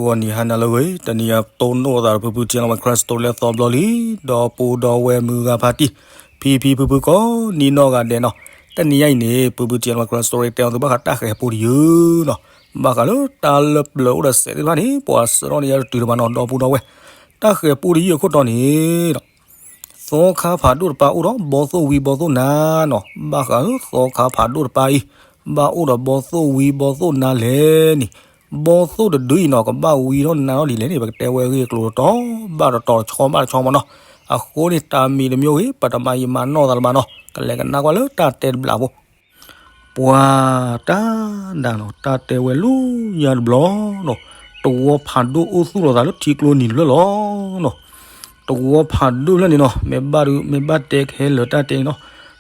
ဂီၤနံၤဟါနၤလၢအဂ့ၤ, တနံၤအံၤတိၢ်နီၣ်သးဒီး ဖုဖု ထံလီၤဝဲ Christ story လၢအသီဘျီလံ, ဒီပုၢ်ဒီဝဲၢ်မုၢ်ဂၤဖါတံၢ်, ဖံဖံဖုဖုကိးနီၢ်ဂၤဒဲးနီၤ, တနံၤအံၤန့ၣ် ဖုဖု ထံလီၤဝဲ Christ story တဲအီၤသုဘၣ်ဃးတၢ်ဃဲၤပူတယုၢ်နီၤ, ဘၣ်ဃးလၢတၢ်လၢပျၢၤအိၣ်ဒီးစဲးသ့ၣ်တဖၣ်န့ၣ် ပှၤဆှၢထီၣ်န့ၢ်ယၤတတုၤတမးနီၤ, ဒီပုၢ်ဒီဝဲၢ်, တၢ်ဃဲၤပူတယုၢ်အခိၣ်တီန့ၣ် သီခါဖးဒိၣ်တပၤအိၣ်ဒီးဘီသိၣ်ဝံဘီသိၣ်နါနီၤ, ဘၣ်ဃးလၢသီခါဖးဒိၣ်တပၤအံၤ, ဘၣ်အိၣ်ဒီးဘီသိၣ်ဝံဘီသိၣ်နါလဲၣ်န့ၣ်, ဘီသိၣ်တဒုအံၤနီၤ ကဘၣ်ဝံထီၣ်နါထီၣ်ဒ်လဲၣ်န့ၣ် ပကတဲဝဲအဂ့ၢ်အကျိၤတတီၤဘၣ်တတီၤ တဆီဘၣ်တဆီမးနီၤ, အဃိန့ၣ် တၢ်မံၤတမံၤဂ့ၤ ပတမၤယံာ်မၤနီၢ်သးလၢၤဘၣ်နီၤ, ကလဲၤကနၣ်ကွၢ်လၢတၢ်တဲတဘျီဖိ ပှၤတၢ်ဒၣ်နီၤ တၢ်တဲဝဲလၢညါတဘျီနီၤ, တဝီဖးဒိၣ်အိၣ်သူၣ်လီၤသးလၢထံကျိနံၤတဖျၢၣ်လီၤနီၤ, တဝီဖးဒိၣ်ဖျၢၣ်န့ၣ်နီၤ မ့ၢ်ဘၣ်ဒုး မ့ၢ်ဘၣ်တဲခဲလၢာ်တၢ်တဲန့ၣ်နီၤ,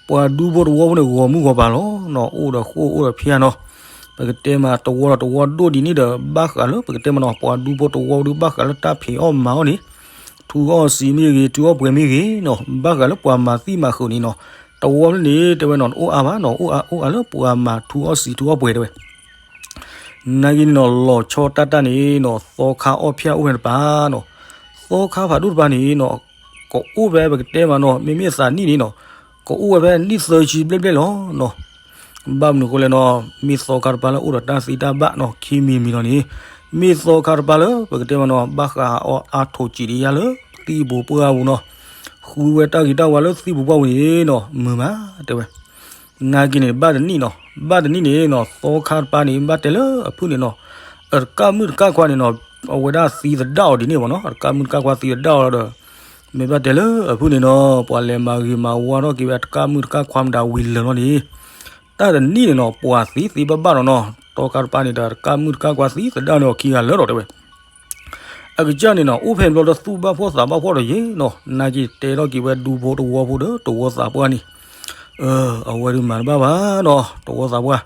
ပှၤဒူဖိတဝီဖိန့ၣ် ဂီၤမုၢ်ဂီၤပၤလီၤနီၤ, အိၣ်ဒီးဃိၣ်အိၣ်ဒီးဖၠၣ်နီၤ, ပကတဲမးတဝီဒီးတဝီဒိၣ်ဒ်န့ၣ်ဒီး ဘၣ်ဃးလၢပကတဲမးနီၤ ပှၤဒူဖိတဝီဒုး ဘၣ်ဃးလၢတၢ်ဖံးအီၣ်မၤအီၣ်န့ၣ် ထူအီၣ်စံးမ့ၢ်ဂ့ၤ ထူအီၣ်ပှဲၤမ့ၢ်ဂ့ၤနီၤ, ဘၣ်ဃးလၢပှၤမၤသံမၤဃုာ်န့ၣ်နီၤ, တဝီဖျၢၣ်န့ၣ် တဲဝဲနီၤ တအိၣ်အါဘၣ်နီၤ, အိၣ်အါလၢပှၤမၤထူအီၣ်စံးထူအီၣ်ပှဲၤတဲဝဲ နာ်က့န့ၣ်နီၤ လီၤဆီတၢ်တၢ်န့ၣ်နီၤ သီခါအီၣ်ဖၠၣ်အိၣ်ဝဲတပၤနီၤ, သီခါဖးဒိၣ်တပၤန့ၣ်နီၤ ကအိၣ်ဖဲပကတဲမးနီၤ မ့မ့ၢ်အသးနံၣ်န့ၣ်နီၤ ကအိၣ်ဝဲဖဲနံၣ်သၢဆံဘျဲၣ်ဘျဲၣ်လီၤနီၤ, ဘၣ်မနုၤအဃိလဲၣ်နီၤ မ့ၢ်သီခါတပၤလၢအိၣ်ဒီးတၢ်သံတၢ်ဘၣ်နီၤ ခံမံၤမံၤလီၤန့ၣ်, မ့ၢ်သီခါတပၤလၢ ပကတဲမးနီၤ ဘၣ်ဃးအီၤအါထိးစံးတယါလၢ သံၣ်ပူၤပှၢ်ပူၤနီၤ, ဃုဝဲတၢ်ဂ့ၤတၢ်ဝါလၢသံၣ်ပူၤပှၢ်ပူၤန့ၣ်နီၤ မုာ်မးတဲဝဲ နာ်က့န့ၣ် ဘၣ်တနံၣ်နီၤ ဘၣ်တနံၣ်န့ၣ်နီၤ သီခါတပၤန့ၣ် ဘၣ်တဲလၢအဖုၣ်န့ၣ်နီၤ, အတကးမုၣ်တကးခွါန့ၣ်နီၤ အဝဲဒၣ်သံသဒၣ်အီၤဒ်န့ၣ်မးနီၤ အတကးမုၣ်တကးခွါသံသဒၣ်အီၤလီၤဒီး, မ့ၢ်ဘၣ်တဲလၢအဖုၣ်န့ၣ်နီၤ ပှၤလဲၤမၤဂ့ၤမၤဝါထီၣ်က့ၤဝဲအတကးမုၣ်တကးခွါမတၤဝံၤလၢာ်လီၤန့ၣ်, တၢ်တနံၣ်န့ၣ်နီၤ ပှၤသံသ့ဘၣ်ဘၣ်နီၤနီၤ သီခါတပၤန့ၣ်ဒီး အတကးမုၣ်တကးခွါသံသဒၣ်န့ၣ်အီၤခံဂၤလၢာ်ဒီးတဲဝဲ အကစၢ်န့ၣ်နီၤ အိၣ်ဖဲဘျီဒီးသူၣ်ဘၣ်ဖှီၣ်သးဘၣ်ဖှီၣ်ဒီးယ့ၣ်နီၤ နာ်က့တဲထီၣ်က့ၤဝဲဒူဖိတဝီဖိဒီးတဝီသးပှၢ်န့ၣ်, အဝဲဒုးမၤတဘၣ်ဘၣ်နီၤ တဝီသးပှၢ်,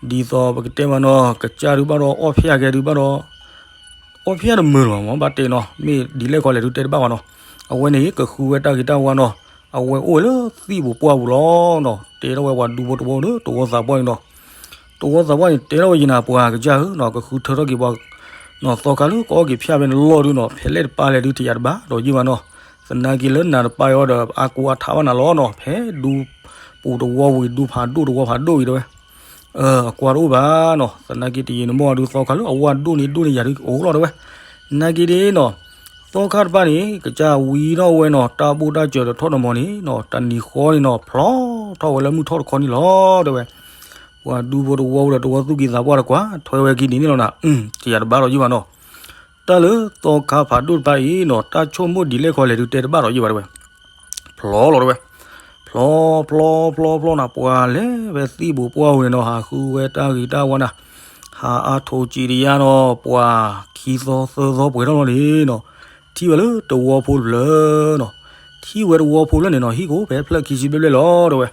ဒ်သိးပကတဲမးနီၤ ကစၢ်ဒုးဘၣ်ဒီးအီၣ်ဖၠၣ်ကဲဒုးဘၣ်ဒီး, အီၣ်ဖၠၣ်တမုာ်လၢၤဘၣ်မး ဘၣ်တဲနီၤ မ့ၢ်ဒ်လဲၣ်ခီလဲၣ်ဒုးတဲတဘၣ်ဘၣ်နီၤ, အဝဲန့ၣ် ကဃုဝဲတၢ်ဂ့ၤတၢ်ဝါနီၤ, အဝဲအိၣ်ဝဲလၢသံၣ်ပူၤပှၢ်ပူၤလီၤနီၤ တဲထီၣ်ဝဲပှၤဒူဖိတဝီဒီးတဝီသးပှၢ်န့ၣ်နီၤ တဝီသးပှၢ်န့ၣ် တဲထီၣ်ဝဲယံၤနၤ ပှၤကစၢ်ဧၢနီၤ ကဃုထၢထီၣ်က့ၤပှၤ, နီၤသီခါလၢကအီၣ်က့ၤဖၠၣ်ဖဲန့ၣ်လီၢ်ဒုနီၤ ဖဲလဲၣ်တပၤလဲၣ်ဒုတယာ်တဘၣ်ဒီးယ့ၢ်ဘၣ်နီၤ, သနာ်က့လၢနၤတပၤအီၤဒီး အါကူအါထးဘၣ်နၤလီၤနီၤ ဖဲဒူပူၤတဝီဝံၤ ဒူဖးဒိၣ်တဝီဖးဒိၣ်ဝံၤတဲဝဲ အကွၢ်တအိၣ်ဘၣ်နီၤ သနာ်က့တယံာ်နမီၢ်ဒုးသီခါလၢအဝဲဒိၣ်န့ၣ်ဒိၣ်န့ၢ်ယၤဒုအိၣ်လီၤတဲဝဲ, နာ်က့ဒ်နီၤ သီခါတပၤန့ၣ် ကစၢ်ဝံထီၣ်ဝဲနီၤ တၢ်ဘိၣ်တၢ်စၢၤဒီးထီၣ်တမီၤန့ၣ်နီၤ တနံၤဃီန့ၣ်နီၤ ဖျီထီၣ်ဝဲလၢမုၢ်ထီၣ်တခီန့ၣ်လီၤတဲဝဲ, ပှၤဒူဖိတဝီဝံၤဒီးတဝီသူၣ်က့သးပှၢ်တကွၢ်ထွဲဝဲက့ၤဒ်န့ၣ်လီၤနၤ, တယာ်တဘၣ်ဒီးယ့ၢ်ဘၣ်နီၤ, တၢ်လၢသီခါဖးဒိၣ်တပၤအံၤနီၤ တၢ်ဆိကမိၣ်ဒ်လဲၣ်ခီလဲၣ်ဒုးတဲတဘၣ်ဒီးယ့ၢ်ဘၣ်တဲဝဲ ဖျီလီၤတဲဝဲ, ဖျီဖျီဖျီဖျီနီၤ ပှၤလဲၤဝဲသံၣ်ပူၤပှၢ်ပူၤန့ၣ်နီၤ ဟးဃုဝဲတၢ်ဂ့ၤတၢ်ဝါနၤ, ဟးအါထိးစံးတယါနီၤ ပှၤခံသီသၢသီပှဲၤထီၣ်လီၤန့ၣ်နီၤ, ထံၣ်ဝဲလၢတဝီဖိတဖျၢၣ်နီၤ, ထံၣ်ဝဲတဝီဖိဖျၢၣ်န့ၣ်နီၤ ဟံၣ်ကအိၣ်ဖဲဖျၢၣ်ခံဆံဘျဲၣ်ဘျဲၣ်လီၤတဲဝဲ,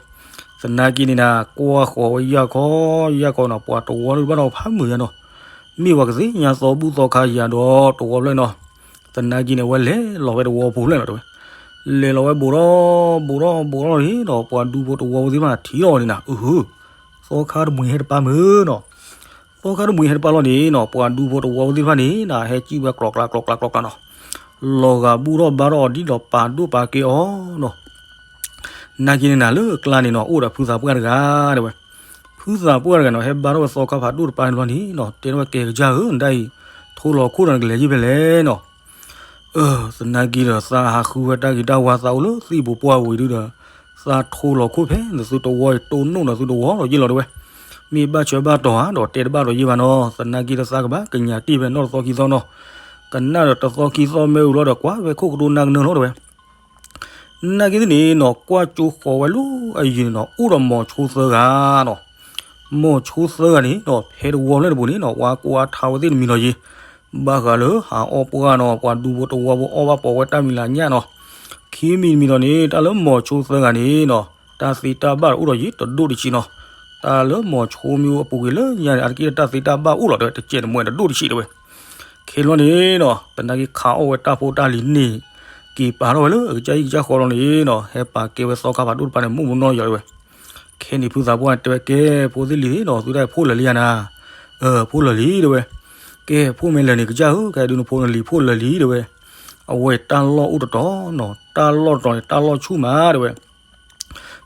သနာ်က့န့ၣ်နၤ ကွၢ်ဃီၤဝဲယၢ်ခီယၢ်ခီနီၤ ပှၤတဝီဒုးဘၣ်ဒီးဖးမုာ်ယါနီၤ, မ့ၢ်ပှၤကသ့ၣ်ညါသီဘူၣ်သီခါယၤဒီးတဝီဖျၢၣ်နီၤ, သနာ်က့န့ၣ် အဝဲလဲၤလီၤဝဲတဝီဖိဖျၢၣ်နီၤတဲဝဲ, လဲၤလီၤဝဲဘူးထီၣ်ဘူးထီၣ်ဘူးထီၣ်န့ၣ်ဒီး ပှၤဒူဖိတဝီဖိသ့ၣ်တဖၣ်ထံၣ်လီၤန့ၣ်နၤ အုဟၢ, သီခါတမှံၤဟဲတပၤမုာ်နီၤ, သီခါတမှံၤဟဲတပၤလီၤန့ၣ်နီၤ ပှၤဒူဖိတဝီဖိသ့ၣ်တဖၣ်န့ၣ်နၤ ဟဲစံၣ်ဝဲကျိးကျါကျိးကျါကျိးကျါနီၤ, လီၤဂာ်ဘူၣ်ထီၣ်ဘါထီၣ်အီၤဒ်ဒီးပာ်ဒိၣ်ပာ်ကဲအီၤနီၤ, နာ်က့န့ၣ်နၤလၢအကျါန့ၣ်နီၤ အိၣ်ဒီးဖုသးပှၢ်တဂၤတဲဝဲ, ဖုသးပှၢ်တဂၤနီၤ ဟဲဘါထီၣ်ဝဲသီခါဖးဒိၣ်တပၤန့ၣ်လီၤန့ၣ်နီၤ တဲထီၣ်ဝဲကဲကစၢ်ဧၢ နဒၣ်အံၤ ထိလီၤခိၣ်ဒီးနကလဲၤယံာ်ဖဲလဲၣ်နီၤ သနာ်က့ဒီး သးဟးဃုဝဲတၢ်ဂ့ၤတၢ်ဝါ သးအိၣ်လၢသံၣ်ပူၤပှၢ်ဝံၤဒုဒီး သးထိလီၤခိၣ်ဖဲနသုတဝီအံၤ တိၢ်နီၣ်ဒီးသုတဝီဒီးယ့ၢ်လီၤတဲဝဲ, မ့ၢ်ဘၣ်ဆၢဘၣ်တီၤဧါဒီးတဲတဘၣ်ဒီးယ့ၢ်ဘၣ်နီၤ, သနာ်က့ဒီးသးကဘၣ်ကညးတ့ၢ်ဖဲနီၢ်တသီခံသီနီၤ, ကနၣ်ဒီးတသီခံသီမ့ၢ်အူၤလီၤဒီး ကွၢ်ဝဲခိၣ်ကဒိနၢ်ကနၢလီၤတဲဝဲ နာ်က့သ့ၣ်န့ၣ်နီၤ ကွၢ်ကၠိဃီၤဝဲလၢအယံၤန့ၣ်နီၤ အိၣ်ဒီးမိၤဆိသၢဂၤနီၤ, မိၤဆိသၢဂၤန့ၣ်နီၤ ဖဲတဝီဖျၢၣ်တပူၤန့ၣ်နီၤ ဝါကိးအါထးဝဲသ့ၣ်တမံၤလီၤယံၤ, ဘၣ်ဃးလၢဟးအီၣ်ပှၢ်နီၤ ပှၤဒူဖိတဝီဖိအီၣ်ဘၣ်ပိာ်ဝဲတၢ်မံၤလၢညၣ်နီၤ, ခံမံၤတမံၤလီၤန့ၣ် တၢ်လၢမိၤဆိသၢဂၤန့ၣ်နီၤ တၢ်သ့တၢ်ဘၣ်အိၣ်ဒီးယံၤတဒိၣ်တဆံးနီၤ, တၢ်လၢမိၤဆိမ့ၢ်အိၣ်အပူၤကွံာ်လၢညါန့ၣ် အါတက့ၢ်တၢ်သ့တၢ်ဘၣ်အိၣ်လီၤတဲဝဲ တစဲးတမှဲးတဒိၣ်တဆံးတဲဝဲ ခဲလီၤန့ၣ်နီၤ သနာ်က့ခးအီၣ်ဝဲတၢ်ဖိတၢ်လံၤန့ၣ် က့ၤပာ်ထီၣ်ဝဲလၢအကစၢ်အံၤကစၢ်ဃီလီၤန့ၣ်နီၤ ဟဲပာ်ကဲဝဲသီခါဖးဒိၣ်တပၤန့ၣ် မိၢ်မနီၢ်ယီၤတဲဝဲ, ခဲန့ၣ်ဖုသးပှၢ်တဲဝဲကဲ ဖိသ့ၣ်လံၤသ့ၣ်နီၤ သုတၢ်ဖိလၢာ်လံယၤနၤ, ဖိလၢာ်လံတဲဝဲ, ခဲ ကဲ ဖိမ့ၢ်လၢာ်န့ၣ် ကစၢ်ဧၢ, ကဲဒုးနဖိနလံၤဖိလၢာ်လံ တဲဝဲ. အဝဲတၢ်လီၢ်အိၣ်တတီၤနီၤ, တၢ်လီၢ်တတီၤန့ၣ် တၢ်လီၢ်ဆူၣ်မး တဲဝဲ.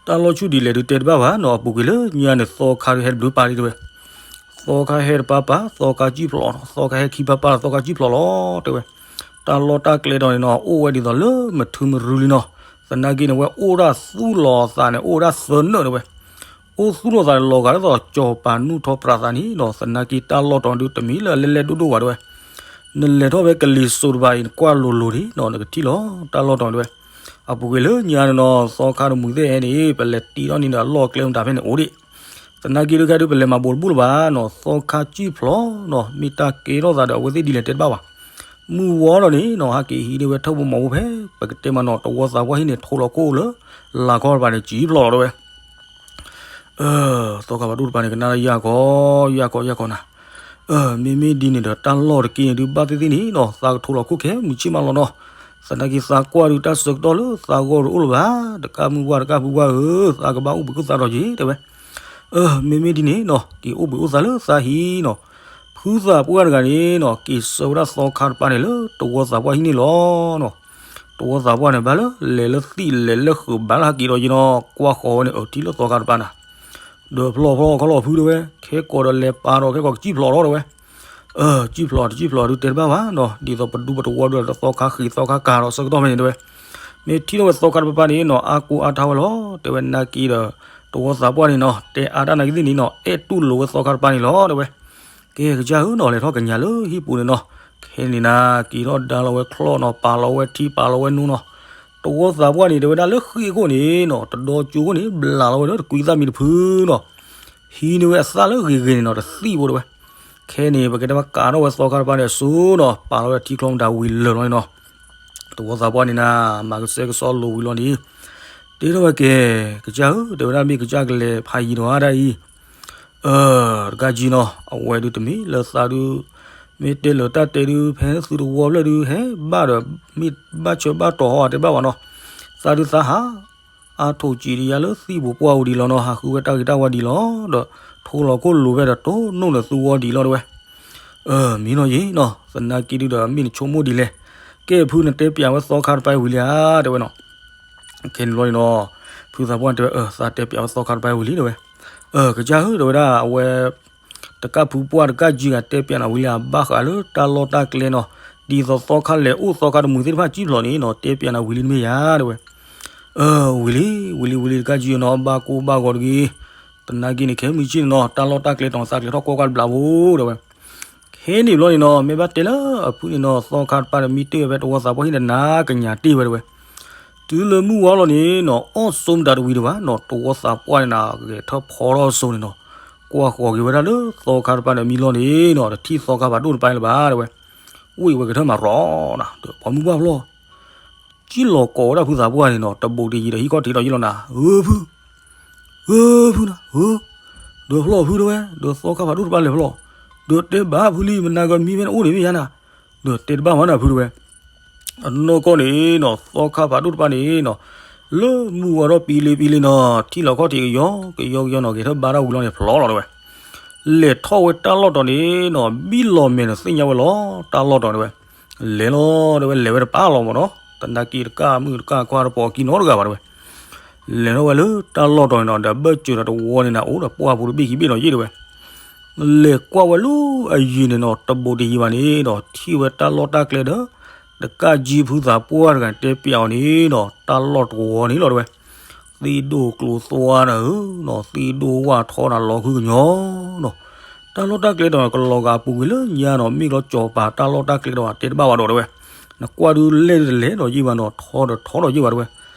တၢ်လီၢ်ဆူၣ်ဒ်လဲၣ်ဒုးတဲတဘၣ်ဘၣ်နီၤ, အပူၤကွံာ်လၢညါန့ၣ် သီခါဒုးဟဲတဘျုးပာ်လံ တဲဝဲ. သီခါဟဲတပၤပာ်, သီခါစံၣ်ဖျိးနီၤ, သီခါဟဲခံပၤပာ်လီၤ, သီခါစံၣ်ဖျိးလီၤ တဲဝဲ. တၢ်လီၢ်တၢ်ကျဲတီၤန့ၣ်နီၤ အိၣ်ဝဲဒ်သိးလၢမထုမရူလံနီၤ. သနာ်က့န့ၣ် ဝဲအိၣ်ဒၣ်သူၣ်လီၤသးန့ၣ် အိၣ်ဝဲဒၣ်သၢနၢၣ် တဲဝဲ. အိၣ်သူၣ်လီၤသးန့ၣ် လီၤဂာ်ဒ်သိးကၠီၤပၤနူၢ်ထီပြးသးန့ၣ်နီၤ. သနာ်က့တၢ်လီၢ်တီၤဒုးတမံၤလၢအလဲၢ်လဲၢ်ဒိၣ်ဒိၣ်ဘၣ် တဲဝဲ. နလဲၤထီၣ်ဖဲကလံၤစိးတပၤအံၤ နကွၢ်လိၤလိၤဒံးနီၤ, နကထံၣ်လီၤတၢ်လီၢ်တီၤ တဲဝဲ. အပူၤကွံာ်လၢညါန့ၣ်နီၤ သီခါတမုာ်သ့ၣ်ဟဲန့ၣ် ပလဲၤတ့ထီၣ်န့ၢ်ဒီးအလီၢ်ကျဲမတၤဖဲန့ၣ်အိၣ်ဒံး. သနာ်က့ဒုးခဲဒုး ပလဲၤမၤဘိးတဘူၣ်လၢၤဘၣ်နီၤ, သီခါစံၣ်ဖျိးနီၤ, မ့ၢ်တၢ်ကဲထီၣ်သးဒီးအဝဲသ့ၣ်ဒ်လဲၣ်တဲတဘၣ်ဘၣ်. မုၢ်ဝီလီၤန့ၣ်နီၤ ဟဲက့ၤဟံးန့ၢ်ဝဲထၢၣ်ဖိမီၤဖိဖဲ ပကတဲမးနီၤ တဝီသးပှၢ်ဟံၣ်န့ၣ် ထိးလီၤခိၣ်လၢ လၤခီတပၤန့ၣ် စံၣ်ဖျိးလီၤ တဲဝဲ. သီခါဖးဒိၣ်တပၤန့ၣ် ကနၣ်လၢယၢ်ကီ ယၢ်ကီ ယၢ်ကီနၤ. မ့မ့ၢ်ဒ်န့ၣ်ဒီး တၢ်လီၢ်တက့ၢ်န့ၣ်ဒုး ဘၣ်သ့ၣ်သ့ၣ်န့ၣ်နီၤ သးကထိးလီၤခိၣ်ခဲမုၢ်ဆ့ၣ်မးလီၤနီၤ. သနာ်က့သးကွၢ်ဒုး တၢ်ဆၢကတီၢ်လၢသးဂီၢ်တအိၣ်လၢၤဘၣ်, တကးမုၢ်ပှၢ်တကးဖုပှၢ်ဧၢ, သးကဘၣ်အိၣ်ဘှံးအိၣ်သါဒီးယ့ၤ တဲဝဲ. မ့မ့ၢ်ဒ်န့ၣ်နီၤ က့ၤအိၣ်ဘှံးအိၣ်သါလၢသးဟံၣ်နီၤ. ဖုသးပှၢ်တဂၤန့ၣ်နီၤ က့ၤဆှၢဝဲဒၣ်သီခါတပၤန့ၣ်လၢတဝီသးပှၢ်ဟံၣ်န့ၣ်လီၤနီၤ. တဝီသးပှၢ်န့ၣ် ဘၣ်လၢလဲၤလၢသံၣ်လဲၤလၢဃုာ် ဘၣ်လၢဟဲက့ၤဒီးယ့ၤနီၤ, ကွၢ်ဃီၤဝဲန့ၣ် အၢ ထံၣ်လၢသီခါတပၤနၤ. ဒီးဖျီၣ်ဖျီၣ်ခီလီၤဖု တဲဝဲ, ခဲကိာ်ဒီးလဲၤပာ်ဒီး ခဲကိာ်ကစံၣ်ဖျိးလီၤ တဲဝဲ. စံၣ်ဖျိးတစံၣ်ဖျိးဒုးတဲတဘၣ်ဘၣ်နီၤ, ဒ်သိးပဒူပတဝီဒီးသီခါဃံးသီခါကၤဒီးဆၢကတီၢ်ဖဲန့ၣ် တဲဝဲ. မ့ၢ်ထံၣ်ထီၣ်ဝဲသီခါတပၤပၤန့ၣ်နီၤ အါကိၢ်အါထါဝဲလီၤ တဲဝဲ. နာ်က့ဒီး တဝီသးပှၢ်န့ၣ်နီၤ တဲအါတၢ်နာ်က့သ့ၣ်န့ၣ်နီၤ အဲၣ်တူၢ်လိာ်ဝဲသီခါတပၤန့ၣ်လီၤ တဲဝဲ. ကဲကစၢ်ဧၢနီၤ လဲၤထီၣ်ကညးလၢဟံၣ်ပူၤန့ၣ်နီၤ, ခဲန့ၣ်နၤ က့ၤထီၣ်ဒါလီၤဝဲချီၣ်နီၤ, ပာ်လီၤဝဲထံပာ်လီၤဝဲနိနီၤ. တဝီသးပှၢ်န့ၣ် တဲဝဲဒၣ်လၢဃံအခိၣ်န့ၣ်နီၤ တဒီကၠိခိၣ်န့ၣ် ဘျးလီၤဝဲလၢတကွံသၣ်မံၤတဖုနီၤ. ဟံးန့ၢ်ဝဲအသၣ်လၢဂ့ၤဂ့ၤန့ၣ်နီၤ တသံၣ်ဖိ တဲဝဲ. ခဲန့ၣ် ပကတဲဘၣ်ကးထီၣ်ဝဲသီခါတပၤန့ၣ်အစိၤနီၤ, ပာ်လီၤဝဲထံချီမတၤဝံၤလၢာ်လီၤန့ၣ်နီၤ. တဝီသးပှၢ်န့ၣ်နၤ မၤကစဲကစီလိာ်ဝံၤလီၤန့ၣ် တဲထီၣ်ဝဲကဲ ကစၢ်ဧၢ တဲဝဲဒၣ် မ့ၢ်ကစၢ်ကလဲၤဖးယံၤဒီးအါဒၣ်အံၤ တကးကံနီၤ အဝဲဒုးတမ့ၢ်လၢသးဒုး မ့ၢ်တဲလၢတၢ်တဲဒုး ဖဲသုတဝီဖျၢၣ်ဒုး ဟဲဘၣ်ဒီး မ့ၢ်ဘၣ်ဆၢဘၣ်တီၤဟီတဲဘၣ်ဝဲနီၤ. သးဒုးသးဟး အါထိၣ်စံးတယါလၢသံၣ်ပူၤပှၢ်ပူၤဒံးလီၤနီၤ, ဟးဃုဝဲတၢ်ဂ့ၤတၢ်ဝါဒံးလီၤ, ဒီးထိလီၤခိၣ်လိၤဖဲဒီးတိၢ်နီၣ်လၢသုဝီဒံးလီၤ တဲဝဲ. မ့ၢ်နီၤယ့ၤနီၤ, သနာ်က့ဒုးဒီး မ့ၢ်နဆိကမိၣ်ဒ်လဲၣ်. ကဲဖု နတဲပျးဝဲသီခါတပၤဝံၤလံဧါ တဲဝဲနီၤ. ခဲန့ၣ်ဘျီန့ၣ်နီၤ ဖုသးပှၢ်တဲဝဲ သးတဲပျးဝဲသီခါတပၤဝံၤလံ တဲဝဲ. ကစၢ်ဧၢ တဲဝဲဒၣ် အဝဲ တကးဖုပှၢ်တကးကံဂၤ တဲပျးနၤဝံၤလံဧါ, ဘၣ်ဃးလၢတၢ်လီၢ်တၢ်ကျဲနီၤ, ဒ်သိးသီခါလဲၤအိၣ်သီခါတမုာ်သ့ၣ်တဖၣ်စံၣ်ဖျိးန့ၣ်နီၤ တဲပျးနၤဝံၤလံတမ့ၢ်ဧါ တဲဝဲ. ဝံၤလံ ဝံၤလံ ဝံၤလံတကးကံနီၤ, ဘၣ်ကိၢ်ဘၣ်ဂီၤတဂ့ၤ. သနာ်က့န့ၣ် ခဲမုၢ်ဆ့ၣ်န့ၣ်နီၤ တၢ်လီၢ်တၢ်ကျဲတီၤ သးကျဲၤထီၣ်ကိးကါတဘျးဖိ တဲဝဲ. ခဲန့ၣ်ဘျီန့ၣ်နီၤ မ့ၢ်ဘၣ်တဲလၢအဖုန့ၣ်နီၤ သီခါတပၤဒီး မ့ၢ်တ့ၢ်ဝဲဖဲတဝီသးပှၢ်ဟံၣ်ဒီး နၤကညးတ့ၢ်ဝဲ တဲဝဲ. တုၤလၢမုၢ်ဝါလီၤန့ၣ်နီၤ အီၣ်ဆိမတၤတဝံၤဒံးဘၣ်နီၤ, တဝီသးပှၢ်န့ၣ်နၤ ဂဲၤထၢၣ်ဖီထီၣ်အစိၤန့ၣ်နီၤ, ကွၢ်ဃီၤက့ၤဝဲဒၣ်လၢသီခါတပၤန့ၣ်အမံၤလီၤန့ၣ်နီၤ, တထံၣ်သီခါဖးဒိၣ်တပၤလၢၤဘၣ် တဲဝဲ. ဝံၣ်ဝဲကထၢၣ်မၤရီၤနၤ ဒီးပှၤမုၢ်ပှၢ်ဖျီၣ် ကံၣ်လီၤကိးဝဲဒၣ်ဖုသးပှၢ်န့ၣ်နီၤ, တဘိးတယံၤဒီးဟံၣ်ခီၣ်ထံးဒီးယံၤလီၤနၤ, ဧၢဖု ဧၢဖုနၤ ဧၢ, ဒီးဖျီၣ်ဖု တဲဝဲ, ဒီးသီခါဖးဒိၣ်တပၤလဲၤဖျီၣ်, ဒီးတဲဘၣ်ဖုလံ မနၤကမံၤဖဲန့ၣ်အိၣ်န့ၣ်မ့ၢ်ယါနၤ, ဒီးတဲတဘၣ်မၤနၤဖု တဲဝဲ. အနီၢ်ကီၢ်န့ၣ်နီၤ သီခါဖးဒိၣ်တပၤန့ၣ်နီၤ, လၢမုၢ်ဝါထီၣ်ပံလ့ပံလ့နီၤ, ထံၣ်လီၤခီၣ်ထံးကယီကယီကယီနီၤ, ဂဲၤထၢၣ်ဘါထီၣ်ဝံၤလီၤန့ၣ် ဖျီလီၤ တဲဝဲ. လဲၤထီၣ်ဝဲတၢ်လီၢ်တီၤန့ၣ်နီၤ, ဘံၣ်လီၤမဲာ်န့ၣ်သ့ၣ်ညါဝဲလီၤ, တၢ်လီၢ်တီၤ တဲဝဲ. လဲၤလီၤ တဲဝဲ, လဲၤဝဲတပၤလီၤမးနီၤ, သနာ်က့တကၢ်မုၣ်တကၢ်ခွါတပိာ်အခံနီတဂၤဘၣ် တဲဝဲ. လဲၤထီၣ်ဝဲလၢတၢ်လီၢ်တီၤန့ၣ်နီၤ, ဒီးဘၢၣ်စၢၤဒီးတဝီန့ၣ်နၤ အိၣ်ဒီးပှၢ်ပူၤတဘ့ၣ်ခံဘ့ၣ်နီၤယ့ၢ် တဲဝဲ. လဲၤကွၢ်ဝဲလၢအယံၤန့ၣ်နီၤ, တဘိးတယံၤဘၣ်န့ၣ်ဒီး ထံၣ်ဝဲတၢ်လီၢ်တၢ်ကျဲဒီး တကးကံဖုသးပှၢ်တဂၤတဲပျးအီၤန့ၣ်နီၤ, တၢ်လီၢ်တဝီန့ၣ်လီၤ တဲဝဲ. သ့ၣ်ဒိၣ်ကျိၤသွါနၤဧၢနီၤ, သ့ၣ်ဒိၣ်ဝၣ်ထီနၤ လီၤခုကညီၤနီၤ. တၢ်လီၢ်တၢ်ကျဲဒီး ကလီၤဂာ်အပူၤကွံာ်လၢညါနီၤ, မ့ၢ်လီၤကၠီၤပၤတၢ်လီၢ်တၢ်ကျဲဒီး တဲတဘၣ်ဝဲဒီး တဲဝဲ. နကွၢ်ဒုးလဲၣ်ဒုးတလဲၣ်ဒီးယ့ၢ်ဘၣ်နီၤ, ထီဒီးထီဒီးယ့ၢ်ဘၣ် တဲဝဲ.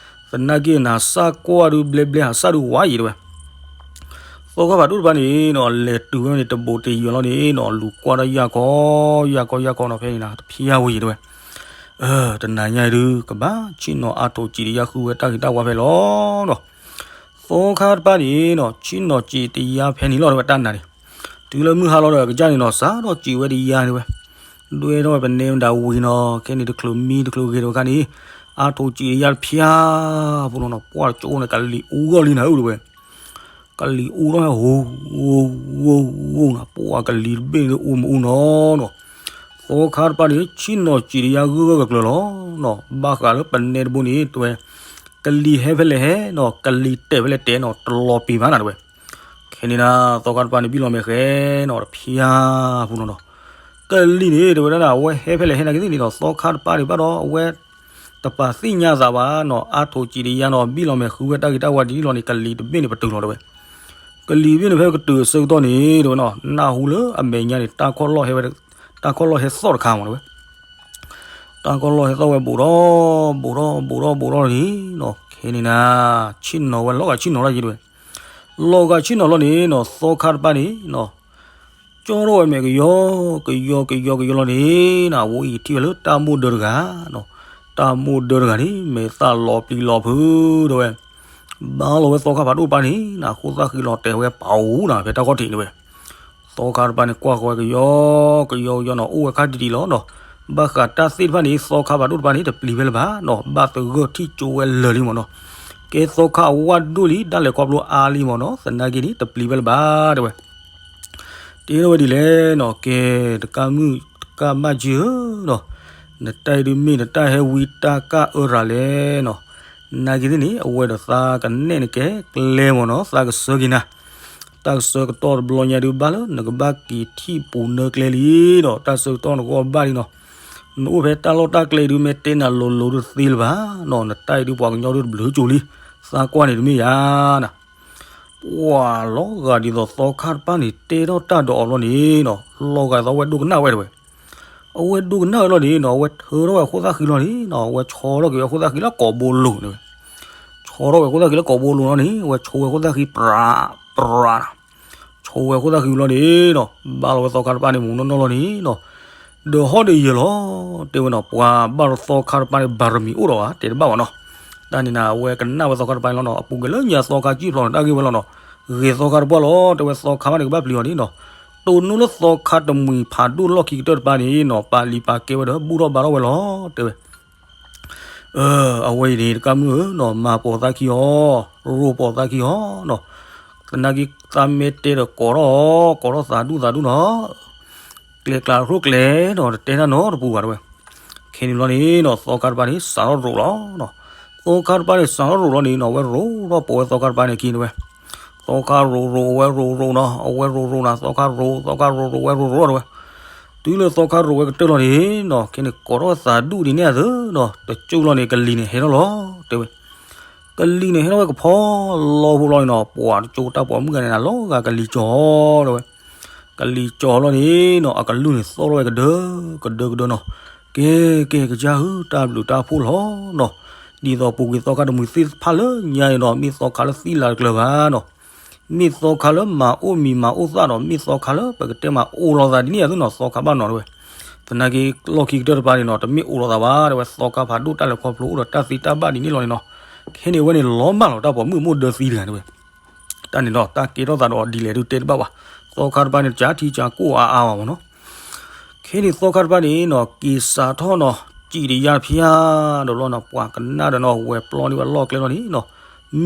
သနာ်က့နၤ စၢ်ကွၢ်ဒုးဘျဲဘျဲ ဟးစၢ်ဒုးဝါယံၤ တဲဝဲ. သီခါဖးဒိၣ်တပၤန့ၣ်နီၤ, လဲၤတုၤဝဲန့ၣ် တဘိးတယံၤလီၤန့ၣ်နီၤ, လူၤကွၢ်ဒီးယၢ်ကီ ယၢ်ကီ ယၢ်ကီနီၤ, ဖဲန့ၣ်နၤ တဖျါဝဲယံၤ တဲဝဲ. တနၤညါအံၤဒုး ကဘၣ်ဆ့ၣ်နီၤအါထိၣ်စံးတယါဃုဝဲတၢ်ဂ့ၤတၢ်ဝါဖဲလီၤနီၤ. သီခါတပၤန့ၣ်နီၤ, ဆ့ၣ်နီၤစံးတယါဖဲန့ၣ်လီၤ တဲဝဲ တၢ်နၤန့ၣ်. တုၤလၢမုၢ်ဟါလီၤဒီး ကစၢ်န့ၣ်နီၤ စးထီၣ်စံးဝဲတယါန့ၣ်ဝဲ. ဒွဲထီၣ်ဝဲပနဲမတၤဝံၤနီၤ, ခဲန့ၣ်တချုးမံတချုးဂ့ၤတဝဲခါန့ၣ်, အါထိၣ်စံးတယါတဖျါဖိနီၤနီၤ, ပှၢ်တကၠိန့ၣ် ကလံၤအူဂီၢ်လံနၤဧၢ တဲဝဲ. ကလံၤအူထီၣ်ဟဲ ဟူ ဟူ ဟူ ဟူ ဟူနၤ, ပှၢ်ကလံၤတဘ့ၣ်န့ၣ် အူမ့ၢ်အူနီၤနီၤ. သီခါတပၤန့ၣ် ဆ့ၣ်နီၤစံးတယါဂၢၢ်ဂၢၢ်ကျၢၤကျၢၤလီၤနီၤ. ဘၣ်ဃးလၢပနဲတဘိန့ၣ် တဲဝဲ ကလံၤဟဲဖဲလဲၣ်ဟဲနီၤ, ကလံၤတဲာ်ဖဲလဲၣ်တဲာ်နီၤ, တလီၤပံၤဘၣ်နၤတဲဝဲ. ခဲန့ၣ်နၤ သီခါတပၤန့ၣ် ဘံၣ်လီၤမဲာ်ဃဲနီၤ တဖျါပူၤနီၤနီၤ. ကလံၤန့ၣ် တဲဝဲဒၣ် အဝဲဟဲဖဲလဲၣ်ဟဲနာ်က့သ့ၣ်န့ၣ်နီၤ, သီခါတပၤန့ၣ်ဘၣ်ဒီး အဝဲ တပာ်သ့ၣ်ညါသးဘၣ်နီၤ, အါထိးစံးတယါနီၤ, ဘံၣ်လီၤမဲာ်ဃုဝဲတၢ်ဂ့ၤတၢ်ဝါဒ်န့ၣ်လီၤန့ၣ် ကလံၤတဘ့ၣ်န့ၣ်ပတုာ်လီၤတဲဝဲ. ကလံၤတဘ့ၣ်န့ၣ်ဖဲကတုာ်အဆၢကတီၢ်န့ၣ် တဲဝဲနီၤ, နၢ်ဟူလၢအမဲာ်ညါန့ၣ် တၢ်ခီၣ်လီၢ်ဟဲဝဲ, တၢ်ခီၣ်လီၢ်ဟဲသီၣ်တခါမးတဲဝဲ. တၢ်ခီၣ်လီၢ်ဟဲသီၣ်ဝဲဘူးဒီး ဘူးဒီး ဘူးဒီး ဘူးဒီးန့ၣ်နီၤ, ခဲန့ၣ်နၤ ဆ့ၣ်နီၤဝဲလီၤဂာ်ဆ့ၣ်နီၤလီၤယံၤတဲဝဲ. လီၤဂာ်ဆ့ၣ်နီၤလီၤန့ၣ်နီၤ, သီခါတပၤန့ၣ်နီၤ ကၠီထီၣ်ဝဲမဲာ်ကယီ ကယီ ကယီ ကယီလီၤန့ၣ်နီၤ, အဝဲအံၤထံၣ်ဝဲလၢတၢ်မိၢ်ဒၢတဂၤနီၤ. တၢ်မိၢ်ဒၢတဂၤန့ၣ် မဲာ်သၣ်လီၤပျံၤလီၤဖုးတဲဝဲ. ဘါလီၤဝဲသီခါဖးဒိၣ်တပၤန့ၣ်နီၤ, ဃိသၣ်ဃံလီၤတဲာ်ဝဲပာ်အူနီၤ ဖဲတၢ်ခီၣ်ထံးန့ၣ်ဝဲ. သီခါတပၤန့ၣ် ကွၢ်ဃီၤဝဲကယီ ကယီ ကယီနီၤ, အိၣ်ဝဲခါတံၢ်တံၢ်လီၤနီၤ. ဘၣ်ဃးတၢ်သ့ၣ်တဖၣ်န့ၣ် သီခါဖးဒိၣ်တပၤန့ၣ် တပျံၤဖဲလၢၤဘၣ်နီၤ, ဘၣ်သဂၢၢ်ထံၣ်ကၠိဝဲလၢာ်လံမ့ၢ်နီၤ. ကဲသီခါအဝၣ်ဒိၣ်လံ ဒၣ်လဲာ်ခီဖျိအါလံမ့ၢ်နီၤ, သနာ်က့န့ၣ် တပျံၤဖဲလၢၤဘၣ်တဲဝဲ. တဲထီၣ်ဝဲဒ်လဲၣ်နီၤ, ကဲ တကးမုၣ်တကးဘၣ်က့ဧၢနီၤ, နတၢ်အံၤဒုးမ့ၢ်နတၢ်ဟဲဝံတၢ်ကၢ်အၢရၤလဲၣ်နီၤ. နာ်က့သ့ၣ်န့ၣ် အဝဲဒီးသးကနဲၣ်နကဲကျဲမ့ၢ်နီၤ, သးကဆၢက့ၤနၤ. တၢ်ကဆၢကတီၢ်တဘျီညါဒုးဘၣ်လၢ နကဘၣ်က့ၤထံၣ်ပူၤနၢကျဲလံနီၤ, တၢ်ဆၢကတီၢ်နဂီၢ်ဘၣ်လံနီၤ. နအိၣ်ဖဲတၢ်လီၢ်တၢ်ကျဲဒုး မ့ၢ်တဲနၤလိၤလိၤဒုးသ့လၢၤဘၣ်နီၤ, နတၢ်အံၤဒုးပှၤကညီဒုးတဘျုးကၠိလံ, သးကွၢ်န့ၣ်တမ့ၢ်ယၤနၤ. ပှၤလီၤဂာ်ဒ်သိးသီခါတပၤန့ၣ် တဲထီၣ်တၢ်ဒီးအီၤလီၤန့ၣ်နီၤ, လီၤဂာ်ဒ်သိးအဝဲဒိကနၣ်ဝဲတဲဝဲ. အဝဲဒိကနၣ်ဝဲလီၤန့ၣ်နီၤ, အဝဲထၢထီၣ်ဝဲအခိၣ်သၣ်ဃံလီၤန့ၣ်နီၤ, အဝဲဆီထီၣ်က့ၤဝဲအခိၣ်သၣ်ဃံလၢကိာ်ဘိလိၤန့ၣ်ဝဲ. ဆီထီၣ်ဝဲအခိၣ်သၣ်ဃံလၢကိာ်ဘိလိၤလီၤန့ၣ် အဝဲဆိဝဲအခိၣ်သၣ်ဃံပြးပြးနီၤ. ဆိဝဲအခိၣ်သၣ်ဃံဝံၤလီၤန့ၣ်နီၤ, ဘၣ်လီၤဝဲသီခါတပၤန့ၣ် မူးနီၢ်နီၢ်လီၤန့ၣ်နီၤ. ဒီးဟီၣ်ဒီးယဲၢ်လီၤ, တဲဝဲနီၤ, ပှၤဘၣ်လီၤသီခါတပၤန့ၣ် ဘၣ်ရမံၤအိၣ်ဒီးဧါ, တဲတဘၣ်ဘၣ်နီၤ. တၢ်န့ၣ်နၤ အဝဲကနၣ်ဝဲသီခါတပၤန့ၣ်လီၤနီၤ, အပူၤကွံာ်လၢညါသီခါကံၣ်ဖျိးန့ၣ် တၢ်ဂ့ၢ်ဝဲလီၤနီၤ, ဂ့ၤသီခါတပၤလီၤ, တဲဝဲသီခါဘၣ်န့ၣ် ကဘၣ်ပျံၤအီၤန့ၣ်နီၤ. တိၢ်နီၣ်လၢသီခါတမှံၤဖးဒိၣ်လီၢ်ခံကတၢၢ်တပၤန့ၣ်နီၤ, ပာ်လံၤပာ်ကဲဝဲဒီး ဘူၣ်ထီၣ်ဘါထီၣ်ဝဲလီၤ, တဲဝဲ. အဝဲအံၤန့ၣ် တကးမုၣ်ဧၢနီၤ, မၤပိာ်သးခံအီၤ, ရိၤပိာ်သးခံအီၤနီၤ. သနာ်က့သးမ့ၢ်တဲဒီးကိးထီၣ်အီၤ, ကိးထီၣ်သးဒူၣ်သးဒူၣ်နီၤ. ကျဲကျးတကျိၤကျဲနီၤ, တတဲတၢ်နီတပူၤဘၣ်တဲဝဲ. ခဲန့ၣ်လီၤန့ၣ်နီၤ, သီခါတပၤန့ၣ် စးထီၣ်ရိၤလီၤနီၤ. သီခါတပၤန့ၣ် စးထီၣ်ရိၤလီၤန့ၣ်နီၤ, အဝဲရိၤထီၣ်ပိာ်ဝဲသီခါတပၤန့ၣ်အခံတဲဝဲ. သီခါရိၤရိၤ အဝဲရိၤရိၤနီၤ, အဝဲရိၤရိၤနၤ, သီခါရိၤ သီခါရိၤရိၤ အဝဲရိၤရိၤတဲဝဲ. တုၤလၢသီခါရိၤဝဲကတၢၢ်လီၤန့ၣ်နီၤ, ခဲန့ၣ်ကိးထီၣ်သးဒူၣ်ဒ်န့ၣ်အသိးနီၤ, တကၠိလီၤန့ၣ် ကလံၤန့ၣ်ဟဲထီၣ်လီၤ တဲဝဲ. ကလံၤန့ၣ်ဟဲထီၣ်ဝဲကဖီလီဖိလီၤန့ၣ်နီၤ, ပှၤတကၠိတၢ်ပိာ်မုၣ်ဂၤန့ၣ် လီၤဂာ်ကလံၤကၠီတဲဝဲ. ကလံၤကၠီလီၤန့ၣ်နီၤ, အကလုၢ်န့ၣ်သီၣ်ထီၣ်ဝဲကဒၢ ကဒၢကဒၢနီၤ. ကဲ ကဲ ကစၢ်ဧၢ, တၢ်ဘျုးတၢ်ဖှိၣ်လီၤနီၤ. ဒ်သိးပူၤကွံာ်သီခါတမှံၤသ့ၣ်တဖၣ်လၢညါန့ၣ်နီၤ, မ့ၢ်သီခါလၢသံလၤတကျၢၤဘၣ်နီၤ. မ့ၢ်သီခါလၢမၤအိၣ်မံၤမၤအိၣ်သၣ်ဒီး မ့ၢ်သီခါလၢပကတဲမၤအိၣ်လိာ်သးဒ်န့ၣ်အသိးနီၤ, သီခါဘၣ်နီၤတဲဝဲ. သနာ်က့လီၢ်ခံကတၢၢ်တပၤန့ၣ်နီၤ, တမ့ၢ်အိၣ်လိာ်သးဘၣ်တဲဝဲ, သီခါဖးဒိၣ်တၢ်လဲၤခီဖျိအိၣ်ဒီးတၢ်သ့တၢ်ဘၣ်ဒ်န့ၣ်လီၤန့ၣ်နီၤ. ခဲန့ၣ်အဝဲန့ၣ်လီၤမၢ်လီၤတၢ်ပိာ်မုၣ်မိၢ်ဒၢသံတဂၤတဲဝဲ. တၢ်န့ၣ်ဒီး တၢ်ကဲထီၣ်သးဒီးဒ်လဲၣ်ဒုးတဲတဘၣ်ဘၣ်. သီခါတပၤန့ၣ် ကၠးထံကၠးကိၣ်အါအါဘၣ်မ့ၢ်နီၤ. ခဲန့ၣ်သီခါတပၤန့ၣ်နီၤ, က့ၤစးထီၣ်နီၤ, စံးတယါဖၠါဒီးလီၤနီၤ, ပှၤကနၣ်ဒီးနီၤ, ဝဲပျီန့ၢ်ဝဲလီၢ်ကျဲလီၤန့ၣ်နီၤ,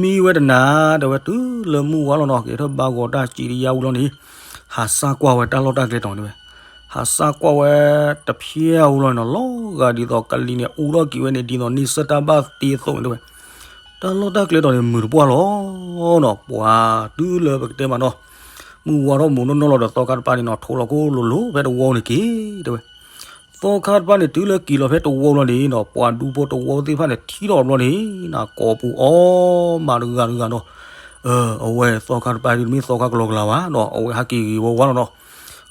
မံဝဲတနၤတဲဝဲ, တုၤလၢမုၢ်ဝါလီၤနီၤ, ကဲထီၣ်ဘါဂီၤတၢ်စံးတယါဝံၤလီၤန့ၣ်, ဟးစၢ်ကွၢ်ဝဲတၢ်လီၢ်တၢ်ကျဲတီၤန့ၣ်ဝဲ. ဟးစၢ်ကွၢ်ဝဲတဖၠါဝံၤလီၤန့ၣ်နီၤ, လီၤဂာ်ဒ်သိးကလံၤန့ၣ် အူထီၣ်က့ၤဝဲန့ၣ် ဒ်သိးန့ၢ်စၢၢ်တၢ်ဘၣ်သ့အသိးန့ၣ်တဲဝဲ. တၢ်လီၢ်တၢ်ကျဲတီၤန့ၣ် မုာ်တပှၢ်လီၤနီၤ, ပှၤတုၤလၢပကတဲမးနီၤ, မုၢ်ဝါထီၣ်မူးနီၢ်နီၢ်လီၤဒီး သီခါတပၤန့ၣ်နီၤ, ထိးလီၤကိၢ်လိၤလိၤဖဲတဝီန့ၣ်က့ၤတဲဝဲ. သီခါတပၤန့ၣ် တုၤလၢက့ၤလီၤဖဲတဝီလီၤန့ၣ်နီၤ, ပှၤဒူဖိတဝီသ့ၣ်တဖၣ်န့ၣ် ထံၣ်ထီၣ်ဘျီန့ၣ်နီၤ, ကိးပူၤအီၣ်မးတဂၤတဂၤနီၤ. အဝဲသီခါတပၤဒုးတမ့ၢ်သီခါကလီကလီဘၣ်နီၤ, အဝဲဟးက့ၤဂ့ၤဝီဝါလီၤနီၤ.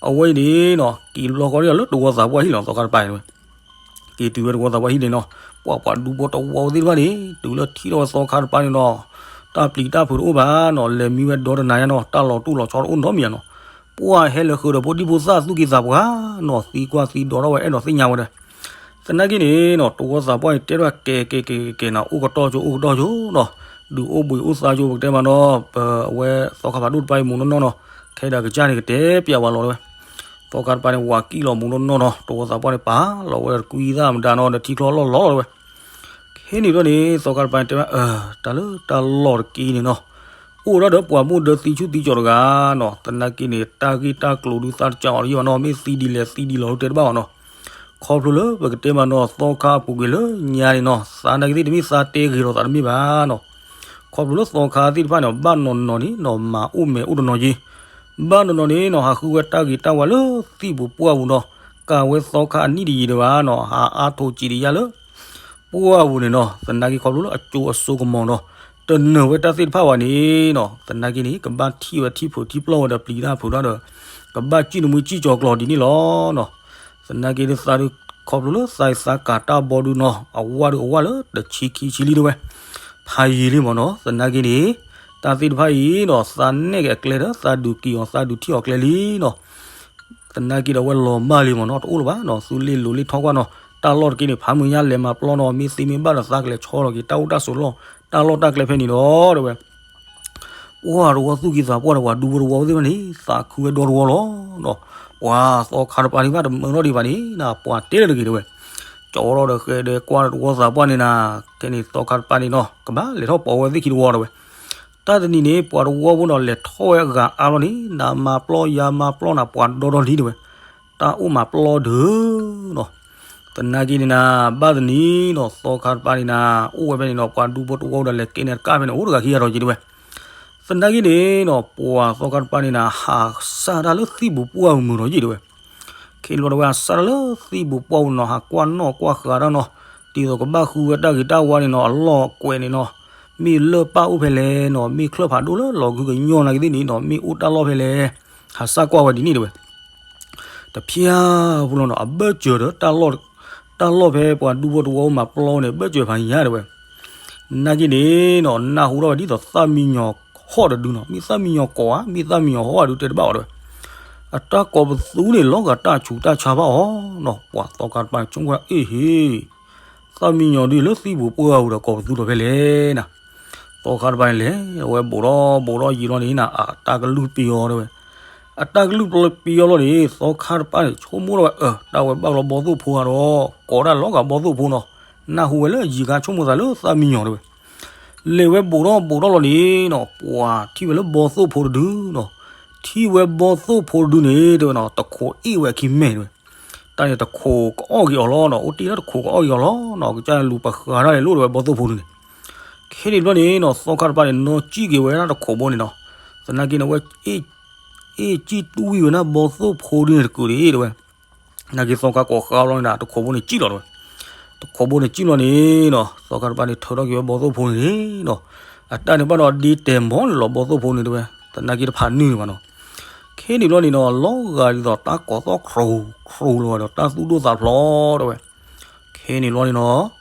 အဝဲအံၤန့ၣ်နီၤ, က့ၤဘျီဃီန့ၣ်လၢတဝီသးပှၢ်ဟံၣ်လီၤ, သီခါတပၤန့ၣ်ဝဲ က့ၤတုၤဝဲတဝီသးပှၢ်ဟံၣ်န့ၣ်နီၤ, ပှၤပှၤဒူဖိတဝီသ့ၣ်တဖၣ်န့ၣ် တုၤလၢထံၣ်ထီၣ်ဝဲသီခါတပၤန့ၣ်နီၤ, တၢ်ပျံၤတၢ်ဖုးတအိၣ်ဘၣ်နီၤ, လဲၤမံဝဲဒီတနၤညါနီၤ, တၢ်လီၤတူၢ်လီၤဆီတအိၣ်နီတမံၤနီၤ. ပှၤဟဲလၢာ်ဃုာ်ဒီးဖိဒံဖိသၣ်သူၣ်က့သးပှၢ်နီၤ, သံကွၢ်သံဒိးထီၣ်ဝဲ အဲၣ်ဒိးသ့ၣ်ညါဝဲဒၣ်. သနာ်က့န့ၣ်နီၤ, တဝီသးပှၢ်န့ၣ် တဲထီၣ်ကဲကဲကဲကဲနီၤ, အိၣ်ကတီၢ်ကၠိအိၣ်ကတီၢ်ကၠိနီၤ, ဒုးအိၣ်ဘှံးအိၣ်သါကၠိ ပကတဲမးနီၤ, ပဝဲသီခါဖးဒိၣ်တပၤအံၤမူးနီၢ်နီၢ်နီၤ, ခဲဒၣ်ကစၢ်န့ၣ် ကတဲပျးဝဲလီၤတဲဝဲ. သီခါတပၤန့ၣ် ဝၤကံၣ်လီၤမူးနီၢ်နီၢ်နီၤ, တဝီသးပှၢ်န့ၣ် ပာ်လီၤဝဲတကွံသၣ်မတၤနီၤ, ဒီးထံချီလီၢ်လီၤတဲဝဲ. ခဲန့ၣ်ဘျီန့ၣ် သီခါတပၤန့ၣ်တဲဝဲ, တၢ်လၢတၢ်လီၢ်တက့ၢ်န့ၣ်နီၤ, အိၣ်ဒၣ်ဒီးပှၤမိၢ်ဒၢသံဆူၣ်သံကၠီၤတဂၤနီၤ, သနာ်က့န့ၣ် တၢ်ဂ့ၢ်တၢ်ကျိၤဒုးသးတကးအီၤတယံာ်ဘၣ်နီၤ, မ့ၢ်သံဒ်လဲၣ်သံဒ်လဲၣ်လီၤတဲတဘၣ်ဘၣ်နီၤ. ခီဖျိလၢပကတဲမးနီၤ သီခါအပူၤကွံာ်လၢညါန့ၣ်နီၤ သးနာ်က့သ့ၣ်တမ့ၢ်သးတဲဂ့ၤထီၣ်သးတမ့ၢ်ဘၣ်နီၤ. ခီဖျိလၢသီခါသ့ၣ်တဖၣ်န့ၣ် ဘၣ်နီၢ်နီၢ်န့ၣ်နီၤ မၤအိၣ်မဲာ်အိၣ်တနီၤက့ၤ, ဘၣ်နီၢ်နီၢ်န့ၣ်နီၤ ဟးဃုဝဲတၢ်ဂ့ၤတၢ်ဝါလၢသံၣ်ပူၤပှၢ်ပူၤနီၤ, ကၤဝဲသီခါအနံၣ်တယံာ်ဒံးဘၣ်နီၤ ဟးအါထိၣ်စံးတယါလၢ ပှၢ်ပူၤန့ၣ်နီၤ သနာ်က့ခီဖျိလၢအစိၤအစိကမီၤဒီး တနၢၤဝဲတၢ်သ့ၣ်တဖၣ်ဘၣ်န့ၣ်နီၤ သနာ်က့န့ၣ် ကဘၣ်ထံၣ်ဝဲထံၣ်ဖုးထံၣ်ပျီၢ်ဝဲဒီးပျံၤတၢ်ဖုးတၢ်ဒီး ကဘၣ်စံၣ်တမှံစံၣ်ကၠီၤကျီၤဒ်န့ၣ်လီၤနီၤ. သနာ်က့ဒ်သးဒုး ခီဖျိလၢသးအံၤသးကၤတၢ်ဘီဒုးနီၤ အဝၣ်ဒုးအဝၣ်လၢတဆံခံဆံလံတဲဝဲ ဖးယံာ်လံမ့ၢ်နီၤ. သနာ်က့န့ၣ် တၢ်သ့ၣ်တဖၣ်အံၤနီၤ သးနဲၣ်က့ၤအကျဲဒီး သးဒုးက့ၤအီၤ သးဒုးထံၣ်အီၤကျဲလံနီၤ. သနာ်က့ဒီးအဝဲလီၤမၢ်လံမ့ၢ်နီၤ တအိၣ်လၢၤဘၣ်နီၤ သုလ့ၣ်လိၤလ့ၣ်ထီၣ်ကွၢ်နီၤ တၢ်လီၢ်တက့ၢ်န့ၣ် ဖးမုၢ်ညါလဲၤမၤပျီနီၤ မ့ၢ်သ့မ့ၢ်ဘၣ်ဒီးသးကလဲၤဆီလီၤက့ၤ တၢ်အိၣ်တၢ်ဆိးလီၢ် တၢ်လီၢ်တၢ်ကျဲဖဲန့ၣ်ဒီးတဲဝဲ ပှၤတဝီသူၣ်က့ၤသးပှၢ်ဒီး ပှၤဒူဖိတဝီသ့ၣ်တဖၣ်န့ၣ် သးခုဝဲဒီတဝီလီၤနီၤ. ပှၤသီခါတပၤန့ၣ်ဘၣ်တမုာ်နီတဂ့ၤဘၣ်န့ၣ် ပှၤတဲလၢတဂ့ၤတဲဝဲ ကၠီထီၣ်ဒီးဃဲဒီးကွၢ်တဝီသးပှၢ်န့ၣ်နၤ ခဲန့ၣ်သီခါတပၤန့ၣ်နီၤ ကဘၣ်လဲၤထီၣ်ပိာ်ဝဲသ့ၣ်ခံတဝီတဲဝဲ တၢ်တနံၤန့ၣ် ပှၤတဝီဖိနီၤ လဲၤထီၣ်ဝဲအဂၤအါလီၤန့ၣ် နၤမၤပျီယၤမၤပျီနၤ ပှၤဒီဒီလံတဲဝဲ တၢ်အိၣ်မၤပျီဒုးနီၤ. သနာ်က့န့ၣ်နၤ ဘၣ်တနံၤနီၤ သီခါတပၤန့ၣ်နၤ အိၣ်ဝဲဖဲန့ၣ်နီၤ ပှၤဒူဖိတဝီဒီးလဲၤကဲန့ၣ်တကၣ်ဖဲန့ၣ် အိၣ်တဂၤခံဂၤဒီးက့ၤတဲဝဲ သနာ်က့န့ၣ်နီၤ ပှၤသီခါတပၤန့ၣ်နၤ ဟးစၢ်တၢ်လၢသံၣ်ပူၤပှၢ်ပူၤမုာ်ဒီးယံာ်တဲဝဲ ခဲန့ၣ်ဘျီတဲဝဲ ဟးစၢ်တၢ်လၢသံၣ်ပူၤပှၢ်ပူၤနီၤ ဟးကွၢ်နီၣ်ကွၢ်ဃာ်တၢ်နီၤ ဒ်သိးကဘၣ်ဃုဝဲတၢ်ဂ့ၤတၢ်ဝါန့ၣ်နီၤ အလီၢ်အကွဲးန့ၣ်နီၤ မ့ၢ်လၢၢ်ပၢ်အိၣ်ဖဲလဲၣ်နီၤ မ့ၢ်ချၢၣ်ဖးဒိၣ်လၢလီၤကုကညီနၤက့ၤသ့ၣ်န့ၣ်နီၤ မ့ၢ်အိၣ်တၢ်လီၢ်ဖဲလဲၣ် ဟးစၢ်ကွၢ်ဝဲဒ်န့ၣ်တဲဝဲ တဖျၢၣ်ဖိလီၤနီၤ အဘၢၣ်စၢၤဒီး တၢ်လီၢ်ဖဲပှၤဒူဖိတဝီမၤပျီန့ၣ် ဘၢၣ်စၢၤဖးယါတဲဝဲ နာ်က့န့ၣ်နီၤ နၢ်ဟူထီၣ်ဝဲဒ်သိးသၣ်မံညီၤဟီၣ်တဒုနီၤ မ့ၢ်သၣ်မံညီၤကိးဧါ မ့ၢ်သၣ်မံညီၤဟီၣ်တဒုတဲတဘၣ်အီၤတဲဝဲ အတၢ်ကိးပသူန့ၣ် လီၤဂာ်တၢ်ဆူးတၢ်ဆါဘၣ်အီၤနီၤ ပှၤသီခါတပၤန့ၣ် ဆိကမိၣ်ဝဲဒၣ် အ့ၣ်ဟ့ၣ် သၣ်မံညီၤဒုလၢသံၣ်ပူၤပှၢ်ပူၤဒီး ကိးပသူဒီးဖဲလဲၣ်နၤ သီခါတပၤန့ၣ်လဲၤဝဲဘူးဒီးဘူးဒီးယံာ်လီၤန့ၣ်နၤ အတၢ်ကလုၢ်ပယီၤတဲဝဲ အတၢ်ကလုၢ်ပယီၤလီၤန့ၣ် သီခါတပၤန့ၣ် ဆိကမိၣ်ထီၣ်ဝဲ အၢ တၢ်ဝဲဘၣ်လီၤဘီသိၣ်ဖိဧါဒီး ကိးဒၣ်လီၤဂာ်ဘီသိၣ်ဖိနီၤ နၢ်ဟူဝဲလၢယံာ်ခါဆိကမိၣ်သးလၢသၣ်မံညီၤတဲဝဲ လဲၤဝဲဘူးဒီးဘူးဒီးလီၤန့ၣ်နီၤ ပှၤထံၣ်ဝဲလၢဘီသိၣ်ဖိတဒုနီၤ ထံၣ်ဝဲဘီသိၣ်ဖိတဒုန့ၣ် တဲဝဲနီၤ တခိးအ့ၣ်ဝဲအခံမဲာ်တဲဝဲ တၢ်န့ၣ်တခိးကအီၣ်က့ၤအီၤလီၤနီၤ အိၣ်တ့ၢ်လၢတခိးကအီၣ်က့ၤအီၤလီၤနီၤ ကစၢ်လူၤပဃးတၢ်န့ၣ်လိၣ်တဲဝဲဘီသိၣ်ဖိတဒုန့ၣ် ခဲန့ၣ်ဘျီန့ၣ်နီၤ သီခါတပၤန့ၣ် နီၢ်ကံၣ်က့ၤဝဲဒၣ်တခိးဘိန့ၣ်နီၤ သနာ်က့န့ၣ်ဝဲ အ့ၣ်ကံၣ်တူၢ်ဝံၣ်ဝဲဒၣ်ဘီသိၣ်ဖိဒုန့ၣ်တကုာ်ဒံးတဲဝဲ နာ်က့သီခါကိးဃာ်လီၤန့ၣ်ဒီး တခိးဘိန့ၣ်ကံၣ်လီၤတဲဝဲ တခိးဘိန့ၣ်ကံၣ်လီၤန့ၣ်နီၤ သီခါတပၤန့ၣ် ထၢထီၣ်က့ၤဝဲဘီသိၣ်ဖိန့ၣ်နီၤ အတၢ်န့ၣ်ဘၣ်ဒီးဒ့တဲာ်မီၢ်န့ၣ်လီၤ ဘီသိၣ်ဖိန့ၣ်တဲဝဲ သနာ်က့တဖးနုာ်န့ၣ်ဘၣ်နီၤ ခဲန့ၣ်ဘျီန့ၣ်နီၤ လီၤဂာ်ဒ်သိးတၢ်ကိးသီၣ်ခရူၤခရူၤလီၤဒီး တၢ်သူၣ်ဒိၣ်သးဖျိးတဲဝဲ ခဲန့ၣ်ဘျီန့ၣ်နီၤ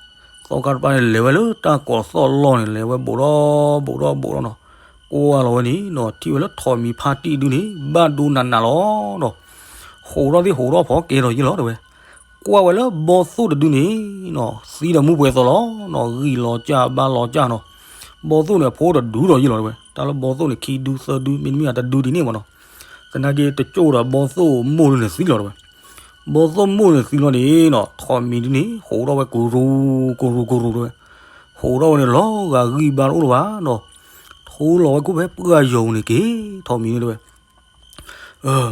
သီခါတပၤန့ၣ် လဲၤဝဲလၢတၢ်ကိးသီၣ်လီၢ်န့ၣ် လဲၤဝဲဘူးဒီးဘူးဒီးဘူးဒီးနီၤ ကွၢ်လီၤဝဲန့ၣ်နီၤ ထံၣ်ဝဲလၢထိးမံၤဖါတံၢ်ဒုန့ၣ် ဘၣ်ဒိနးနးလီၤနီၤ ဟိးထီၣ်သ့ၣ်ဟိးထီၣ်ဖီကဲထီၣ်ယံာ်လီၤတဲဝဲ ကွၢ်ဝဲလၢဘီသိၣ်တဒုန့ၣ်နီၤ သံဒီးမူပှဲၤသိးလီၤနီၤ ဂံၢ်လီၤကၢ်ဘါလီၤကၢ်နီၤ ဘီသိၣ်န့ၣ် အဖိတဒုဒီးယံာ်လီၤတဲဝဲ တၢ်လၢဘီသိၣ်န့ၣ် ခံဒုသၢဒု မ့တမ့ၢ်တဒုဒ်န့ၣ်မ့ၢ်နီၤ သနာ်က့တကၠိၣ်ဒီးဘီသိၣ်မိၢ်ဒုန့ၣ်သံလီၤတဲဝဲ ဘီသိၣ်မိၢ်န့ၣ်သံလီၤန့ၣ်နီၤ ထိးမံၤဒုန့ၣ် ဟိးထီၣ်ဝဲကရူၤကရူၤကရူၤတဲဝဲ ဟိးထီၣ်ဝဲန့ၣ် လီၤဂာ်ဂံၢ်ဘါတအိၣ်လၢၤဘၣ်နီၤ ထိလီၤဝဲကိၣ်ဖဲပှၢ်ယီၤပူၤန့ၣ်က့ၤ ထိးမံၤဒုတဲဝဲ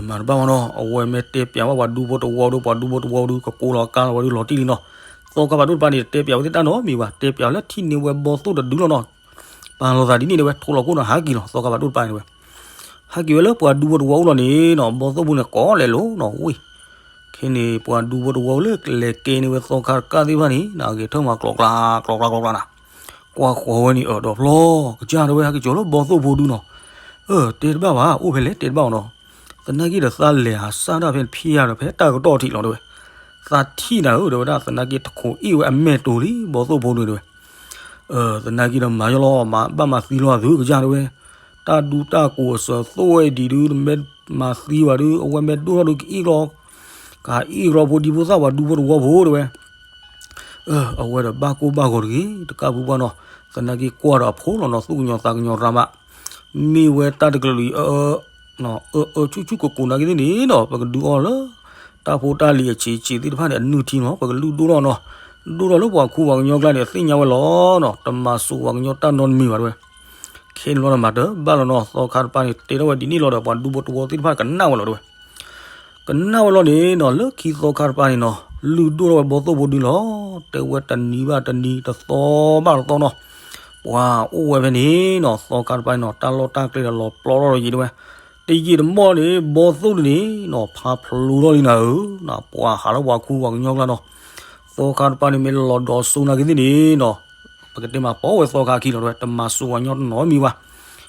မၤတဘၣ်မနီၤ အဝဲမ့ၢ်တဲပျးဝဲပှၤဒူဖိတဝီဒု ပှၤဒူဖိတဝီဒု ကကိးလီၤကါလီၤဝဲဒု လီၤတံၢ်လံနီၤ သီခါဖးဒိၣ်တပၤန့ၣ် တဲပျးဝဲသ့ၣ်တၢ်နီတမံၤဘၣ် တဲပျးဝဲလၢထံၣ်န့ၢ်ဝဲဘီသိၣ်တဒုလီၤနီၤ ပာ်လီၤသးဒ်န့ၣ်တဲဝဲ ထိလီၤကိၣ်နီၤ ဟးက့ၤလီၤ သီခါဖးဒိၣ်တပၤန့ၣ်တဲဝဲ ဟဲက့ၤဝဲလၢပှၤဒူဖိတဝီအိၣ်လီၤန့ၣ်နီၤ ဘီသိၣ်ဖိန့ၣ် ကိးလဲၤလိၤနီၤ ဝ့ၢ် ခဲန့ၣ် ပှၤဒူဖိတဝီလၢလဲၤကဲန့ၢ်ဝဲသီခါတကၣ်သ့ၣ်တဖၣ်န့ၣ် နဂဲၤထၢၣ်မၤကျိးကျါ ကျိးကျါ ကျိးကျါနၤ ကွၢ်ဃီၤဝဲန့ၣ် အၢ ဒီးဖျီ ကစၢ်တဲဝဲ ဟဲက့ၤကၠီၤလၢဘီသိၣ်ဖိဒုနီၤ အၢ တဲတဘၣ်ဘၣ် အိၣ်ဖဲလဲၣ်တဲတဘၣ်အီၤနီၤ သနာ်က့ဒီးသးလဲၤဟးစၢ်တၢ်ဖဲဖျါဒီး ဖဲတၢ်ကတီၢ်ထံးလီၤတဲဝဲ သးထံၣ်နၤဧၢ တဲဝဲဒၣ် သနာ်က့တခိးအ့ၣ်ဝဲအမဲာ်တိၤလံ ဘီသိၣ်ဖိဒုတဲဝဲ သနာ်က့ဒီးမၤယီၤလီၤ မၤဘၣ်မၤသံလီၤအသုကစၢ်တဲဝဲ တၢ်ဒူတၢ်ကိးအစၢၤသိၣ်ဝဲဒံးဒု တမ့ၢ်မၤသံဘၣ်ဒု အဝဲမ့ၢ်ဒိၣ်ထီၣ်ဒုကအ့ၣ်လီၤ ကအ့ၣ်လီၤဖိဒံဖိသၣ်ပှၤဒူဖိတဝီဖိတဲဝဲ အဝဲဒီးဘၣ်ကိၢ်ဘၣ်ဂီၤတဂ့ၤ တကၣ်ဖုပှၢ်နီၤ သနာ်က့ကွၢ်ဒီးအဖိလီၤနီၤ သူၣ်ကညီၤသးကညီၤရၤမး မ့ၢ်ဝဲတၢ်တကလုာ်အံၤအအၢ အအၢဆူၣ်ဆူၣ်ကိၤကိၤနာ်က့သ့ၣ်န့ၣ်နီၤ ပကဒုးအီၤလၢ တၢ်ဖိတၢ်လံၤအဆံးဆံးသ့ၣ်တဖၣ်န့ၣ် အနုၢ်ထံနီၤ ပကလုၢ်ဒိၣ်ထီၣ်နီၤ ဒိၣ်ထီၣ်လၢပှၤခူပှၤကညီကျါန့ၣ် အသ့ၣ်ညါဝဲလီၤနီၤ တမၤစူးပှၤကညီတၢ်နီတမံၤဘၣ်တဲဝဲ ခဲန့ၣ်လီၤဒီးမၤတဘၣ်လီၤနီၤ သီခါတပၤန့ၣ် တဲထီၣ်ဝဲဒ်န့ၣ်လီၤဒီး ပှၤဒူဖိတဝီသ့ၣ်တဖၣ်ကနၣ်ဝဲလီၤတဲဝဲ ကနၣ်ဝဲလီၤန့ၣ်နီၤ လၢခံသီခါတပၤန့ၣ်နီၤ လုၢ်ဒိၣ်ထီၣ်ဝဲဘီသိၣ်ဖိဒုလီၤ. တဲဝဲတနံၤဘၣ်တနံၤ တသီဘၣ်တသီနီၤ, ပှၤအိၣ်ဝဲဖဲန့ၣ်နီၤ, သီခါတပၤနီၤ တၢ်လီၢ်တၢ်ကျဲဒီးလီၤပျီထီၣ်ဒီးယံၤတဲဝဲ, တယံာ်တမီၢ်န့ၣ် ဘီသိၣ်ဒုန့ၣ်နီၤ ဖးဖျိးထီၣ်လံနၤဧၢ, ပှၤဟးလၢပှၤခူပှၤကညီကျါနီၤ, သီခါတပၤန့ၣ်မ့ၢ်လီၤဒီးစိနာ်က့သ့ၣ်န့ၣ်နီၤ, ပကတဲမးပိာ်ဝဲသီခါခံလီၤတဲဝဲ, တမၤစိၤပှၤကညီတနီၤမံၤဘၣ်,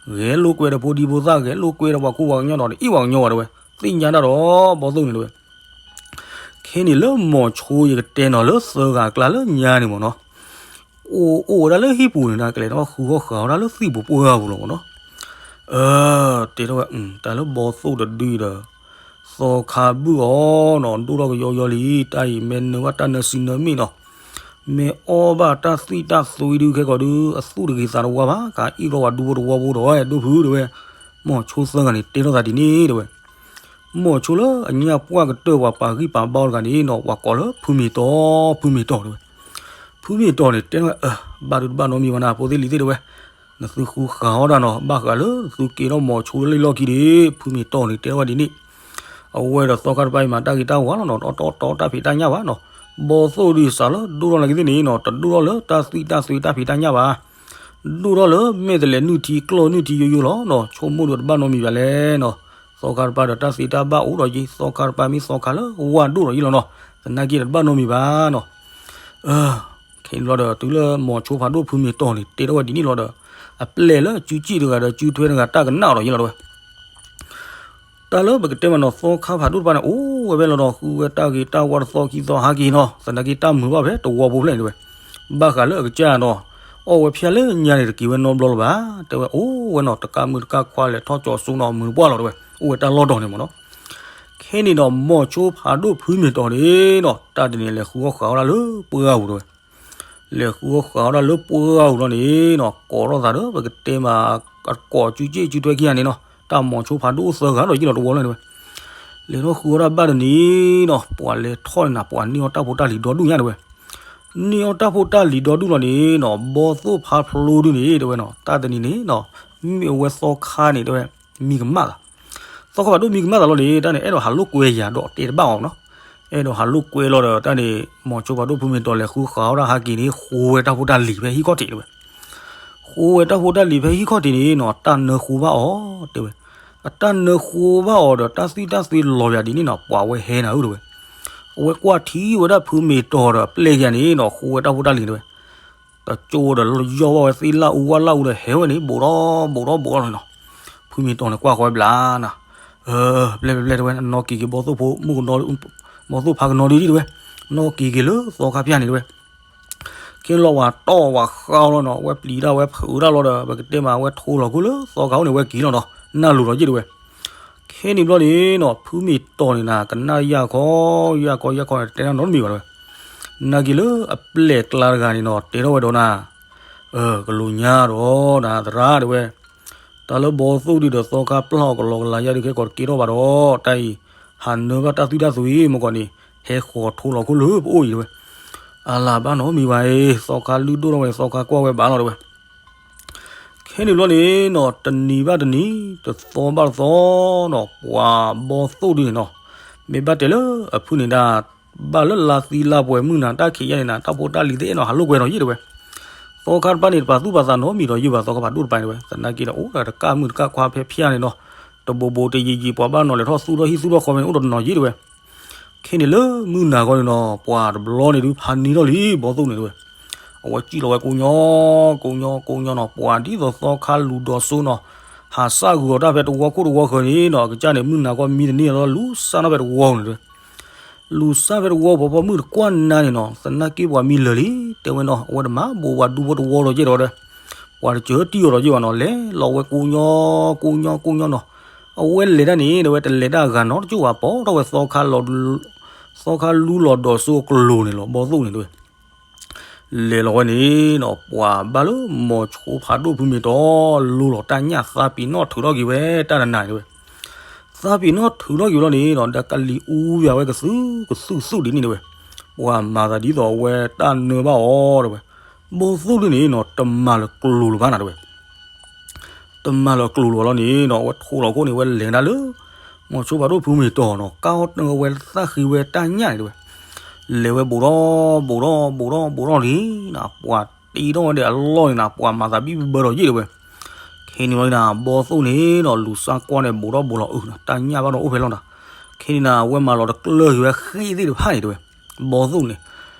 ဂဲၤလိာ်ကွဲဒီးဖိဒံဖိသၣ် ဂဲၤလိာ်ကွဲဒီးပှၤခူပှၤကညီနီၤ, တအ့ၣ်ပှၤကညီဘၣ်တဲဝဲ, သ့ၣ်ညါတၢ်ဒီး ဘီသိၣ်န့ၣ်တဲဝဲ ခဲန့ၣ်လၢမိၤဆိယကတဲနီၤ လၢသၢဂၤအကျါလၢညါန့ၣ်မ့ၢ်နီၤ, အိၣ်အိၣ်ဝဲဒၣ်လၢဟံၣ်ပူၤန့ၣ် ကလဲၤထီၣ်ဃုအီၣ်ဃာ်ဝဲဒၣ်လၢသံၣ်ပူၤပှၢ်ပူၤလီၤမ့ၢ်နီၤ, အၢ တဲထီၣ်ဝဲ တၢ်လၢဘီသိၣ်တဒုဒီး သီခါဘုၣ်အီၤနီၤ ဒိၣ်ထီၣ်ကယီယီလံ, တၢ်အံၤမ့ၢ်နၢဘၣ်တၢ်နၢစံနၢမ့ၣ်နီၤ, မ့ၢ်အီၣ်ဘၣ်တၢ်သွံၣ်တၢ်သွံဒုခဲကီးဒု အသူၣ်တဂ့ၤသးတဝါဘၣ်, ကအ့ၣ်ထီၣ်ဝဲဒူဖိတဝီဖိဒီး ဒိၣ်ဖုတဲဝဲ, မိၤဆိသၢဂၤန့ၣ် တဲထီၣ်သးဒ်န့ၣ်တဲဝဲ မိၤဆိလၢအညၣ်ပှၢ်ကတၢၢ် ပှၤပာ်ဂံၢ်ပာ်ဘါအီၤတဂၤန့ၣ်နီၤ ပှၤကိးလၢဖုမ့ၤတီၢ်, ဖုမ့ၤတီၢ်တဲဝဲ, ဖုမ့ၤတီၢ်န့ၣ် တဲထီၣ်ဝဲ အၢ ဘၣ်ဒုးတဘၣ်နီတမံၤဘၣ်နၤ ဖိသ့ၣ်လံၤသ့ၣ်တဲဝဲ, နသုဃုဃာ်အီၣ်တၢ်နီၤ ဘၣ်ဃးလၢနသုက့ၤထီၣ်မိၤဆိလၢလံာ်လီၢ်ခံန့ၣ်, ဖုမ့ၤတီၢ်န့ၣ် တဲထီၣ်ဝဲဒ်န့ၣ်, အဝဲဒီးသီခါတပၤအံၤမၤတၢ်ဂ့ၤတၢ်ဝါလီၤနီၤ တအီၣ်တၢ်ဖံးတၢ်ညၣ်ဘၣ်နီၤ, ဘီသိၣ်ဒုးစးလၢဒိၣ်ထီၣ်နာ်က့သ့ၣ်န့ၣ်နီၤ တဒိၣ်ထီၣ်လၢတၢ်သွံၣ်တၢ်သွံတၢ်ဖံးတၢ်ညၣ်ဘၣ် ဒိၣ်ထီၣ်လၢမဲာ်တလဲးနုၢ်ထံကျီၢ်နုၢ်ထံယိယိလီၤနီၤ, ဆိကမိၣ်ဒီးတဘၣ်နီတမံၤဘၣ်လဲၣ်နီၤ, သီခါတပၤဒီးတၢ်သ့တၢ်ဘၣ်အိၣ်ဒီးယံၤ သီခါတပၤမ့ၢ်သီခါလၢဝၢ်ဒိၣ်ဒီးယံၤလီၤနီၤ, သနာ်က့ဒီးတဘၣ်နီတမံၤဘၣ်နီၤ, ခဲန့ၣ်ဘျီဒီးတုၤလၢမိၤဆိဖးဒိၣ်ဖုမ့ၤတီၢ်န့ၣ် တဲထီၣ်ဝဲဒ်န့ၣ်လီၤဒီး အပျဲၢ်လၢအစုစ့ၣ်တဂၤဒီးစုထွဲတဂၤတၢ်ကနၣ်အီၤဒီးယံၤလီၤတဲဝဲ တၢ်လၢပကတဲမးနီၤ သီခါဖးဒိၣ်တပၤန့ၣ် အိၣ်ဝဲဖဲလီၤဒီး ဃုဝဲတၢ်ဂ့ၤတၢ်ဝါတသီခံသီဟးက့ၤနီၤ, သနာ်က့တၢ်မုာ်ဘၣ်ဖဲတဝီဖိဖျဲၣ်န့ၣ်တဲဝဲ, ဘၣ်ဃးလၢအကစၢ်နီၤ, အီၣ်ဝဲဖျါလၢညါန့ၣ် တက့ၤဝဲနီတဘျီလၢၤဘၣ်, တဲဝဲအိၣ်ဝဲနီၤ တကးမုၢ်တကးခွါလဲၤထီၣ်ကၠီၤစိနီၤ မုာ်တပှၢ်လီၤတဲဝဲ, အိၣ်ဝဲတၢ်လီၢ်တီၤန့ၣ်မ့ၢ်နီၤ, ခဲန့ၣ်ဒီးမိၤဆိဖးဒိၣ်ဖုမ့ၤတီၢ်န့ၣ်နီၤ တၢ်တနံၤလဲၤဃုအီၣ်ဃာ်အီၣ်ဒၣ်လၢပှၢ်ပူၤတဲဝဲ လဲၤဃုအီၣ်ဃာ်အီၣ်ဒၣ်လၢပှၢ်ပူၤလီၤန့ၣ်နီၤ ကိးထီၣ်သးဒီး ပကတဲမး အကိးစုစ့ၣ်စုထွဲခံဂၤန့ၣ်နီၤ တၢ်မိၤဆိဖးဒိၣ်အိၣ်သၢဂၤဒီးယံၤလီၤတဝီလီၤတဲဝဲ, လဲၤထီၣ်ဃုအီၣ်ဒၣ်ဘၣ်တနံၤနီၤ ပှၤလဲၤထီၣ်န့ၣ်နၤ ပှၤန့ၢ်အီၣ်တၢ်ဖိတၢ်လံၤဒီဒူၣ်ညါတဲဝဲ, န့ၢ်အီၣ်တၢ်ဖိတၢ်လံၤဒီဒူၣ်လီၤန့ၣ်နီၤ ဘီသိၣ်ဖးဖျိဒုန့ၣ်တဲဝဲနီၤ တၢ်တနံၤန့ၣ်နီၤ မ့ၢ်အဝဲသီခါန့ၣ်တဲဝဲ မံကမၣ်သး သီခါဖးဒိၣ်မံကမၣ်သးလီၤန့ၣ် တၢ်န့ၣ် အဲၣ်ဒိးဟးလိာ်ကွဲယၤဒီးတဲတဘၣ်အီၤနီၤ, အဲၣ်ဒိးဟးလိာ်ကွဲလီၤဒီး တၢ်န့ၣ် မိၤဆိဖးဒိၣ်ဖုမ့ၤတီၢ်လဲၤဃုဃာ်အီၣ်တၢ်ဟးက့ၤန့ၣ် ဃိဝဲတၢ်ဖိတၢ်လံၤဖဲဟံၣ်ခီၣ်ထံးတဲဝဲ, ဃိဝဲတၢ်ဖိတၢ်လံၤဖဲဟံၣ်ခီၣ်ထံးန့ၣ်နီၤ တၢ်နၢဃိဘၣ်အီၤတဲဝဲ, အတၢ်နၢဃိဘၣ်အီၤဒီး တၢ်သွံၣ်တၢ်သွံလီၤယၤဒ်န့ၣ်နီၤ ပှၤဝဲဟဲနၤဧၢတဲဝဲ, အဝဲကွၢ်ထံဝဲဒၣ်ဖုမ့ၤတီၢ်ဒီးအပျဲၢ်ယၤန့ၣ်နီၤ ဃိဝဲတၢ်ဖိတၢ်လံၤတဲဝဲ တကၠိဒီးယီၢ်ဘၣ်ဝဲသ့ၣ်လၢအူဝၣ်လၢအူဒီးဟဲဝဲန့ၣ် ဘူးဒီးဘူးဒီးဘူးဒီးလီၤနီၤ, ဖုမ့ၤတီၢ်န့ၣ်ကွၢ်ဃီဝဲဘျါနၤ, ပျဲၣ်ပျဲၣ်ပျဲၣ်တဲဝဲ နီၢ်က့ၤက့ၤဘီသိၣ်ဖိမုၣ်ကနီၤ ဘီသိၣ်ဖးကနီၤဒ်တဲဝဲ, နီၢ်က့ၤက့ၤလၢသီခါဖၠၣ်န့ၣ်တဲဝဲ ခဲလီၤဝဲတီၢ်ဝဲဃါလီၤနီၤ ဝဲပျံၤတၢ်ဝဲဖုးတၢ်လီၤဒီး ပကတဲမးဝဲထိးလီၤခိၣ်လၢသီခါအိၣ်န့ၣ် ဝဲက့ၤလီၤနီၤ နၢ်လိၤလီၤယံၣ်တဲဝဲ, ခဲန့ၣ်ဘျီန့ၣ်နီၤ ဖုမ့ၤတီၢ်န့ၣ်နၤ ကနၣ်ယၢ်ခီ ယၢ်ခီ ယၢ်ခီ တဲတၢ်နီတမံၤဘၣ်တဲဝဲ, နာ်က့ၤလၢအပျဲၢ်ကျါတဂၤန့ၣ်နီၤ တဲထီၣ်ဝဲဒီးနၤ ကလိာ်ညါဒီးနၤ သရၣ်တဲဝဲ, တၢ်လၢဘီသိၣ်ဒုဒီးသီခါပျၢ်အီၤကလီကလီယါဒုးခဲကီးတကဲထီၣ်ဘၣ်ဒီး တၢ်အံၤ ဟးနၢဘၣ်တၢ်သွံၣ်တၢ်သွံမ့ၢ်ကီးန့ၣ် ဟဲဃီၤထိးလီၤခိၣ်လၢပအိၣ်အံၤတဲဝဲ, အလၢဘၣ်နီတမံၤဘၣ်အံၤ သီခါလုၢ်ဒိၣ်ထီၣ်ဝဲန့ၣ် သီခါကွၢ်ဝဲဘၣ်လီၤတဲဝဲ ခဲန့ၣ်ဘျီန့ၣ်နီၤ တနံၤဘၣ်တနံၤ တသီဘၣ်တသီနီၤ ပှၤဘီသိၣ်ဒုန့ၣ်နီၤ မ့ၢ်ဘၣ်တဲလၢအဖုၣ်န့ၣ်ဒၣ် ဘၣ်လၢလါသံလါပှဲၤမုၢ်နၤတၢ်ခံးယါန့ၣ်နၤ တၢ်ဖိတၢ်လံၤသ့ၣ်အဲၣ်နီၤ ဟးလိာ်ကွဲနီၤယံၣ်တဲဝဲ, သီခါတပၤန့ၣ် တပာ်သူၣ်ပာ်သးနီတမံၤဒီးယံၣ်ဘၣ် သီခါဖးဒိၣ်တပၤန့ၣ်တဲဝဲ သနာ်က့ဒီး အိၣ်ဒီးတကၣ်မုၢ်တကၣ်ခွါဖဲဖၠၣ်န့ၣ်နီၤ တဘိးဘိးတယံာ်ယံာ် ပှၤဘၣ်နီၤလဲၤထီၣ်သူၣ်ထီၣ်ဟံၣ်သူၣ်ထီၣ်ဃီဖဲန့ၣ် အိၣ်ဒီးတနီၤယံၣ်တဲဝဲ ခဲန့ၣ်လၢမုၢ်နၤခီန့ၣ်နီၤ ပှၤတဘျီန့ၣ်ဒုးဖးန့ၢ်ထီၣ်လံ ဘီသိၣ်န့ၣ်တဲဝဲ, အဝဲစံၣ်လီၤဝဲကိးညီ ကိးညီ ကိးညီနီၤ ပှၤဒ်သိးသီခါလူၤဒီးစိနီၤ ဟးစၢ်ဂုာ်အီၤတၢ်ဖဲတဝီခိၣ်တဝီဃၢၤန့ၣ်နီၤ အကစၢ်န့ၣ် မုၢ်နၤခီမံတန့ၢ်လီၤ လူၤစၢ်ထီၣ်ဖဲတဝီန့ၣ်တဲဝဲ လူၤစၢ်ဖဲတဝီ ပှၤဖီမုၣ်တကွၢ်နၤန့ၣ်နီၤ သနာ်က့ပှၤမံလၢာ်လံ တဲဝဲနီၤ အဝဲတမၤဘိးပှၤဒူဖိတဝီဒီးယဲၢ်ဒီးဒီး ပှၤတစၢတံၢ်အီၤဒီးယဲၢ်ဘၣ်နီၤ လဲၤလီၤဝဲကိးညီ ကိးညီ ကိးညီနီၤ အဝဲလဲၤတၢ်န့ၣ် တဲဝဲတလဲၤတၢ်အဂၤနီတကၠိၢ်ဘၣ် ပိာ်ထီၣ်ဝဲသီခါလီၤ သီခါလူလီၤဒီးစိအကျိၤန့ၣ်လီၤ ဘီသိၣ်န့ၣ်တဲဝဲ လဲၤလီၤဝဲန့ၣ်နီၤ ပှၤဘၣ်လၢမိၤဆိဖးဒိၣ်ဖုမ့ၤတီၢ် လိလီၤတၢ်ညၣ်သးပံၤနီၣ်ထုးထီၣ်က့ၤဝဲတၢ်တနၤန့ၣ်တဲဝဲ သးပံၤနီၣ်ထုးထီၣ်က့ၤဝဲလီၤန့ၣ်နီၤ ဒီးကလံၤအူဝဲကသုၣ်ကသုၣ်ကသုၣ်ဒ်န့ၣ်တဲဝဲ ပှၤမၤသးဒ်သိးအဝဲတၢ်နၢဘၣ်အီၤတဲဝဲ ဘီသိၣ်ဒုန့ၣ်နီၤ တမၤလၢၤကျိၤလၢၤဘၣ်နၤတဲဝဲ တမၤလၢၤကျိၤလၢၤဘၣ်လီၤန့ၣ်နီၤ အဝဲထိးလီၤခိၣ်န့ၣ် အဝဲလဲၤဒၣ်လၢ မိၤဆိဖးဒိၣ်ဖုမ့ၤတီၢ်နီၤ ကၢ်အီၣ်တၢ်ဝဲသၣ်ဃံဝဲတၢ်ညၣ်န့ၣ်တဲဝဲ လဲၤဝဲဘူးထီၣ်ဘူးထီၣ်ဘူးထီၣ်ဘူးထီၣ်လံနီၤ, ပှၤတ့ထီၣ်ဝဲဒီးအလီၢ်န့ၣ်နီၤ, ပှၤမၤသးဘံၣ်ဘၢဒီးယ့ၣ်တဲဝဲ. ခဲန့ၣ်လီၤနီၤ ဘီသိၣ်န့ၣ်နီၤ လူၤစၢ်ကွၢ်န့ၣ် ဘူးထီၣ်ဘူးလီၤအုနီၤ, တၢ်ညၣ်ဘၣ်ဒီးအိၣ်ဖဲလီၤနီၤ. ခဲန့ၣ်နီၤ အဝဲမၤလီၤတကျၢၢ်က့ၤဝဲဃ့ၢ်သ့ၣ်တဖၣ်န့ၣ်တဲဝဲ. ဘီသိၣ်န့ၣ်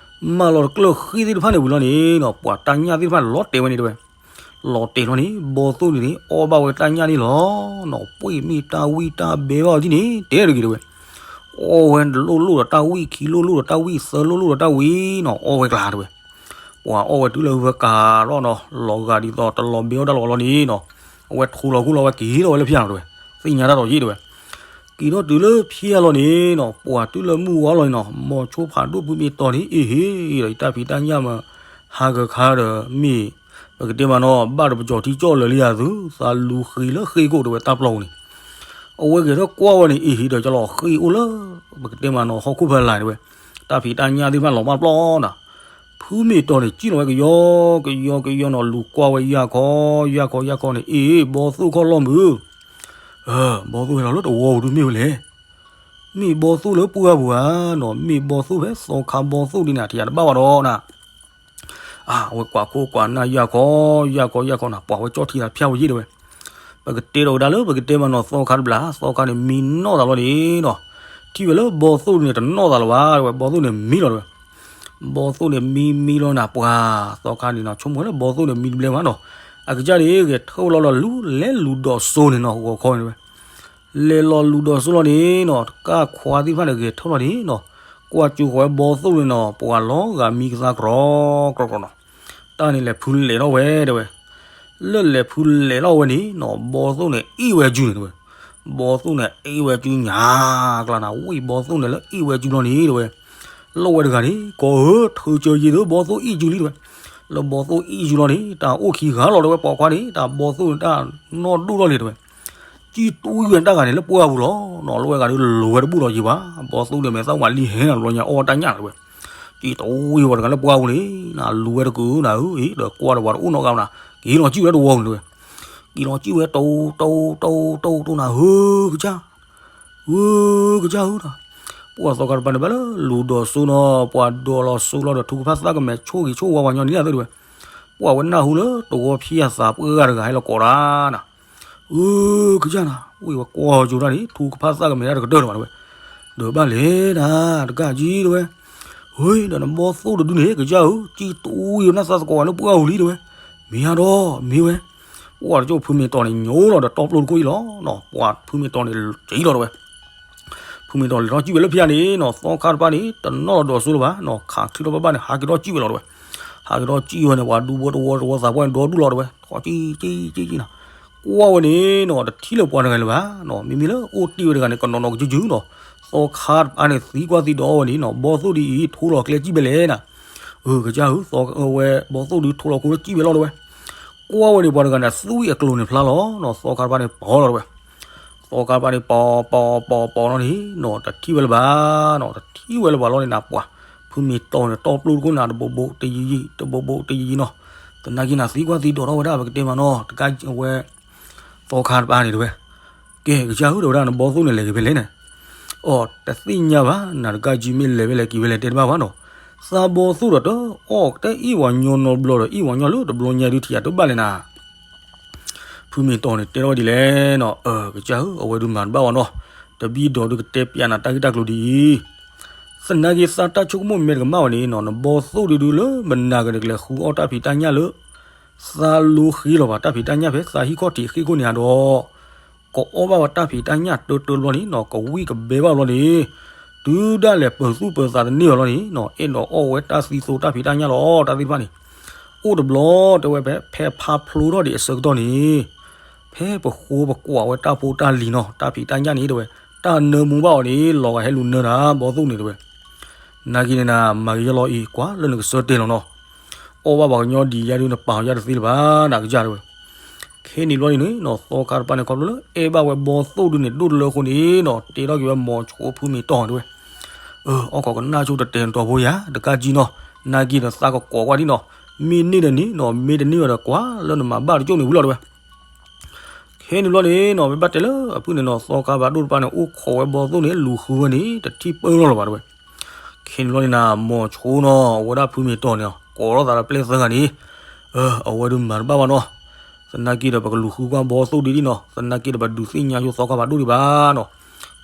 မၤလီၤတကျၢၢ်ဃ့ၢ်သ့ၣ်တဖၣ်န့ၣ်ဝံၤလီၤန့ၣ်နီၤ, ပှၤတၢ်ညၣ်သ့ၣ်တဖၣ်န့ၣ်လီၤတဲာ်ဝဲန့ၣ်တဲဝဲ. လီၤတဲာ်လီၤန့ၣ် ဘီသိၣ်န့ၣ်န့ၣ် အီၣ်ဘၣ်ဝဲတၢ်ညၣ်န့ၣ်လီၤနီၤ, ပှ့ၢ်မ့ၢ်တၢ်ဝံၣ်တၢ်ဘဲဘၣ်အီၤဒ်န့ၣ် တဲတဂ့ၤတဲဝဲ. အီၣ်ဝဲတလိၣ်လိၣ်ဒီးတၢ်ဝံၣ်, ခံလိၣ်လိၣ်ဒီးတၢ်ဝံၣ်, သၢလိၣ်လိၣ်ဒီးတၢ်ဝံၣ်နီၤ, အီၣ်ဝဲကျါတဲဝဲ. ပှၤအီၣ်ဝဲတုၤလၢဝဲကၤထီၣ်နီၤ, လီၤဂာ်ဒ်သိးတလီၤဘဲအီၣ်တၢ်လီၤလီၤန့ၣ်နီၤ, အဝဲထူလီၤခိၣ်လီၤဝဲက့ၤလီၤဝဲလၢဖၠၣ်နီၤတဲဝဲ, သ့ၣ်ညါတၢ်ဒီးယ့ၣ်တဲဝဲ. က့ၤထီၣ်တုၤလၢဖၠၣ်လီၤန့ၣ်နီၤ, ပှၤတုၤလၢမုၢ်ဝါလီၤန့ၣ်နီၤ, မိၤဆိဖးဒိၣ်ဖုမ့ၢ်တီၤန့ၣ် အ့ဟ့ၣ်ဒီး ယတၢ်ဖံးတၢ်ညၣ်မ့ၢ်ဟးဂၢၤခါဒီးမ့ၢ် ပကတဲမးနီၤ ဘၣ်ဒီးပကၠီၤထံကၠီၣ်လၢာ်လံဧါသု, သးလူၤဃ့လၢဃ့ၢ်ခိၣ်တဲဝဲတၢ်ပျီပူၤန့ၣ်. အဝဲဂဲၤထီၣ်ကွၢ်ဝဲန့ၣ် အ့ဟ့ၣ်ဒီးကလီၤဃ့ၢ်အိၣ်လၢ ပကတဲမးနီၤ ဟီၣ်ခိၣ်ဖဲလၢ်တဲဝဲ, တၢ်ဖံးတၢ်ညၣ်သ့ၣ်တဖၣ်လီၤမၢ်ပျီနီၤ. ဖုမ့ၢ်တီၤန့ၣ် စံၣ်လီၤဝဲကယီကယီကယီနီၤ, လူၤကွၢ်ဝဲယၢ်ခီယၢ်ခီယၢ်ခီန့ၣ် အ့ ဘီသိၣ်ခီၣ်လီၢ်မုၢ် ဘီသိၣ်ဟဲလီၤလၢတဝီပူၤဒုးမ့ၢ်ဝဲလဲၣ်. မ့ၢ်ဘီသိၣ်လၢပှၢ်ပူၤဧါနီၤ, မ့ၢ်ဘီသိၣ်ဖဲသီခါဘီသိၣ်ဒ်န့ၣ် ထံၣ်တဘၣ်ဘၣ်ဒီးနီၤ. အဝဲကွၢ်ခိၣ်ကွၢ်နၢ်ယၢ်ခီယၢ်ခီယၢ်ခီနီၤ, ပှၤဝဲကၠီၣ်ထံသးဖၠၣ်ဝဲယ့ၣ်တဲဝဲ. ပကတဲဒီးဝဲဒၣ်လၢပကတဲမးနီၤ သီခါတဘျီ, သီခါန့ၣ်မံနီၣ်သးလီၤန့ၣ်နီၤ, ထံၣ်ဝဲလၢဘီသိၣ်ဒုးန့ၣ် တနီၣ်သးလၢၤဘၣ်တဲဝဲ, ဘီသိၣ်န့ၣ်မံလီၤတဲဝဲ. ဘီသိၣ်န့ၣ်မံမံလီၤနၤ ပှၤသီခါန့ၣ်နီၤ ဆိကမိၣ်လၢဘီသိၣ်န့ၣ်မံတဘျဲၣ်ဘၣ်နီၤ. အကစၢ်န့ၣ်ဂဲၤထၢၣ်လီၤဒီးလူၤလဲၤလူၤဒိးစိန့ၣ်နီၤ ဂီၤခီန့ၣ်တဲဝဲ. လဲၤလီၤလူၤဒိးစိလီၤန့ၣ်နီၤ, တကၢ်ခွါသ့ၣ်တဖၣ်န့ၣ်ဂဲၤထၢၣ်လီၤန့ၣ်နီၤ, ကွၢ်ကၠိဃီၤဝဲဘီသိၣ်န့ၣ်နီၤ, ပှၤလီၤဂာ်မံကသါကြီကြီကြီနီၤ. တၢ်န့ၣ်လဲၤဖုလဲၤထီၣ်ဝဲတဲဝဲ. လၢလဲၤဖုလဲၤထီၣ်ဝဲန့ၣ်နီၤ, ဘီသိၣ်န့ၣ်အ့ၣ်ဝဲစုန့ၣ်တဲဝဲ. ဘီသိၣ်န့ၣ်အ့ၣ်ဝဲစုညါကျါနၤ, ဝံၣ်ဘီသိၣ်န့ၣ်လၢအ့ၣ်ဝဲစုလီၤန့ၣ်တဲဝဲ. လီၤဝဲတဂၤန့ၣ် ကီၢ်ဧၢ ထုးကၢယ့ၢ်သု ဘီသိၣ်အ့ၣ်စုလံတဲဝဲ. လၢဘီသိၣ်အ့ၣ်စုလီၤန့ၣ် တၢ်အိၣ်ခံဂၤလီၤတဲဝဲ, ပိာ်ခွါန့ၣ် တၢ်ဘီသိၣ်န့ၣ်တၢ်နီၢ်ဒိၣ်ထီၣ်လံတဲဝဲ. စံၣ်တူၢ်ဝဲတၢ်ဂၤန့ၣ်လၢပှၢ်ပူၤလီၤနီၤ, လီၤဝဲဂၤဒုးလူၤဝဲတဘူၣ်ဒီးယံၤဘၣ်, ဘီသိၣ်န့ၣ်မဲာ်သၣ်ဝးလံဟဲနၤ လီၤညါအီၣ်တၢ်ညၣ်တဲဝဲ. စံၣ်တူၢ်ဝဲတဂၤလၢပှၢ်ပူၤန့ၣ် နလူၤဝဲတကုာ်နၤဧၢ, ဒီးကွၢ်ဒီးပှၤတအိၣ်နီတဂၤနၤ, က့ၤလီၤစံၣ်ဝဲတဝီပူၤန့ၣ်တဲဝဲ. က့ၤလီၤစံၣ်ဝဲတိတိတိတိတိနၤဧၢ, ကစၢ် ဧၢ ကစၢ်ဧၢဒီး, ပှၢ်သီခါတပၤန့ၣ်ဘၣ်လၢလူၤဒိးစိနီၤ, ပှၤဒိးလီၤစိလီၤဒီး ထုကဖၣ်သၣ်ကမဲာ်ဆိၣ်ဂ့ၤဆိၣ်ဝါပှၤညီန့ၣ်လီၤတဲဝဲ. ပှၢ်ဝဲနၢ်ဟူလၢတဝီဖၠၣ်သးပှၢ်ဂၤတဂၤဟဲလီၤကိးတၢ်နၤ, ဧၢ ကစၢ်နၤ, ဝံၣ်ဝဲကွၢ်ကၠိတၢ်န့ၣ် ထုကဖၣ်သၣ်ကမဲာ်တၢ်တကတၢၢ်လၢၤဘၣ်တဲဝဲ. ဒီးဘၣ်လဲၤနၤ တကးကံတဲဝဲ. ဟ့ ဒီးနဘီသိၣ်တဒုန့ၣ် ကစၢ်ဧၢ, စံၣ်တူၢ်ဝဲနၢ်သးသကိးဝဲလၢပှၢ်ပူၤလံတဲဝဲ. မ့ၢ်ဧါဒီး မ့ၢ်ဝဲ. ပှၢ်တကၠိၣ်ဖုမ့ၢ်တီၤန့ၣ် ညိလီၤဒီးတီပျိတခိၣ်အံၤလီၤနီၤ, ပှၢ်ဖုမ့ၢ်တီၤန့ၣ် ကံလီၤတဲဝဲ. ဖုမ့ၢ်တီၤလဲၤထီၣ်စံၣ်ဝဲလၢဖၠၣ်န့ၣ်နီၤ, သီခါတပၤန့ၣ် တနီၣ်လီၤဒိးစိလၢၤဘၣ်နီၤ, ခးချံထီၣ်ဘၣ်ဘၣ်န့ၣ် ဟးက့ၤထီၣ်စံၣ်ဝဲလီၤတဲဝဲ. ဟးက့ၤထီၣ်စံၣ်ဝဲန့ၣ် ပှၤဒူဖိတဝီတဝီသးပှၢ်န့ၣ် ဒီဒူၣ်လီၤတဲဝဲ, ထီၣ်စံၣ်စံၣ်စံၣ်စံၣ်နီၤ. ကွၢ်ဝဲန့ၣ်နီၤ တထံၣ်လၢပှၤတဂၤလၢၤဘၣ်နီၤ, မ့မ့ၢ်လၢအိၣ်တ့ၢ်ဝဲတဂၤန့ၣ် ကနီၤနီၤကစုကစုနီၤ. သီခါတပၤန့ၣ် သံကွၢ်သံဒိးဝဲန့ၣ်နီၤ, ဘီသိၣ်ဒ်အံၤ ထိလီၤကျဲစံၣ်ဖဲလဲၣ်နၤ. အၢ ကစၢ်ဧၢ, သီဝဲဘီသိၣ်ဒုးထိလီၤခိလၢစံၣ်ဖဲလီၤတဲဝဲ. ကွၢ်ဝဲန့ၣ် ပှၤတဂၤန့ၣ် သွံၣ်အကျိၤန့ၣ်ဖျါလီၤနီၤ, သီခါတပၤန့ၣ် ပီၤလီၤတဲဝဲ. သီခါတပၤန့ၣ် ပီၤပီၤပီၤပီၤလီၤန့ၣ်နီၤ, တထံၣ်ဝဲလၢၤဘၣ်နီၤ, တထံၣ်ဝဲလၢၤဘၣ်လီၤန့ၣ်နၤ ပှၢ်ဖုမ့ၢ်တီၤန့ၣ် တီပျိတခိၣ်နၤ တဘိးဘိးတယံၤယံၤ တဘိးဘိးတယံၤယံၤနီၤ. သနာ်က့နၤ သံကွၢ်သံဒိးထီၣ်ဝဲဒၣ် ပကတဲမးနီၤ, တကးဝဲ သီခါတပၤန့ၣ်တဲဝဲ. ကဲ ကစၢ်ဧၢ တဲဝဲဒၣ် နဘီသိၣ်န့ၣ်လဲၤက့ၤဖဲလဲၣ်န့ၣ်. အိ တသ့ၣ်ညါဘၣ် နတကးကံမ့ၢ်လဲၤဖဲလဲၣ်က့ၤဖဲလဲၣ်တဲတဘၣ်ဘၣ်နီၤ. သးဘီသိၣ်ဒီးတအီၣ်တအ့ၣ်ဝဲညီနီတဘျီဒီး အ့ၣ်ဝဲညီလၢတဘျီညါဒုးထံၣ်ယၤတဘၣ်လဲၣ်နၤ. ဖုမ့ၢ်တီၤန့ၣ် တဲထီၣ်ဝဲဒ်လဲၣ်နီၤ, အၢ ကစၢ်ဧၢ အဝဲဒုးမၤတဘၣ်ဘၣ်နီၤ, တဘံၣ်ဒီးဒုးကတဲပျးနၤတၢ်ဂ့ၢ်တၢ်ကျိၤဒ်အံၤ. သနာ်က့သးတၢ်ဆိကမိၣ်မ့ၢ်တကမၣ်ဝဲန့ၣ်နီၤ, နဘီသိၣ်ဒုးဒုးလၢမနၤက့ၤန့ၣ် ကလဲၤဃုအီၣ်တၢ်ဖံးတၢ်ညၣ်လၢ သးလိဃ့လီၤဘၣ် တၢ်ဖံးတၢ်ညၣ်ဖဲသးဟံၣ်ခီၣ်ထံးဃ့ၢ်ခိၣ်န့ၣ်ဧါဒီး ကအီၣ်ဘၣ်ဝဲတၢ်ဖံးတၢ်ညၣ်တၢတၢဘျီန့ၣ်နီၤ, ကဝံၣ်ကဘဲဘၣ်ဘျီန့ၣ်, တုၤဒၣ်လဲာ်ပၢၤသူၣ်ပၢၤသးတန့ၢ်ဘၣ်ဘျီန့ၣ်နီၤ, အဲၣ်ဒိးအီၣ်ဝဲတၢ်သံသိတၢ်ဖံးတၢ်ညၣ်လီၤ တၢ်သ့ၣ်တဖၣ်န့ၣ်. အိၣ်တဘျီတဲဝဲဖဲ ဖဲဖးဖျိထီၣ်ဒံးအဆၢကတီၢ်န့ၣ်, ဖဲပဃိပကွၢ်ဝဲတၢ်ဖိတၢ်လံၤနီၤ, တၢ်ဖံးတၢ်ညၣ်န့ၣ်တဲဝဲ, တၢ်နၢမူဘၣ်အီၤန့ၣ် လီၤဂာ်ဟဲလူၤနၢတၢ်ဘီသိၣ်န့ၣ်တဲဝဲ. နာ်က့န့ၣ်နၤ မၤကယီလီၤအံၤ ကွၢ်လၢနကဆၢတဲာ်လီၤနီၤ. အီၣ်ဘၣ်ပှၤကညီဒ်ယၤဒုး နပာ်ယၤတသ့လၢၤဘၣ် နကစၢ်တဲဝဲ. ခဲန့ၣ်ဘျီန့ၣ်နီၤ သီခါတပၤန့ၣ် ခီဖျိလၢအဲၣ်ဘၣ်ဝဲဘီသိၣ်ဒုးန့ၣ် ဒိၣ်တလၢအဃိန့ၣ်နီၤ, တဲထီၣ်က့ၤဝဲမိၤဆိဖုမ့ၢ်တီၤတဲဝဲ. အၢ အီၣ်ကီးကနၣ်ဆိတတဲာ်နတီၤဖိယၤ တကးကံနီၤ, နာ်က့ဒီးသးကကိးကွၢ်ဒံနီၤ, မ့ၢ်န့ၢ်ဒီးန့ၢ်နီၤ, မ့ၢ်တန့ၢ်ဘၣ်ဒီးကွၢ်လၢနမၤဘၣ်တကၠိၣ်န့ၣ်ဝံၤလီၤတဲဝဲ. ခဲန့ၣ်ဘျီန့ၣ်နီၤ မ့ၢ်ဘၣ်တဲလၢအဖုၣ်န့ၣ်နီၤ သီခါဘၣ်ဒိၣ်တပၤန့ၣ် အိၣ်ခိးဝဲဘီသိၣ်န့ၣ် လူၤဃုဝဲန့ၣ် တထံၣ်ပၢၢ်လီၤလၢၤဘၣ်တဲဝဲ. ခဲ ခဲန့ၣ်လီၤန့ၣ်နၤ မိၤဆိနီၤ အဝဲဒၣ်ဖုမ့ၢ်တီၤန့ၣ် ကိးထီၣ်သးဒီးပျဲၢ်သၢဂၤန့ၣ်, အဝဲဒုးမၤတဘၣ်ဘၣ်နီၤ. သနာ်က့ဒီး ပကလူၤဃုကွၢ်ဘီသိၣ်ဒ်ဒ်နီၤ, သနာ်က့ဒီးပဒုးသ့ၣ်ညါယိၣ်သီခါဖးဒိၣ်ဒံးဘၣ်နီၤ.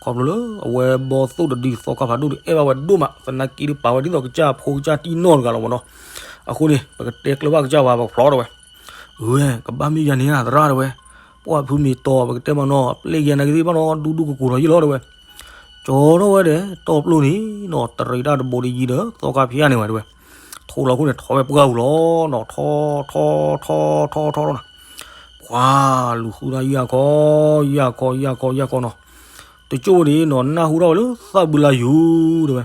ခီဖျိလၢအဝဲဘီသိၣ်တဒုး သီခါဖးဒိၣ်ဒုးအဲၣ်ဘၣ်ဝဲဒိၣ်မး, သနာ်က့ဒုးပာ်ဝဲဒ်သိးကစၢ်ဖိကစၢ်တံၢ်နီၢ်တဂၤလီၤမ့ၢ်နီၤ. အဃိန့ၣ် ပကတဲကျၢၤဘၣ်ကစၢ်ဝဲ ပကဖျီထီၣ်ဝဲ ဝဲ ကဘၣ်မ့ၢ်ယၤန့ၣ်ဧါသရၣ်တဲဝဲ, ပှၤဖုမ့ၢ်တီၤ ပကတဲမနီၤ အပျဲၢ်ယၤနာ်က့သ့ၣ်ဘၣ်နီၤ ဒူဒူကကိၤထီၣ်ယ့ၢ်လီၤတဲဝဲ. ကၠီထီၣ်ဝဲဒီး တီၢ်ပျိန့ၣ်နီၤ တရံးတၢ်တဘိတယံၤဒီး သီခါဖၠါန့ၣ်ဝဲတဲဝဲ. ထိလီၤခိၣ်န့ၣ် ထီၣ်ဝဲပှၢ်ပူၤလီၤနီၤ, ထီ ထီ ထီ ထီ ထီ ထီနီၤ. ပှၤလူၤဃုတၢ်ယၢ်ခီ ယၢ်ခီ ယၢ်ခီ ယၢ်ခီနီၤ. တကၠိၣ်ဝဲန့ၣ်နီၤ နၢ်ဟူထီၣ်ဝဲလၢသၣ်ဘုလါယူၤတဲဝဲ.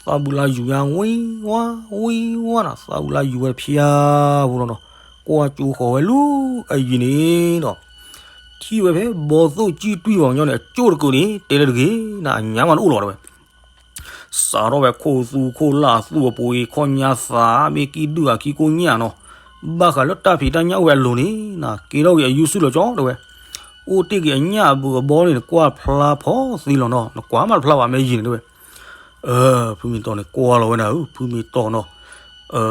သၣ်ဘုလါယူၤညါ ဝံဝါ ဝံဝါနီၤ, သၣ်ဘုလါယူၤဝဲဖၠါပူၤလီၤနီၤ. ကွၢ်ကၠိဃီၤဝဲလၢအယံၤန့ၣ်နီၤ ထံၣ်ဝဲဖဲဘီသိၣ်ကံၣ်တွံၢ်ပှၤကညီန့ၣ် အကၠိၣ်တကုာ်န့ၣ် တဲလၢတဂ့ၤ နအညါမးတအိၣ်လီၤတဲဝဲ. စးထီၣ်ဝဲခိၣ်သူခိၣ်လၢ်သူအပူၤအံၤ ခီၣ်ညါသး မ့ၢ်ကံၣ်ဒုၣ်အခံကိၣ်ညၣ်နီၤ, ဘၣ်ဃးလၢတၢ်ဖံးတၢ်ညၣ်အိၣ်ဝဲအလိၤန့ၣ် နကဲထီၣ်က့ၤအယူစုလီၤကၠီတဲဝဲ. အိၣ်တ့ၢ်က့ၤအညၣ်အဘုးအဘီန့ၣ် နကွၢ်ဖျါဖီသ့လီၤနီၤ, နကွၢ်မးတဖျါဘၣ်မ့ၢ်ယံၤန့ၣ်တဲဝဲ. ဖုမ့ၢ်တီၤန့ၣ် ကွၢ်လီၤဝဲနၤဧၢ ဖုမ့ၢ်တီၤနီၤ.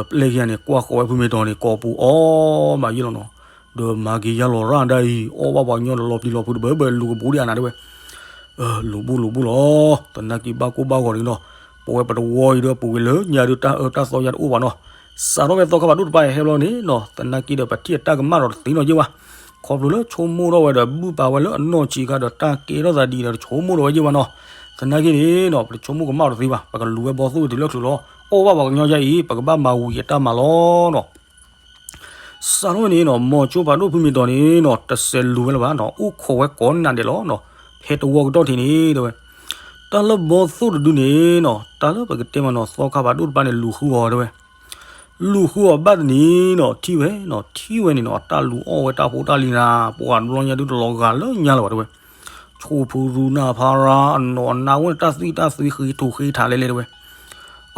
ပျဲၢ်ခံဂၤန့ၣ် ကွၢ်ဃီၤဝဲဖုမ့ၢ်တီၤန့ၣ် ကိာ်ပူၤအီၣ်မးယ့ၢ်လီၤနီၤ. ဒီးမၤက့ၤယါလီၤရၣ်ဒၣ်အံၤ အီၣ်ဘၣ်ပှၤကညီဒီးလီၤပျံၤလီၤဖုးတဘၢဘၢလူၤကဘူးဒံးအနၤတဲဝဲ. လူၤဘူၣ်လူၤဘူၣ်လီၤ. သနာ်က့ဘၣ်ကိၢ်ဘၣ်ဂီၤန့ၣ်နီၤ, ပဝဲပတဝီအံၤဒီးပူၤကွံာ်လၢညါဒုးတၢ်အၢတၢ်သီယါတအိၣ်ဘၣ်နီၤ. စးထီၣ်ဝဲသီခါဖးဒိၣ်တဖၣ်အံၤဟဲဘျီန့ၣ်နီၤ သနာ်က့ဒီးပထံၣ်အတၢ်ကမၣ်ဒီးတသ့နီၤယ့ၢ်ဝဲ. ခီဖျိလၢဆိကမိၣ်ထီၣ်ဝဲဒီးဘုၣ်ပာ်ဝဲလၢအနီၢ်ဆံးခါဒီးတၢ်ကဲထီၣ်သးဒ်အံၤဒီးတဆိကမိၣ်ဒီးဝဲယ့ၢ်ဝဲနီၤ. သနာ်က့န့ၣ်နီၤ ပတဆိကမိၣ်ကမၣ်ဒီးတသ့ဘၣ်, ပကလူၤဝဲဘီသိၣ်ဝဲတုၤလၢချုးလီၤ. အီၣ်ဘၣ်ပှၤကညီယါအံၤ ပကဘၣ်မၤဝံၤအတၢ်မၤလီၤနီၤ. စးထီၣ်ဝဲန့ၣ်နီၤ မိၤဆိဖးဒိၣ်ဖုမ့ၢ်တီၤန့ၣ်နီၤ တစဲးလူၤဝဲလၢၤဘၣ်နီၤ, အိၣ်ခိးဝဲကိးနးဒဲးလီၤနီၤ. ဖဲတဝီကတီၢ်ထံးန့ၣ်တဲဝဲ, တၢ်လၢဘီသိၣ်တဒုန့ၣ်နီၤ တၢ်လၢပကတဲမးနီၤ သီခါဖးဒိၣ်တဖၣ်န့ၣ် လူၤဃုအီၤတဲဝဲ. လူၤဃုအီၤဘၣ်တနံၤနီၤ ထံၣ်ဝဲနီၤ ထံၣ်ဝဲန့ၣ်နီၤ တၢ်လူၤအီၣ်ဝဲတၢ်ဖိတၢ်လံၤနၤ ပှၤတဘျီညါဒုးတလီၤဂာ်လၢညါလၢၤဘၣ်တဲဝဲ. ဆိဖုရူနၢ်ဖါရါအနီၢ်အနါဝဲန့ၣ် တၢ်သွံၣ်တၢ်သွံၣ်ဃ့ထူဃ့ထးလဲလဲတဲဝဲ.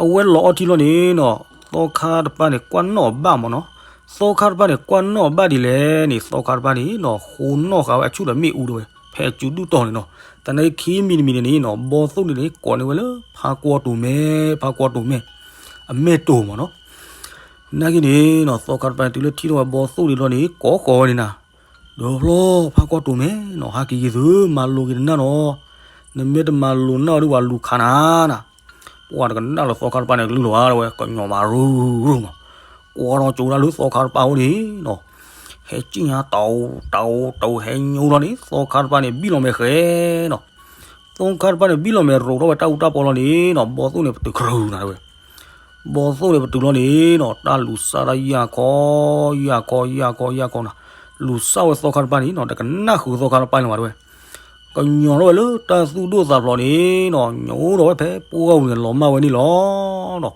အဝဲလီၤအီထံလီၤန့ၣ်နီၤ သီခါတဖၣ်န့ၣ် ကွၢ်နီၣ်ဘၣ်မးနီၤ. သီခါတဖၣ်န့ၣ် ကွၢ်နီၣ်ဘၣ်ဒ်လဲၣ်န့ၣ် သီခါတဖၣ်န့ၣ်နီၤ ဃိနီၣ်ဃာ်ဝဲအဆူၣ်ဒီးမ့ၣ်အူတဲဝဲ ဖဲအစုဒုၣ်တီၢ်န့ၣ်နီၤ. သနာ်က့ခံမံၤတမံၤန့ၣ်နီၤ ဘီသိၣ်န့ၣ်န့ၣ် ကိးန့ၢ်ဝဲလၢ ဖါကွီၢ်တိၤမဲ ဖါကွီၢ်တိၤမဲ အမဲၢ်တိၤမးနီၤ. နာ်က့န့ၣ်နီၤ သီခါတဖၣ်န့ၣ် တုၤလၢထံၣ်ထီၣ်ဝဲဘီသိၣ်န့ၣ်လီၤန့ၣ် ကိးဃီၤဝဲန့ၣ်နၤ ဒီးဖျီဖါကွီၢ်တိၤမဲနီၤ ဟးက့ၤယသု မၤလိက့ၤတနၢ်နီၤ. နမ့ၢ်တမၤလိနၢ်အီၤဒုး ပှၤလူၤခးနၤနၤ. ပှၤတကနၣ်လၢသီခါတဖၣ်န့ၣ်ကလုၢ်လီၤဧါ တဲဝဲ ကညီၤမးရူရူနီၤ. ကွၢ်ထီၣ်ကၠိဒၣ်လၢသီခါတဖၣ်အအိၣ်န့ၣ်နီၤ ဟဲကံၣ်ညါတအိၣ်တအိၣ်တအိၣ်ဟဲညိလီၤန့ၣ် သီခါတဖၣ်န့ၣ် ဘံၣ်လီၤမဲာ်ဃဲနီၤ. သီခါတဖၣ်န့ၣ် ဘံၣ်လီၤမဲာ်ရိးထီၣ်ဝဲတၢ်အူတၢ်ပီလီၤန့ၣ်နီၤ ဘီသိၣ်န့ၣ်ပတုာ်ကရူၢ်နၤတဲဝဲ. ဘီသိၣ်န့ၣ်ပတုာ်လီၤန့ၣ်နီၤ တၢ်လူၤစၢ်တၢ်ယၢ်ခီ ယၢ်ခီ ယၢ်ခီ ယၢ်ခီနၤ. လူၤစၢ်ဝဲသီခါတဖၣ်န့ၣ်နီၤ တကနၣ်ဃုာ်သီခါတဖၣ်န့ၣ်ဘၣ်တဲဝဲ. ကညီၤထီၣ်ဝဲလၢတၢ်သူၣ်ဒိၣ်သးဖျိးန့ၣ်နီၤ ညိထီၣ်ဝဲဖဲပှၢ်ပူၤန့ၣ် လီၤမၢ်ဝဲန့ၣ်လီၤနီၤ.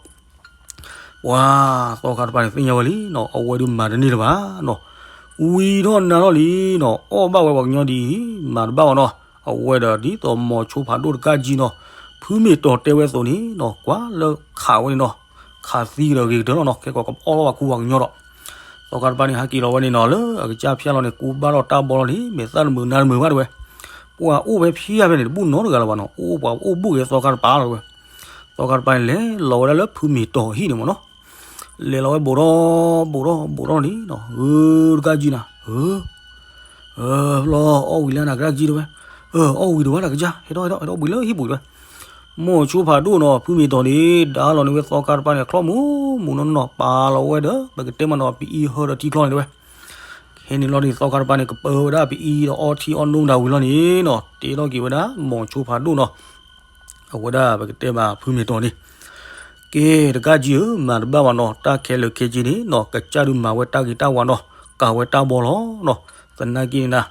ပှၤသီခါတဖၣ်န့ၣ် သ့ၣ်ညါဝဲလံနီၤ အဝဲဒုးမၤတန့ၢ်လၢၤဘၣ်နီၤ. ဝံၤထီၣ်နၤထီၣ်လံနီၤ အီၣ်ဘၣ်ဝဲပှၤကညီဒ်အံၤ မၤတဘၣ်ဘၣ်နီၤ. အဝဲဒီးဒ်သိးမိၤဆိဖးဒိၣ်တကးကံနီၤ ဖုမ့ၢ်တီၤတဲဝဲအသိးန့ၣ်နီၤ ကွၢ်လၢခးဝဲန့ၣ်နီၤ ခးသံကဒီးဂ့ၤကတၢၢ်လီၤနီၤ ခဲကိးကအီၣ်လီၤဘၣ်ခူပှၤကညီဒီး သီခါတဖၣ်န့ၣ် ဟးက့ၤလီၤဝဲန့ၣ်နီၤ လၢအကစၢ်ဖၠါလီၤန့ၣ် ကူဘၣ်ထီၣ်တၢ်ဘီလီၤန့ၣ် မဲာ်သၣ်တမုာ်နါတမုာ်ဘၣ်တဲဝဲ. ပှၤအိၣ်ဖဲဖၠါဖဲန့ၣ် တဘူၣ်နီတဂၤလၢၤဘၣ်နီၤ အိၣ်ပှၤအိၣ်ဘူးက့ၤသီခါတဖၣ်လီၤတဲဝဲ. သီခါတဖၣ်န့ၣ် လဲၤလီၤဝဲဒၣ်လၢဖုမ့ၢ်တီၤဟံၣ်န့ၣ်မ့ၢ်နီၤ. လဲၤလီၤဝဲဘူးထီၣ် ဘူးထီၣ် ဘူးထီၣ်န့ၣ်နီၤ ဧၢ တကးကံနၤ ဧၢ လီၤအီၣ်ဝံၤလၢနၤကဒါကံတဲဝဲ. အီၣ်ဝံၤတဝဲဒၣ်ကစၢ် ဟဲထီၣ်ဟဲထီၣ်ဟဲထီၣ်ဘှံးလၢဟံၣ်ပူၤတဲဝဲ. မိၤဆိဖးဒိၣ်နီၤ ဖုမ့ၢ်တီၤန့ၣ် ဒါလီၤန့ၢ်ဝဲသီခါတဖၣ်န့ၣ် ချီၣ်မူမူနီၢ်နီၢ် ပာ်လီၤဝဲဒီး ပကတဲမးနီၤ ပအံဟၢဒီးထံချီန့ၣ်တဲဝဲ. ခဲန့ၣ်လီၤန့ၣ် သီခါတဖၣ်န့ၣ် ကပၢဝဲဒၣ်ပအံဒီးအီထံအီနိၣ်မတၤဝံၤလီၤန့ၣ်နီၤ တ့ထီၣ်က့ၤဝဲဒၣ်မိၤဆိဖးဒိၣ်နီၤ အဝဲဒၣ်ပကတဲဘၣ်ဖုမ့ၢ်တီၤန့ၣ် ကဲ တကးကံဧၢ မၤတဘၣ်ဘၣ်နီၤ တၢ်ခဲလၢာ်ခဲဆ့န့ၣ်နီၤ ကစၢ်ဒုးမၤဝဲတၢ်ဂ့ၤတၢ်ဝါနီၤ ကၤဝဲတၢ်ဘီလီၤနီၤ သနာ်က့န့ၣ်နၤ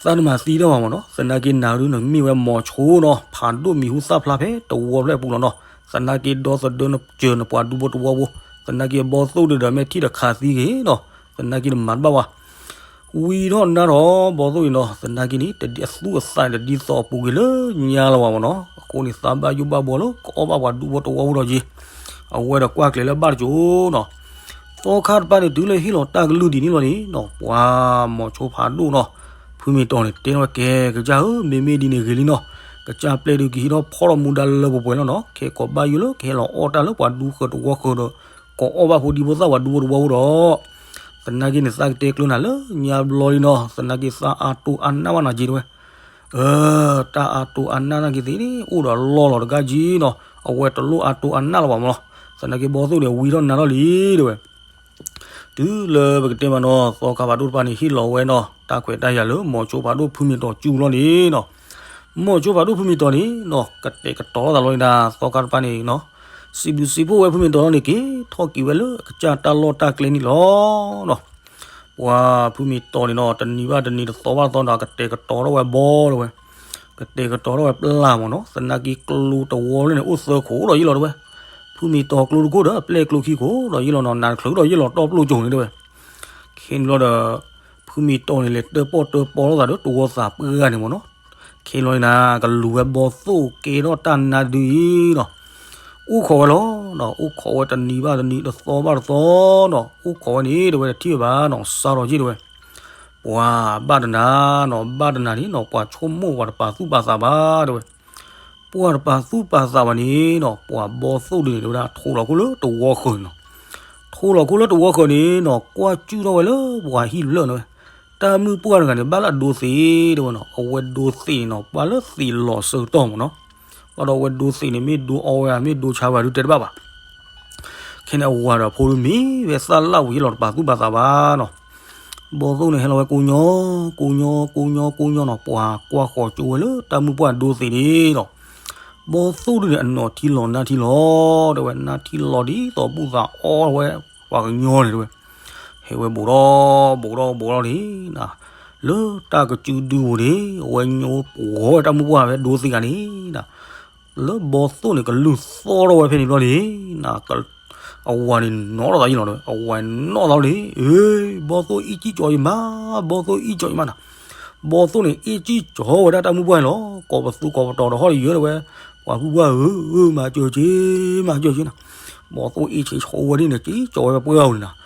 သးတမၤသံတၢ်ဘၣ်မ့ၢ်နီၤ သနာ်က့နၤဒုးနမ့ၢ်ဝဲမိၤဆိနီၤ ဖးဒိၣ်မံၤဟူသၣ်ဖျါဖဲတဝီဖျၢၣ်အပူၤလီၤနီၤ သနာ်က့ဒီသဒၢနစၢၤနပှၤဒူဖိတဝီဖိ သနာ်က့ဘီသိၣ်ဒုးဒီးမ့ၢ်ထံၣ်ဒီးခးသံဂ့ၤနီၤ သနာ်က့နမၤတဘၣ်ဘၣ် ဝံၤထီၣ်နါထီၣ်ဘီသိၣ်အံၤနီၤ သနာ်က့န့ၣ် တဒ်အသူၣ်အသးန့ၣ် တဒ်သိးအပူၤကွံာ်လၢညါလၢၤဘၣ်မ့ၢ်နီၤ အဃိန့ၣ် သးဘၣ်ယိၣ်ဘၣ်ဘှီလၢ ကအီၣ်ဘၣ်ပှၤဒူဖိတဝီဖိဒီးက့ၤ အဝဲဒီးကွၢ်ကျဲၤလၢဘၣ်တကၠိနီၤ သီခါတဖၣ်န့ၣ် တုၤလၢဟ့ၣ်လီၤတၢ်ကလုၢ်ဒ်န့ၣ်လီၤန့ၣ်နီၤ ပှၤမိၤဆိဖးဒိၣ်နီၤ ဖုမ့ၢ်တီၤန့ၣ် တဲဝဲကဲ ကစၢ်ဧၢ မ့မ့ၢ်ဒ်န့ၣ်ဂ့ၤလံနီၤ ကစၢ်ပျဲၢ်ဒုးကဟံးထီၣ်ဖီၣ်ထီၣ်မူဒါလၢပှဲၤပှဲၤလီၤနီၤ, ခဲကိးဘၣ်ယိၣ်လၢကဟဲလီၤအီၣ်တၢ်လၢပှၤဒူဃၢၤတဝီဃၢၤဒီး ကိးအီၣ်ဘၣ်ဖိဒံဖိသၣ်ပှၤဒူဖိတဝီဖိဒီး သနာ်က့န့ၣ် သးကတဲကျၢၤနၤလၢညါဘျီလံနီၤ, သနာ်က့သးအါတိၢ်အါနၢ်ဘၣ်နၤက့တဲဝဲ. အၢ တၢ်အါတိၢ်အါနၢ်နာ်က့သ့ၣ်န့ၣ် အိၣ်ဒီးလီၢ်လီၤတဂၤက့နီၤ, အဝဲတလိၣ်အါတိၢ်အါနၢ်လၢၤဘၣ်မးလီၤ. သနာ်က့ဘီသိၣ်န့ၣ် ဝံထီၣ်နါထီၣ်လံတဲဝဲ. တုၤလၢပကတဲမးနီၤ သီခါဖးဒိၣ်တဖၣ်န့ၣ် ဟ့ၣ်လီၤဝဲနီၤ တၢ်ခွဲးတၢ်ယာ်လၢ မိၤဆိဖးဒိၣ်ဖုမ့ၤတီၤကၠူလီၤန့ၣ်နီၤ, မိၤဆိဖးဒိၣ်ဖုမ့ၤတီၤန့ၣ်နီၤ ကတဲာ်ကတီၤလိာ်သးလီၤန့ၣ်ဒၣ် သီခါတဖၣ်န့ၣ်နီၤ, စံးဘျုးစံးဖှိၣ်ဝဲဖုမ့ၤတီၤလီၤန့ၣ် က့ၤထီၣ်က့ၤဝဲလၢအကစၢ်တၢ်လီၢ်တၢ်ကျဲန့ၣ်လီၤနီၤ. ပှၤဖုမ့ၤတီၤန့ၣ်နီၤ တနံၤဘၣ်တနံၤ တသီဘၣ်တသီဒီး ကတဲာ်ကတီၤထီၣ်ဝဲဘီတဲဝဲ, ကတဲာ်ကတီၤထီၣ်ဝဲပျၢ်မးနီၤ, သနာ်က့ကျိတဝီလၢန့ၣ် အိၣ်သၢခိၣ်ဒီးယ့ၢ်လီၤတဲဝဲ. ဖုမ့ၤတီၤကျိတခိၣ်ဒီး အပျဲၢ်ကျိခံခိၣ်ဒီးယ့ၢ်လီၤနီၤ, နးတချုးဒီးယ့ၢ်လီၤတီၢ်ပျိၢ်ကၠိန့ၣ်တဲဝဲ. ခဲန့ၣ်ဘျီဒီး ဖုမ့ၤတီၤန့ၣ် လဲၤတၢၣ်ပီၣ်တၢၣ်ပီလိာ်သးဒီးတဝီသးပှၢ်န့ၣ်မးနီၤ. ခဲန့ၣ်ဘျီန့ၣ်နၤ ကလူၤဝဲဘီသိၣ်ကဲထီၣ်တၢ်နါဒုအံၤနီၤ, အိၣ်ခိးဝဲလီၤနီၤ, အိၣ်ခိးဝဲတနံၤဘၣ်တနံၤ တသီဘၣ်တသီနီၤ, အိၣ်ခိးဝဲန့ၣ်တဲဝဲ တထံၣ်ဝဲဘၣ်နီၤ, စးထီၣ်က့တဲဝဲ. ပှၤဘၣ်တနၤနီၤ, ဘၣ်တနၤန့ၣ်နီၤ ပှၤဆိကမိၣ်ပှၤတပာ်သူၣ်ပာ်သးဘၣ်တဲဝဲ. ပှၤတပာ်သူၣ်ပာ်သးဘၣ်န့ၣ်နီၤ ပှၤဘီသိၣ်ဒုန့ၣ် တဲဝဲဒၣ် ထိးလီၤခိၣ်လၢတဝီဃၢၤန့ၣ်နီၤ, ထိးလီၤခိၣ်လၢတဝီဃၢၤန့ၣ်နီၤ ကွၢ်ကၠူၣ်ထီၣ်ဝဲလၢပှၤဟံၣ်လၢာ်န့ၣ်ဝဲ. တၢ်မုၣ်ပှၢ်တဂၤန့ၣ် ဘၣ်လၢအဒိသ့တဲဝဲနီၤ, အဝဲဒိသ့န့ၣ်နီၤ ပှၤလၢသ့ၣ်လီၤဆၢကတီၢ်မးနီၤ. ဘၣ်ဒီးအဝဲဒိသ့န့ၣ် မ့ၢ်ဒိအီဝဲဧါ မ့ၢ်ဒိဆါဝဲဧါဒုတဲတဘၣ်ဘၣ်. ခဲန့ၣ်အဝၤဒီးဖိဒုမ့ၢ်ဝဲသၣ်လၣ်ဝံၤလီၤ တပာ်သူၣ်ပာ်သးဘၣ်နီၤ. ဘီသိၣ်န့ၣ်ဟဲလီၤဝဲကိးညီ ကိးညီ ကိးညီ ကိးညီနီၤ, ပှၤကွၢ်ဃီၤကၠိဝဲလၢတၢ်မုၣ်ပှၢ်ဒိသ့န့ၣ်နီၤ. ဘီသိၣ်ဒုန့ၣ် အနီၢ်ထံလီၤနါထံလီၤ တဲဝဲ နါထံလီၤဒ်သိးဘူၣ်သးအီဝဲ ပှၤကညီန့ၣ်တဲဝဲ. ဟဲဝဲဘူးထီၣ်ဘူးထီၣ်ဘူးထီၣ်န့ၣ် လၢတၢ်ကစုဒုပူၤန့ၣ် အဝဲညိပှီၤဝဲတၢ်မုၣ်ပှၢ်ဝဲဒိသ့ဂၤန့ၣ် လၢဘီသိၣ်န့ၣ် ကလုၢ်သီၣ်ထီၣ်ဝဲဖဲန့ၣ်ဘျီန့ၣ် အဝၤန့ၣ်နီၣ်ထီၣ်သးယ့ၢ်လီၤ, အဝၤနီၣ်သးလီၤန့ၣ် အ့ ဘီသိၣ်အ့ၣ်ကံၣ်ကၠီယမါ, ဘီသိၣ်အ့ၣ်ကံၣ်ကၠီယမါနီၤ. ဘီသိၣ်န့ၣ် အ့ၣ်ကံၣ်ကၠီဝဲဒၣ်တၢ်မုၣ်ပှၢ်န့ၣ်လီၤ. ကိးပသူကိးပတီၤဒီးဟီၣ်ဒီးယၢၤတဲဝဲ, ပှၤဖုပှၢ်ဧၢ, မၤစၢၤက့ၤ, မၤစၢၤက့ၤနီၤ. ဘီသိၣ်အ့ၣ်ဆံးဆိဝဲဒ်န့ၣ် ကံၣ်ကၠီဝဲပှၢ်ဧိၤန့ၣ်နီၤ.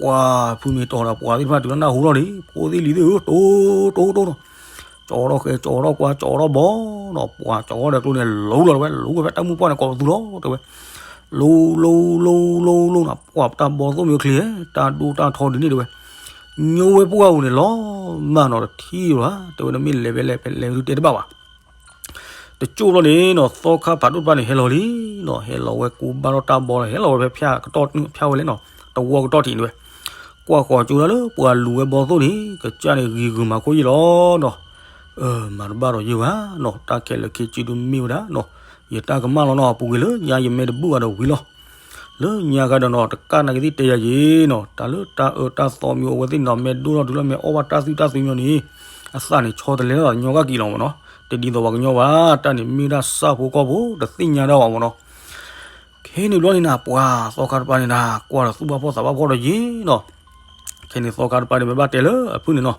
ပှၤဖုမ့ၢ်တီၤဒီး ပှၤသ့ၣ်တဖၣ်တုၤလၢနၢ်ဟူထီၣ်လံ, ဖိသ့ၣ်လံၤသ့ၣ်ဧၢ, တိတိတိနီၤ. ကၠီထီၣ်ဃဲ ကၠီထီၣ်ကွၢ် ကၠီထီၣ်ဘီနီၤ. ပှၤကၠီထီၣ်ဒီးကျိန့ၣ် လူၤလီၤတဲဝဲ, လူၤဝဲဖဲတၢ်မုၣ်ပှၢ်န့ၣ် ကိးပသူလီၤတဲဝဲ. လူၤ လူၤ လူၤ လူၤ လူၤနီၤ. ပှၤတၢ်ဘီသိၣ်မ့ၢ်အိၣ်ချ့ တၢ်ဒိၣ်တၢ်ထီဒ်န့ၣ်တဲဝဲ, ညိဝဲပှၢ်ဧိၤန့ၣ်လီၤ. မၢ်နီၤ တထံၣ်ဘၣ် တဲဝဲ, နမ့ၢ်လဲၤဖဲလဲၣ်ဖဲလဲၣ် တဲတဘၣ်ဘၣ်. တကၠိၢ်ဘျီန့ၣ်နီၤ သီခါဖးဒိၣ်တဖၣ်န့ၣ် ဟဲလီၤလံနီၤ. ဟဲလီၤဝဲကိးဘၣ်ထီၣ်တၢ်ဘီလီၤ, ဟဲလီၤဝဲဖဲဖၠၣ်ကတီၢ်ဖၠၣ်ဝဲလဲၣ်နီၤ, တဝီကတီၢ်ထံးန့ၣ်ဝဲ. ကွၢ်ဃီၤကၠိဒၣ်လၢပှၤလူၤဝဲဘီသိၣ်န့ၣ် ကစၢ်န့ၣ်ဂံၤဂုာ်မၤခိၣ်ယ့ၢ်လီၤနီၤ. အၢ မၤတဘၣ်ဒီးယဲၢ်ဘၣ်နီၤ, တၢ်ခဲလၢာ်ခဲဆ့ဒုးမ့ၢ်ဝဲဒၣ်နီၤ, ယတၢ်ကမၣ်လီၤနီၤ, အပူၤကွံာ်လၢညါယမဲာ်တဘူၣ်ဘၣ်ဒီးဝံၤလီၤ. လၢညါခါဒီးနီၤ တကၢ်နာ်က့သ့ၣ်တဲယၤယ့ၢ်နီၤ, တၢ်လၢတၢ်အၢတၢ်သီမ့ၢ်အိၣ်ဝဲသ့ၣ်န့ၣ်နီၤ, မ့ၢ်ဒိၣ်ထီၣ်တုၤလၢမ့ၢ်အီၣ်ဘၣ်တၢ်သွံၣ်တၢ်သွံၣ်မ့ၢ်န့ၣ် အသးန့ၣ်ဆီတလဲထီၣ်သးညီကၣ်က့ၤလီၤမ့ၢ်နီၤ. တဒ်သိးပှၤကညီဘၣ်, တၢ်န့ၣ်မ့ၢ်ဒၣ်ဆၣ်ဖိကီၢ်ဖိ တသ့ၣ်ညါဒၣ်ဘၣ်မ့ၢ်နီၤ. ခဲန့ၣ်ဘျီန့ၣ်နၤ ပှၤသီခါတပၤန့ၣ်နၤ ကွၢ်ဒီးသူၣ်ဘၣ်ဖှီၣ်သးဘၣ်ဖှီၣ်ဒီးယ့ၢ်နီၤ. ခဲန့ၣ်သီခါတပၤန့ၣ် မ့ၢ်ဘၣ်တဲလၢအဖုၣ်န့ၣ်နီၤ,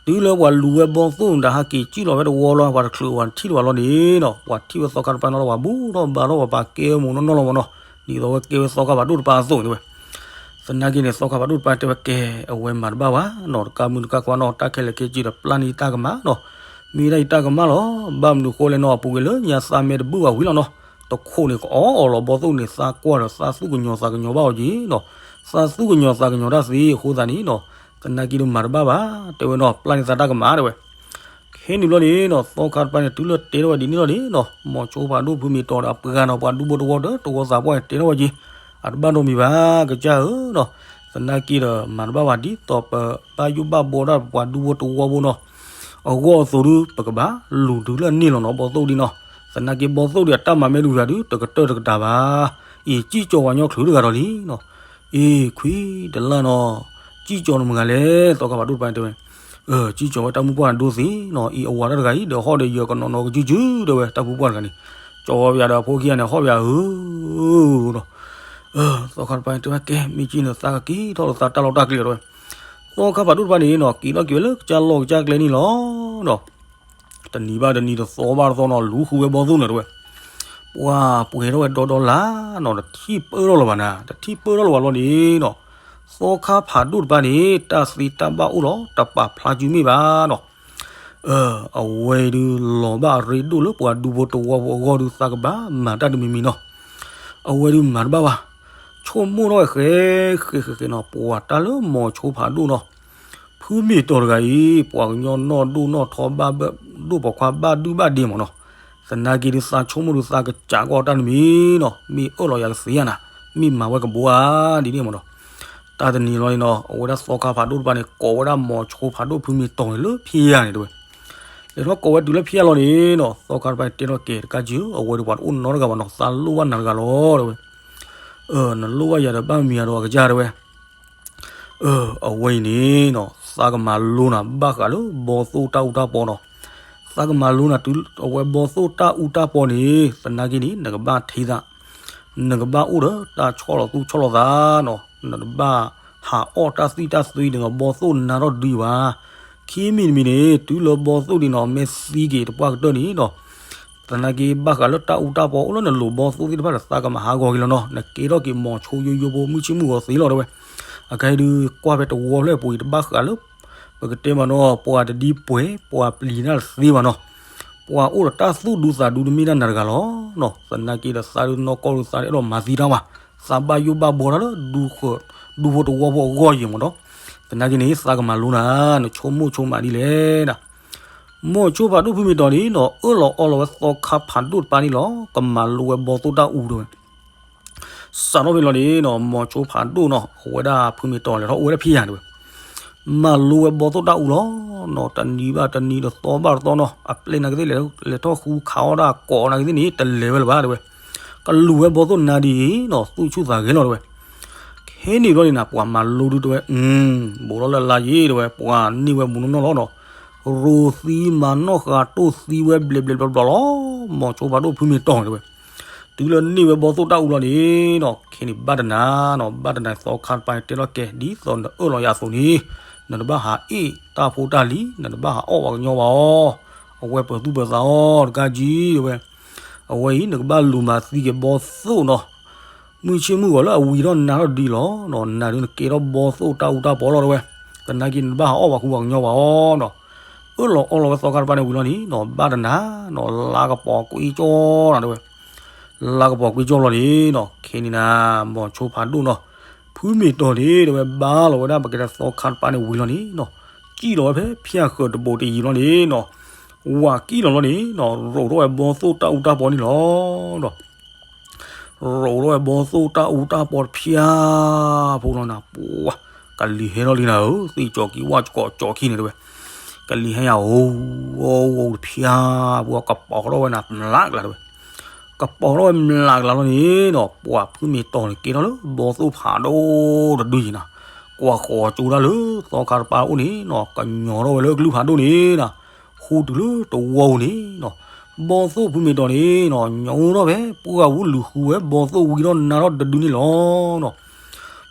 တုၤလၢပှၤလူၤဝဲဘီသိၣ်န့ၣ်ဒီး ဟဲက့ၤကံၣ်လီၤဝဲတဝီလီၤ, ပှၤတချုးပှၤထံၣ်လီၤဝဲလီၤန့ၣ်နီၤ, ပှၤထံၣ်ဝဲသီခါတပၤန့ၣ်လီၤ ပှၤဘူၣ်ထီၣ်ဘါထီၣ် ပှၤပာ်ကဲဝဲမ့ၢ်နီၢ်နီၢ်လီၤမ့ၢ်နီၤ, ဒ်သိးဝဲကဲဝဲသီခါဖးဒိၣ်တပၤအသိးန့ၣ်ဝဲ. သနာ်က့န့ၣ် သီခါဖးဒိၣ်တပၤတဲဝဲကဲ, အဝဲမၤတဘၣ်ဘၣ်နီၤ, တကၢ်မုၢ်တကၢ်ကွၢ်နီၤ, တၢ်ခဲလၢာ်ခဲဆ့ဒီးပျၢ်န့ၢ်ယတၢ်ကမၣ်နီၤ, မ့ၢ်ဒၣ်ယတၢ်ကမၣ်လီၤ. ဘၣ်မနုၤဃိလဲၣ်နီၤ, အပူၤကွံာ်လၢညါသးမဲာ်တဘူၣ်ဘၣ်ဝံၤလီၤနီၤ, တခိၣ်န့ၣ်ကအီၣ်အီၤလီၤ, ဘီသိၣ်န့ၣ် သးကွၢ်ဒီးသးသူၣ်ကညီၤသးကညီၤဘၣ်အီၤက့ၤနီၤ, သးသူၣ်ကညီၤသးကညီၤတၢ်သ့အဃိသတးန့ၣ်နီၤ, သနာ်က့ဒီးမၤတဘၣ်ဘၣ် တဲဝဲနီၤ, ပျၢ်န့ၢ်သးတၢ်ကမၣ်တဲဝဲ. ခဲန့ၣ်ဘျီန့ၣ်နီၤ, သီခါတပၤန့ၣ် တုၤလၢတဲထီၣ်ဝဲဒ်န့ၣ်လီၤန့ၣ်နီၤ, မိၤဆိဖးဒိၣ်ဖုမ့ၢ်တီၤဒီးအပှၤနီၤ, ပှၤဒူဖိတဝီဒီးတဝီသးပှၢ်န့ၣ် တဲထီၣ်ဝဲက့ၤ, အတဘၣ်ဒိမံၤဘၣ်ကစၢ်ဧၢနီၤ, သနာ်က့ဒီးမၤတဘၣ်ဘၣ် ဒ်သိးပဘၣ်ယိၣ်ဘၣ်ဘှီဒၣ်ပှၤဒူဖိတဝီဖိနီၤ, အဂီၢ်အသိးဒု ပကဘၣ်လူၤတုၤလၢအန့ၣ်လီၤနီၤ, ဘီသိၣ်ဒ်နီၤ, သနာ်က့ဘီသိၣ်ဒု အတၢ်မၤမဲာ်တဝံၤဘၣ်ဒု တကတၢၢ်တကတၢၢ်ဘၣ်, အံၤစံၣ်ကၠီၤဝဲညီချုးတဂၤဒီးလံနီၤ, အံၤခွံတလၢ်နီၤ, စံၣ်ကၠီၤနမုၢ်ဂၤလဲၣ်, သီခါဖးဒိၣ်တပၤတဲဝဲ စံၣ်ကၠီၤဝဲတၢ်မုၢ်ပှၢ်ဒိသ့နီၤ, အံၤအဝၤတၢ်တဂၤအံၤ ဒီးဟီၣ်ဒီးယၢၤကနီၤနီၤကစုကစုတဲဝဲ, တၢ်မုၢ်ပှၢ်တဂၤန့ၣ်, ကၠီၤဝဲယၤဒီးအဖိခံဂၤန့ၣ် ဟီၣ်ဝဲယၤဧၢနီၤ, သီခါတပၤန့ၣ်တဲဝဲကဲ, မ့ၢ်ကံန့ၣ်သးကက့ၤထီၣ်လၢသးတၢ်လီၢ်တၢ်ကျဲတဲဝဲ, သီခါဖးဒိၣ်တပၤန့ၣ်နီၤ, က့ၤထီၣ်က့ၤဝဲလၢကစၢ်လီၢ်ကစၢ်ကျဲန့ၣ်လီၤနီၤ. တနံၤဘၣ်တနံၤ တသီဘၣ်တသီနီၤ, လူၤဃုဝဲဘီသိၣ်န့ၣ်တဲဝဲ, ပှၤပှဲၤထီၣ်ဝဲဒီဒီလၢနီၤ, တထံၣ်ပၢထီၣ်လၢၤဘၣ်နၤ, တထံၣ်ပၢထီၣ်လၢၤဘၣ်လီၤန့ၣ်နီၤ, သီခါဖးဒိၣ်တပၤန့ၣ် တၢ်သ့တၢ်ဘၣ်အိၣ်လီၤ, တပာ်ဖျါစုမ့ၢ်ဘၣ်နီၤ. အဝဲဒုးလီၤဘၣ်အရ့ဒိၣ်လၢပှၤဒူဖိတဝီဖိအဂီၢ်ဒုး သးကဘၣ်မၤတၢ်တမံၤမံၤနီၤ. အဝဲဒုးမၤတဘၣ်ဘၣ်, ဆိကမိၣ်ထီၣ်ဝဲဃဲဃဲဃဲဃဲနီၤ, ပှၤတၢ်လၢမိၤဆိဖးဒိၣ်နီၤ, ဖုမ့ၤတီၤတဂၤအံၤ ပှၤကညီနီၢ်ဒိၣ်နီၢ်ထီ ဘၣ်ဒိၣ်ပိာ်ခွါဘၣ်ဒုၣ်ဘၣ်ဒ့မးနီၤ. သနာ်က့ဒုးသးဆိကမိၣ်ဒုး သးကစးကီးတၢ်တမံၤနီၤ, မ့ၢ်အၢၣ်လီၤယၤကသ့ဧါနၤ, မ့ၢ်မၤဝဲကဘိဧါဒ်န့ၣ်မးနီၤ. တၢ်တနံၤလီၤန့ၣ်နီၤ, အဝဲဒၣ်သီခါဖးဒိၣ်တဖၣ်န့ၣ် ကိးဝဲဒၣ်မိၤဆိဖးဒိၣ်ဖုမ့ၤတီၤန့ၣ်လၢဖံးယၤန့ၣ်တဲဝဲ. လဲၤထီၣ်ကိးဝဲတုၤလၢဖံးယၤလီၤန့ၣ်နီၤ, သီခါတဖၣ်န့ၣ်တဲထီၣ်ကဲတကးက့ၤ, အဝဲဒုးပှၤတအိၣ်နီတဂၤဘၣ်နီၤ, သးလိၣ်ဘၣ်နၤတဂၤလီၤတဲဝဲ. နလိၣ်ဘၣ်ယၤဒီးဘၣ်မံၤယၤဒီးအကစၢ်တဲဝဲ. အဝဲအံၤန့ၣ်နီၤ, သးကမၤလိနၤဘၣ်ဃးလၢဘီသိၣ်တၢ်အူတၢ်ပီနီၤ. သးကမၤလိနၤတုၤအဝဲဘီသိၣ်တၢ်အူတၢ်ပီန့ၣ် သနာ်က့န့ၣ် နကဘၣ်ထံသး, နကဘၣ်အိၣ်ဒီးတၢ်ဆီၣ်လီၤသူၣ်ဆီၣ်လီၤသးနီၤ, နတဘၣ်ဟးအီၣ်တၢ်သံၣ်တၢ်သွံဒီးဘီသိၣ်နါထီၣ်တဒုဘၣ်. ခံမံၤတမံၤန့ၣ် တုၤလၢဘီသိၣ်ဒံးနီၤ မ့ၢ်သံက့ၤတပှၢ်ကတၢၢ်န့ၣ်နီၤ, သနာ်က့ဘၣ်ဃးလၢတၢ်အူတၢ်ပီအိၣ်လၢနလိၤဘီသိၣ်သ့ၣ်တဖၣ်ဒီး သးကမၤဟးဂီၤက့ၤလီၤနီၤ, နကဲထီၣ်က့ၤမိၤဆိယိယိဖိမုၢ်ဆ့ၣ်မုၢ်ဂီၤသ့လီၤတဲဝဲ. အခဲအံၤဒုးကွၢ်ဖဲတဝီဖျၢၣ်ပူၤအံၤ တဘၣ်ဃးလၢ ပကတဲမးနီၤ ပှၤတဒ်ပှဲၤ ပှၤပျံၤတၢ်တသ့ဘၣ်နီၤ, ပှၤအိၣ်ဒီးတၢ်သူၣ်ဒူသးဒူတမ့ၢ်ဒၣ်နၤတဂၤလီၤနီၤ. သနာ်က့ဒီးသးဒုးနီၢ်ကီၢ်ဒုးသးအဲၣ်ဒိးမၤသံတၢ်ဘၣ်, သးဘၣ်ယိၣ်ဘၣ်ဘှီတၢ်လၢ ဒူဖိတဝီဖိအဂီၢ်ယံၤမးနီၤ. သနာ်က့န့ၣ် သးကမၤလိနၤ, နဆိကမိၣ်ဆိကမးဒ်လဲၣ်ဒၣ်. မိၤဆိဖးဒိၣ်ဖုမ့ၤတီၤန့ၣ်နီၤ အၢၣ်လီၤအီလီၤဝဲသီခါဖးဒိၣ်တပၤန့ၣ်လီၤ, ကမၤလိဝဲဘီသိၣ်တၢ်အူတဲဝဲ. စးထီၣ်ဖဲလီၤန့ၣ်နီၤ မိၤဆိဖးဒိၣ်နီၤ အဝဲဒၣ်ဖုမ့ၤတီၤလဲၤထီၣ်အိၣ်ဝဲဒၣ်ဖံးယၤတဲဝဲ. မၤလိဝဲဘီသိၣ်တၢ်အူလီၤနီၤ, တနံၤဘၣ်တနံၤ တသီဘၣ်တသီနီၤ, အပျဲၢ်နာ်က့သ့ၣ် လဲၤထီၣ်ဃုခးအီၣ်ဒၣ်ကိးနာ်က့သ့ၣ်န့ၣ် တလဲၤဝဲလၢၤဘၣ်တဲဝဲ. ကလူၤဝဲဘီသိၣ်နါဒ်အံၤနီၤ သူၣ်ဆူၣ်သးဂဲၤလီၤတဲဝဲ. ခဲန့ၣ်ဘျီန့ၣ်နၤ ပှၤမၤလိဒုတဲဝဲ, ဘူးထီၣ်လၢအလါယ့ၤတဲဝဲ, ပှၤန့ၢ်ဝဲမူနီၢ်နီၢ်လီၤနီၤ, ရိသံမၤနီၢ်ဃာ်တိၢ်သံဝဲဘျဲးဘျဲးဘျီဘျီလီၤ, မိၤဆိဖးဒိၣ်ဖုမ့ၤတီၤတဲဝဲ. တုၤလၢန့ၢ်ဝဲဘီသိၣ်တၢ်အူလီၤန့ၣ်နီၤ ခဲန့ၣ်ဘၣ်တနၤနီၤ, ဘၣ်တနၤသီခါတပၤန့ၣ်တဲထီၣ်ကဲ ဒ်သိးနအၢၣ်လီၤယၤအသိးန့ၣ်, နတဘၣ်ဟးအ့ၣ်တၢ်ဖိတၢ်လံၤ, နတဘၣ်ဟးအီၣ်ပှၤကညီဘၣ်အီၤ, အဝဲပၢၤသူၣ်ပၢၤသးအီၤတကးကံၤတဲဝဲ. အဝဲအံၤ နကဘၣ်လူၤမၤသံက့ၤဘီသိၣ်နီၤ, မုၢ်ဆ့ၣ်မုၢ်ဂီၤလၢအဝံၤထီၣ်နါထီၣ်ဒုလီၤနီၤ, နၤဒုးနကဲထီၣ်ဘီသိၣ်တၢ်အူတၢ်ပီလီၤတဲဝဲ. သနာ်က့နတဘၣ်ဟးအီၣ်ပှၤဃုပှၤကညီဘၣ်အီၤနီၤ, အၢၣ်လီၤအီလီၤဝဲသီခါတပၤန့ၣ်ဝံၤလီၤန့ၣ်နီၤ ဘၣ်တနၤနီၤ လါကပီၤကွံကၠီနၤတဲဝဲ. လါကပီၤကွံကၠီလီၤန့ၣ်နီၤ ခဲန့ၣ်နၤ မိၤဆိဖးဒိၣ်နီၤ ဖုမ့ၤတီၤန့ၣ်တဲဝဲ ဘါလီၤဝဲဒၣ်ပကတဲသီခါတပၤန့ၣ်ဝံၤလီၤန့ၣ်နီၤ, စံၣ်လီၤဝဲဖဲဖၠၣ်ဃၢၤတဘိးတယံၤလီၤန့ၣ်နီၤ, ဝၤကံၣ်လီၤလီၤန့ၣ်နီၤ ရိးထီၣ်ဝဲဘီသိၣ်တၢ်အူတၢ်ပီန့ၣ်လီၤ. ရိးထီၣ်ဝဲဘီသိၣ်တၢ်အူတၢ်ပီတဖၠၣ်ဖိလီၤနၤ ပှၤ ကလံၤဟဲထီၣ်လံနၤဧၢ, သ့ၣ်ကၠီၤကံဝၣ်ကီၤကၠီၤခံန့ၣ်တဲဝဲ, ကလံၤဟဲယၤဧိၤ ဧိၤတဖၠၣ်ဖိ ကပီၤထီၣ်ဝဲနၤမျးကလၤတဲဝဲ. ကပီၤထီၣ်ဝဲမျးကလၤလီၤန့ၣ်နီၤ ပှၤဖုမ့ၤတီၤန့ၣ် ကဲထီၣ်လၢဘီသိၣ်ဖးဒိၣ်တဒုယံၤနၤ, ကွၢ်ဃီၤကၠိတၢ်လၢသီခါတပၤအိၣ်န့ၣ်နီၤ ကညီထီၣ်ဝဲလၢကလုၢ်ဖးဒိၣ်န့ၣ်နၤ, ဃူတုၤလၢတဝီပူၤန့ၣ်နီၤ, ဘီသိၣ်ဖုမ့ၤတီၤန့ၣ်နီၤ ညီထီၣ်ဖဲ ပှၢ်ဝူလူၤဃုဝဲဘီသိၣ်ဝံထီၣ်နါထီၣ်တဒုန့ၣ်လီၤနီၤ.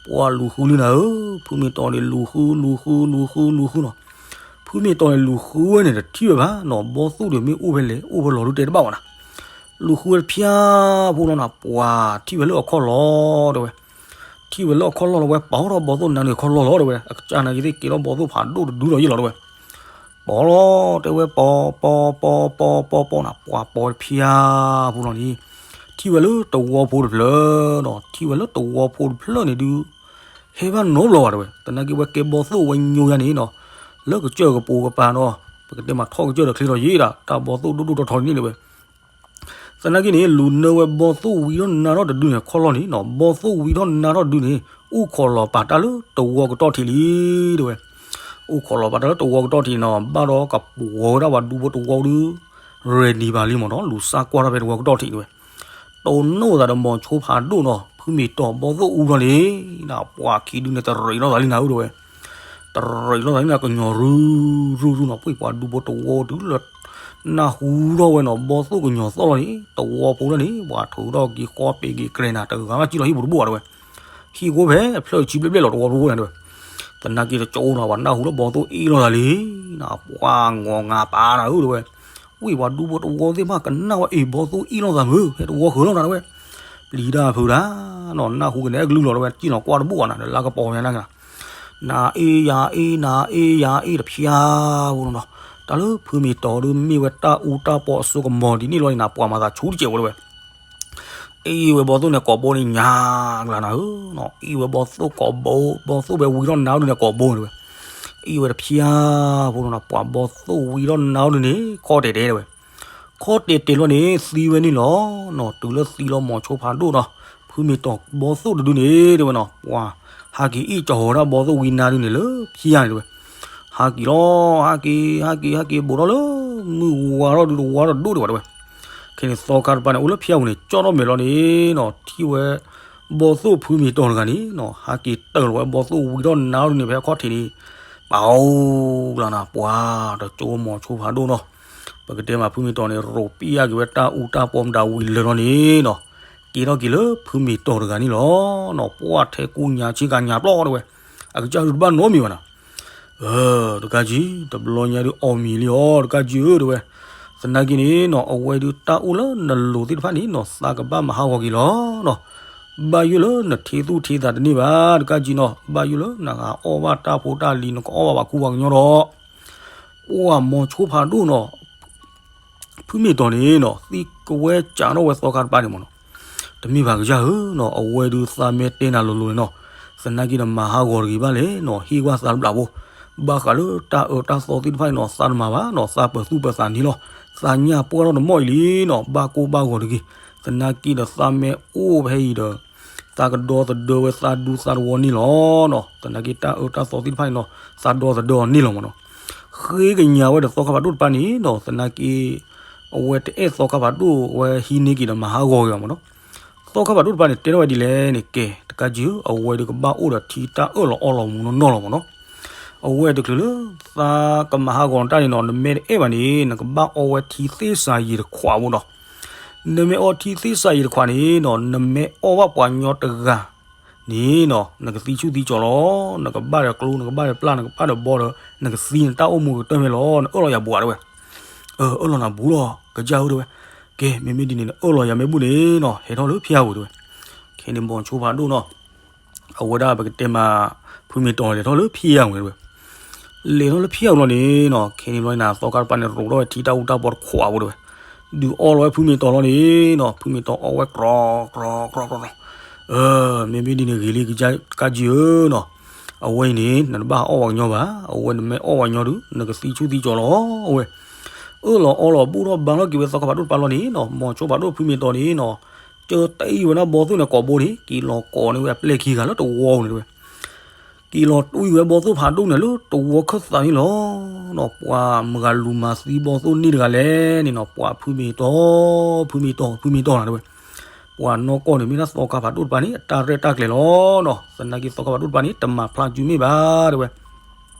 ပှၤလူၤဃုလံနၤဧၢ, ဖုမ့ၤတီၤန့ၣ် လူၤဃု လူၤဃု လူၤဃု လူၤဃုနီၤ. ဖုမ့ၤတီၤန့ၣ်လူၤဃုဝဲန့ၣ် တထံၣ်ဝဲဘၣ်နီၤ, ဘီသိၣ်ဒီးမ့ၢ်အိၣ်ဖဲလဲၣ် အိၣ်ဖဲလဲၣ်ဒုးတဲတဘၣ်ဘၣ်နၤ. လူၤဃုဝဲတဖၠၣ်ဖိလီၤနၤ ပှၤထံၣ်ဝဲလၢအခီၣ်လီၤတဲဝဲ. ထံၣ်ဝဲလၢအခီၣ်လီၤလီၤ ဝဲပာ်ထီၣ်ဘီသိၣ်နါန့ၣ်အခီၣ်လီၤလီၤတဲဝဲ, အကစၢ်နာ်က့သ့ၣ်ကဲထီၣ်ဘီသိၣ်ဖးဒိၣ်တဒုလီၤယ့ၣ်လီၤတဲဝဲ. ပီၤလီၤတဲဝဲ ပီၤ ပီၤ ပီၤ ပီၤ ပီၤ ပီၤနၤ, ပှၤပီၤတဖၠၣ်ဖိလီၤန့ၣ်, ထံၣ်ဝဲလၢတဝီဖိတဖျၢၣ်နီၤ, ထံၣ်ဝဲလၢတဝီဖိတဖျၢၣ်န့ၣ်ဒုး ဟဲဘၣ်နီတဘျီဘၣ်တဲဝဲ. သနာ်က့ဝဲကဲဘီသိၣ်ဝဲညိယါန့ၣ်နီၤ, လၢကစၢၢ်ကပိာ်ကပၤနီၤ, ပကတဲမးထီၣ်ကစၢၢ်ဒီးချ့လီၤယ့ၣ်ဒၣ် တၢ်ဘီသိၣ်ဒိၣ်ဒိၣ်ထီထီန့ၣ်တဲဝဲ. သနာ်က့န့ၣ် လူၤနၢဝဲဘီသိၣ်ဝံထီၣ်နါထီၣ်တဒုန့ၣ် ခီၣ်လီၢ်န့ၣ်နီၤ, ဘီသိၣ်ဝံထီၣ်နါထီၣ်တဒုန့ၣ် အိၣ်ခိးလီၤပာ်တၢ်လၢတဝီကတီၢ်ထံးလံတဲဝဲ. အိၣ်ခိးလီၤပာ်တၢ်လၢတဝီကတီၢ်ထံးနီၤ, ဘၣ်ဒီးကပှီၤဝဲဒၣ်ပှၤဒူဖိတဝီဒုး ready ဘၣ်လံမးနီၤ, လူၤစၢ်ကွၢ်ထီၣ်ဖဲတဝီကတီၢ်ထံးတဲဝဲ. တိၢ်နီၣ်သးဒီးမိၤဆိဖးဒိၣ်နီၤ, ဖုမ့ၤတီၤဘီသိၣ်အူလီၤန့ၣ်, ပှၤခံဒုန့ၣ် တရံးလိာ်သးလံနၤဧၢတဲဝဲ. တရံးလိာ်သးလံနၤ ကညီၤရုၢ်ရုၢ်ရုၢ်နီၤ, ပှၤဒူဖိတဝီဒုးလၢ နၢ်ဟူထီၣ်ဝဲနီၤ, ဘီသိၣ်ကညီၤသီၣ်လီၤန့ၣ် တဝီဖိလီၤန့ၣ်, ပှၤထုးထီၣ်က့ၤဃီပ့ၤက့ၤကြဲးနၤ, တဂၤဘၣ်စံၣ်လီၤဟံၣ်ပူၤတဘိၣ်တဲဝဲ. ဟံၣ်ကိးဖဲအဖျၢၣ်ဆံဘျဲၣ်ဘျဲၣ်လီၤ တဝီဖိန့ၣ်တဲဝဲ. သနာ်က့တကၠိနီၤ, ပှၤနၢ်ဟူလၢဘီသိၣ်အ့ၣ်လိာ်သးလံနၤ, ပှၤငီၤငါပာ်နၤဧၢတဲဝဲ. ဝံၣ်ပှၤဒူဖိတဝီသ့ၣ်တဖၣ်ကနၣ်ဝဲအ့ၣ် ဘီသိၣ်အ့ၣ်လိာ်သးမုၢ်, ဖဲတဝီဃၢၤလိာ်နၤတဲဝဲ. ပျံၤတၢ်ဖုးတၢ်နီၤ, နၢ်ဟူကနဲအကလုၢ်လီၤတဲဝဲ, စံၣ်နီၤကွၢ်တဘိၣ်ဘၣ်နၤ, ဒီးလါကပီၤညါနၤက့ၤနၤ, နၤအ့ၣ်ယၤအ့ၣ် နၤအ့ၣ်ယၤအ့ၣ်တဖၠၣ်ဖိလီၤနီၤ. တၢ်လၢဖုမ့ၢ်တီၤဒုးမ့ၢ်ဝဲတၢ်အူတၢ်ပီအစိကမီၤဒ်န့ၣ်လီၤန့ၣ်နၤ ပှၤမၤသးဆူတစဲးဝဲတဝဲ အ့ၣ်ဝဲဘီသိၣ်န့ၣ်ကိးဘိန့ၣ်ညါကျါနၤဧၢနီၤ, အ့ၣ်ဝဲဘီသိၣ်ကိးဘိ, ဘီသိၣ်ဝဲဝံထီၣ်နါအိၣ်ဒုးန့ၣ်ကိးဘိန့ၣ်တဝဲ, အ့ၣ်ဝဲတဖျါဖိနီၤ, ပှၤဘီသိၣ်ဝံထီၣ်နါအိၣ်ဒုးန့ၣ် ခီၣ်တဲာ်တဲာ်တဝဲ, ခီၣ်တဲာ်တဲာ်လီၤန့ၣ် သံဝဲန့ၣ်လီၤနီၤ, တုၤလၢသံလီၤမိၤဆိဖးဒိၣ်နီၤ, ဖုမ့ၢ်တီၤဘီသိၣ်တဒုန့ၣ်တဝဲနီၤ, ပှၤဟးက့ၤအ့ၣ်ကၠီၤဟီၤဒၣ်ဘီသိၣ်ဝံနါဒုးန့ၣ်လၢဖျါန့ၣ်တဝဲ ဟးက့ၤလီၤ, ဟးက့ၤ ဟးက့ၤ ဟးက့ၤဘူးထီၣ်လၢ မုၢ်ဝါထီၣ်ဒုးတဝါထီၣ်ဒိၣ်ဒံးဘၣ်တဝဲ, ခဲန့ၣ်သီခါတပၤန့ၣ် အိၣ်လၢဖၠါပူၤန့ၣ် ကၠီၣ်ထီၣ်မဲာ်လီၤန့ၣ်နီၤ, ထံၣ်ဝဲ ဘီသိၣ်ဖုမ့ၢ်တီၤတဂၤန့ၣ်နီၤ, ဟးက့ၤတၢၢ်လီၤဝဲဘီသိၣ်ဝံထီၣ်နါဒုးန့ၣ် ဖဲခီၣ်ထံးန့ၣ်, ပအိၣ်ကျါနၤ ပှၤတကၠိမိၤဆိဖးဒိၣ်နီၤ, ပကတဲမးဖုမ့ၢ်တီၤန့ၣ် ရိးပံၣ်အါက့ၤဝဲတၢ်အူတၢ်ပီမတၤဝံၤလၢာ်လီၤန့ၣ်နီၤ, က့ၤထီၣ်က့ၤလၢဖုမ့ၢ်တီၤတဂၤန့ၣ်လီၤနီၤ, ပှၤထဲကူညါဆ့ကၤညါပျီတဝဲ, အကစၢ်ဒုးတဘၣ်နီတမံၤဘၣ်နၤ တကးကံ တဘျီညါဒုးအီၣ်မံၤလံအီၤ တကးကံဧၢတဝဲ, သနာ်က့န့ၣ်နီၤ အဝဲဒုးတၢ်အိၣ်လၢနလိၤသ့ၣ်တဖၣ်န့ၣ်နီၤ သးကဘၣ်မၤဟးဂီၤက့ၤလီၤနီၤ, ဘၣ်ယိၣ်လၢနထံသူၣ်ထံသးတန့ၢ်ဘၣ် တကးကံနီၤ ဘၣ်ယိၣ်လၢနဂၤအီၣ်ဘၣ်တၢ်ဖိတၢ်လံၤ နကအီၣ်ဘၣ်ပှၤကူပှၤကညီဒီး ပှၤမိၤဆိဖးဒိၣ်နီၤ ဖုမ့ၢ်တီၤန့ၣ်နီၤ သံကွဲစးထီၣ်ဝဲသီခါတပၤန့ၣ်မ့ၢ်နီၤ, တမ့ၢ်ဘၣ်ကစၢ်ဧၢနီၤ အဝဲဒုးသးမဲာ်တဲနၤလိၤလိၤန့ၣ်နီၤ, သနာ်က့နမၤဟးဂီၤတဂ့ၤဘၣ်လဲၣ်နီၤ ဟ့ၣ်ကွၢ်သးတဘျးဖိ, ဘၣ်ဃးလၢတၢ်အၢတၢ်သီသ့ၣ်တဖၣ်န့ၣ်နီၤ သးတမၤဘၣ်နီၤ သးပၢၤသူၣ်ပၢၤသးန့ၣ်လီၤ, သးညၣ်ပှၢ်ထီၣ်တမီၢ်အံၤလံနီၤ ဘၣ်ကိၢ်ဘၣ်ဂီၤတဂ့ၤ, သနာ်က့ဒီးသးမဲာ်အိၣ်ဖဲအံၤဒီး သးကဒီသဒၢဝဲသးဒူသးတဝီန့ၣ်လီၤနီၤ, သနာ်က့တၢ်အၢတၢ်သီသ့ၣ်တဖၣ်န့ၣ်နီၤ သးဒီသဒၢအီၤန့ၣ်လီၤမ့ၢ်နီၤ, ဃ့ကညးဝဲဒီးသီခါဖးဒိၣ်တပၤန့ၣ်နီၤ သနာ်က့ အဝဲတအဲၣ်သီခါဖးဒိၣ်ဝဲဟံးန့ၢ်က့ၤဒီးမၤဟးဂီၤက့ၤအီၤမ့ၢ်နီၤ, သီခါဖးဒိၣ်တပၤန့ၣ် တဲထီၣ်ဝဲဒ်လဲၣ်န့ၣ် ကဲ တကးကံဧၢ အဝဲဒုးကဘၣ်အိၣ်ဒီးထံတၢ်အၢၣ်လီၤအီလီၤမူးနီၢ်နီၢ်လီၤမ့ၢ်နီၤ, အဝဲတချုးလၢ သးကမၤဟးဂီၤနတၢ်န့ၣ်နီၤ နမ့ၢ်တအဲၣ်ဘၣ်န့ၣ် နကဘၣ်အီဝဲထံသ့ၣ်စၤယံၤတခွးဖိနီၤ, နမ့ၢ်အီထံသ့ၣ်စၤယံၤတခွးန့ၣ်နီၤ နမ့ၢ်အီၣ်ဘၣ်ပှၤကညီတဂၤ န့ၣ်နီၤ နကသံဆူၣ်သံကၠီၤလီၤ, နကဘၣ်ဒီးကျိ နကဘၣ်ဒီးပျၢ် နကဘၣ်ဒီးဘီဒီး နကသံနတၢ်အိၣ်မူကတၢၢ်မ့ၢ်လီၤ, နအၢၣ်လီၤယၤဘူးဧါတဝဲ, အၢၣ်လီၤနၤဘူးလီၤ ကစၢ်ဧၢတဝဲ, ကဲ မ့မ့ၢ်ဒ်န့ၣ် နအၢၣ်လီၤယၤမ့ၢ်ဘူးန့ၣ်နီၤ ဟဲထီၣ်လၢဖၠါပူၤတဝဲ, ခဲန့ၣ်မိၤဆိဖးဒိၣ်နီၤ အဝဲဒၣ်ပကတဲမး ဖုမ့ၢ်တီၤလဲၤထီၣ်လၢဖၠါပူၤန့ၣ်တဝဲ, လဲၤထီၣ်လၢဖၠါပူၤလီၤန့ၣ်နီၤ ခဲန့ၣ်ဘျီန့ၣ် သီခါတပၤန့ၣ် ရိးထီၣ်ဝဲထံတၢ်အူတၢ်ပီတခွးဖိတဝဲ, ဒုးအီလီၤဝဲဖုမ့ၢ်တီၤလီၤန့ၣ်နီၤ ဖုမ့ၢ်တီၤအီဝဲကြီကြီကြီကြီ, အၢ မ့မ့ၢ်ဒ်န့ၣ်ဂ့ၤလံ ကစၢ်ကစၢ်ဧၢနီၤ, အဝဲအံၤန့ၣ် နတဘၣ်ဟးအီၣ်ပှၤကညီဘၣ်, အဝဲနမ့ၢ်အီၣ်ပှၤကညီဒုး နကသံဆူၣ်သံကၠီၤလီၤဝဲ, အၢၣ်လီၤအီလီၤဘူၣ်ထီၣ်ဘါထီၣ်က့ၤဝဲသီခါဖးဒိၣ်တပၤလီၤန့ၣ်နီၤ မိၤဆိဖးဒိၣ်ဖုမ့ၢ်တီၤန့ၣ်နီၤ, ကၢတအံၤဝဲဒၣ်ဘီသိၣ်န့ၣ်ကိးဘိန့ၣ် က့ၤလီၤကိးန့ၢ်ဝဲအပျဲၢ်ခံဂၤလၢတဝီန့ၣ်တဝဲ က့ၤလီၤတွံၢ်ဝဲဘီသိၣ်ဖးဒိၣ်န့ၣ်လၢတဝီခၢၣ်သးန့ၣ်လီၤ. ပှၤမုၢ်ဂၤလူၤမၤသံဘီသိၣ်န့ၢ်တဂၤလဲၣ်န့ၣ်နီၤ ပှၤဖုမ့ၢ်တီၤ, ဖုမ့ၢ်တီၤ, ဖုမ့ၢ်တီၤနၤတဝဲ, ပှၤနီၢ်ကီၢ်န့ၣ် မ့ၢ်ဒၣ်သီခါဖးဒိၣ်တပၤန့ၣ် အတၢ်ရဲၣ်တၢ်ကျဲၤလီၤနီၤ. သနာ်က့သီခါဖးဒိၣ်တပၤန့ၣ် တမၤဖျါစုမ့ၢ်ဘၣ်တဝဲ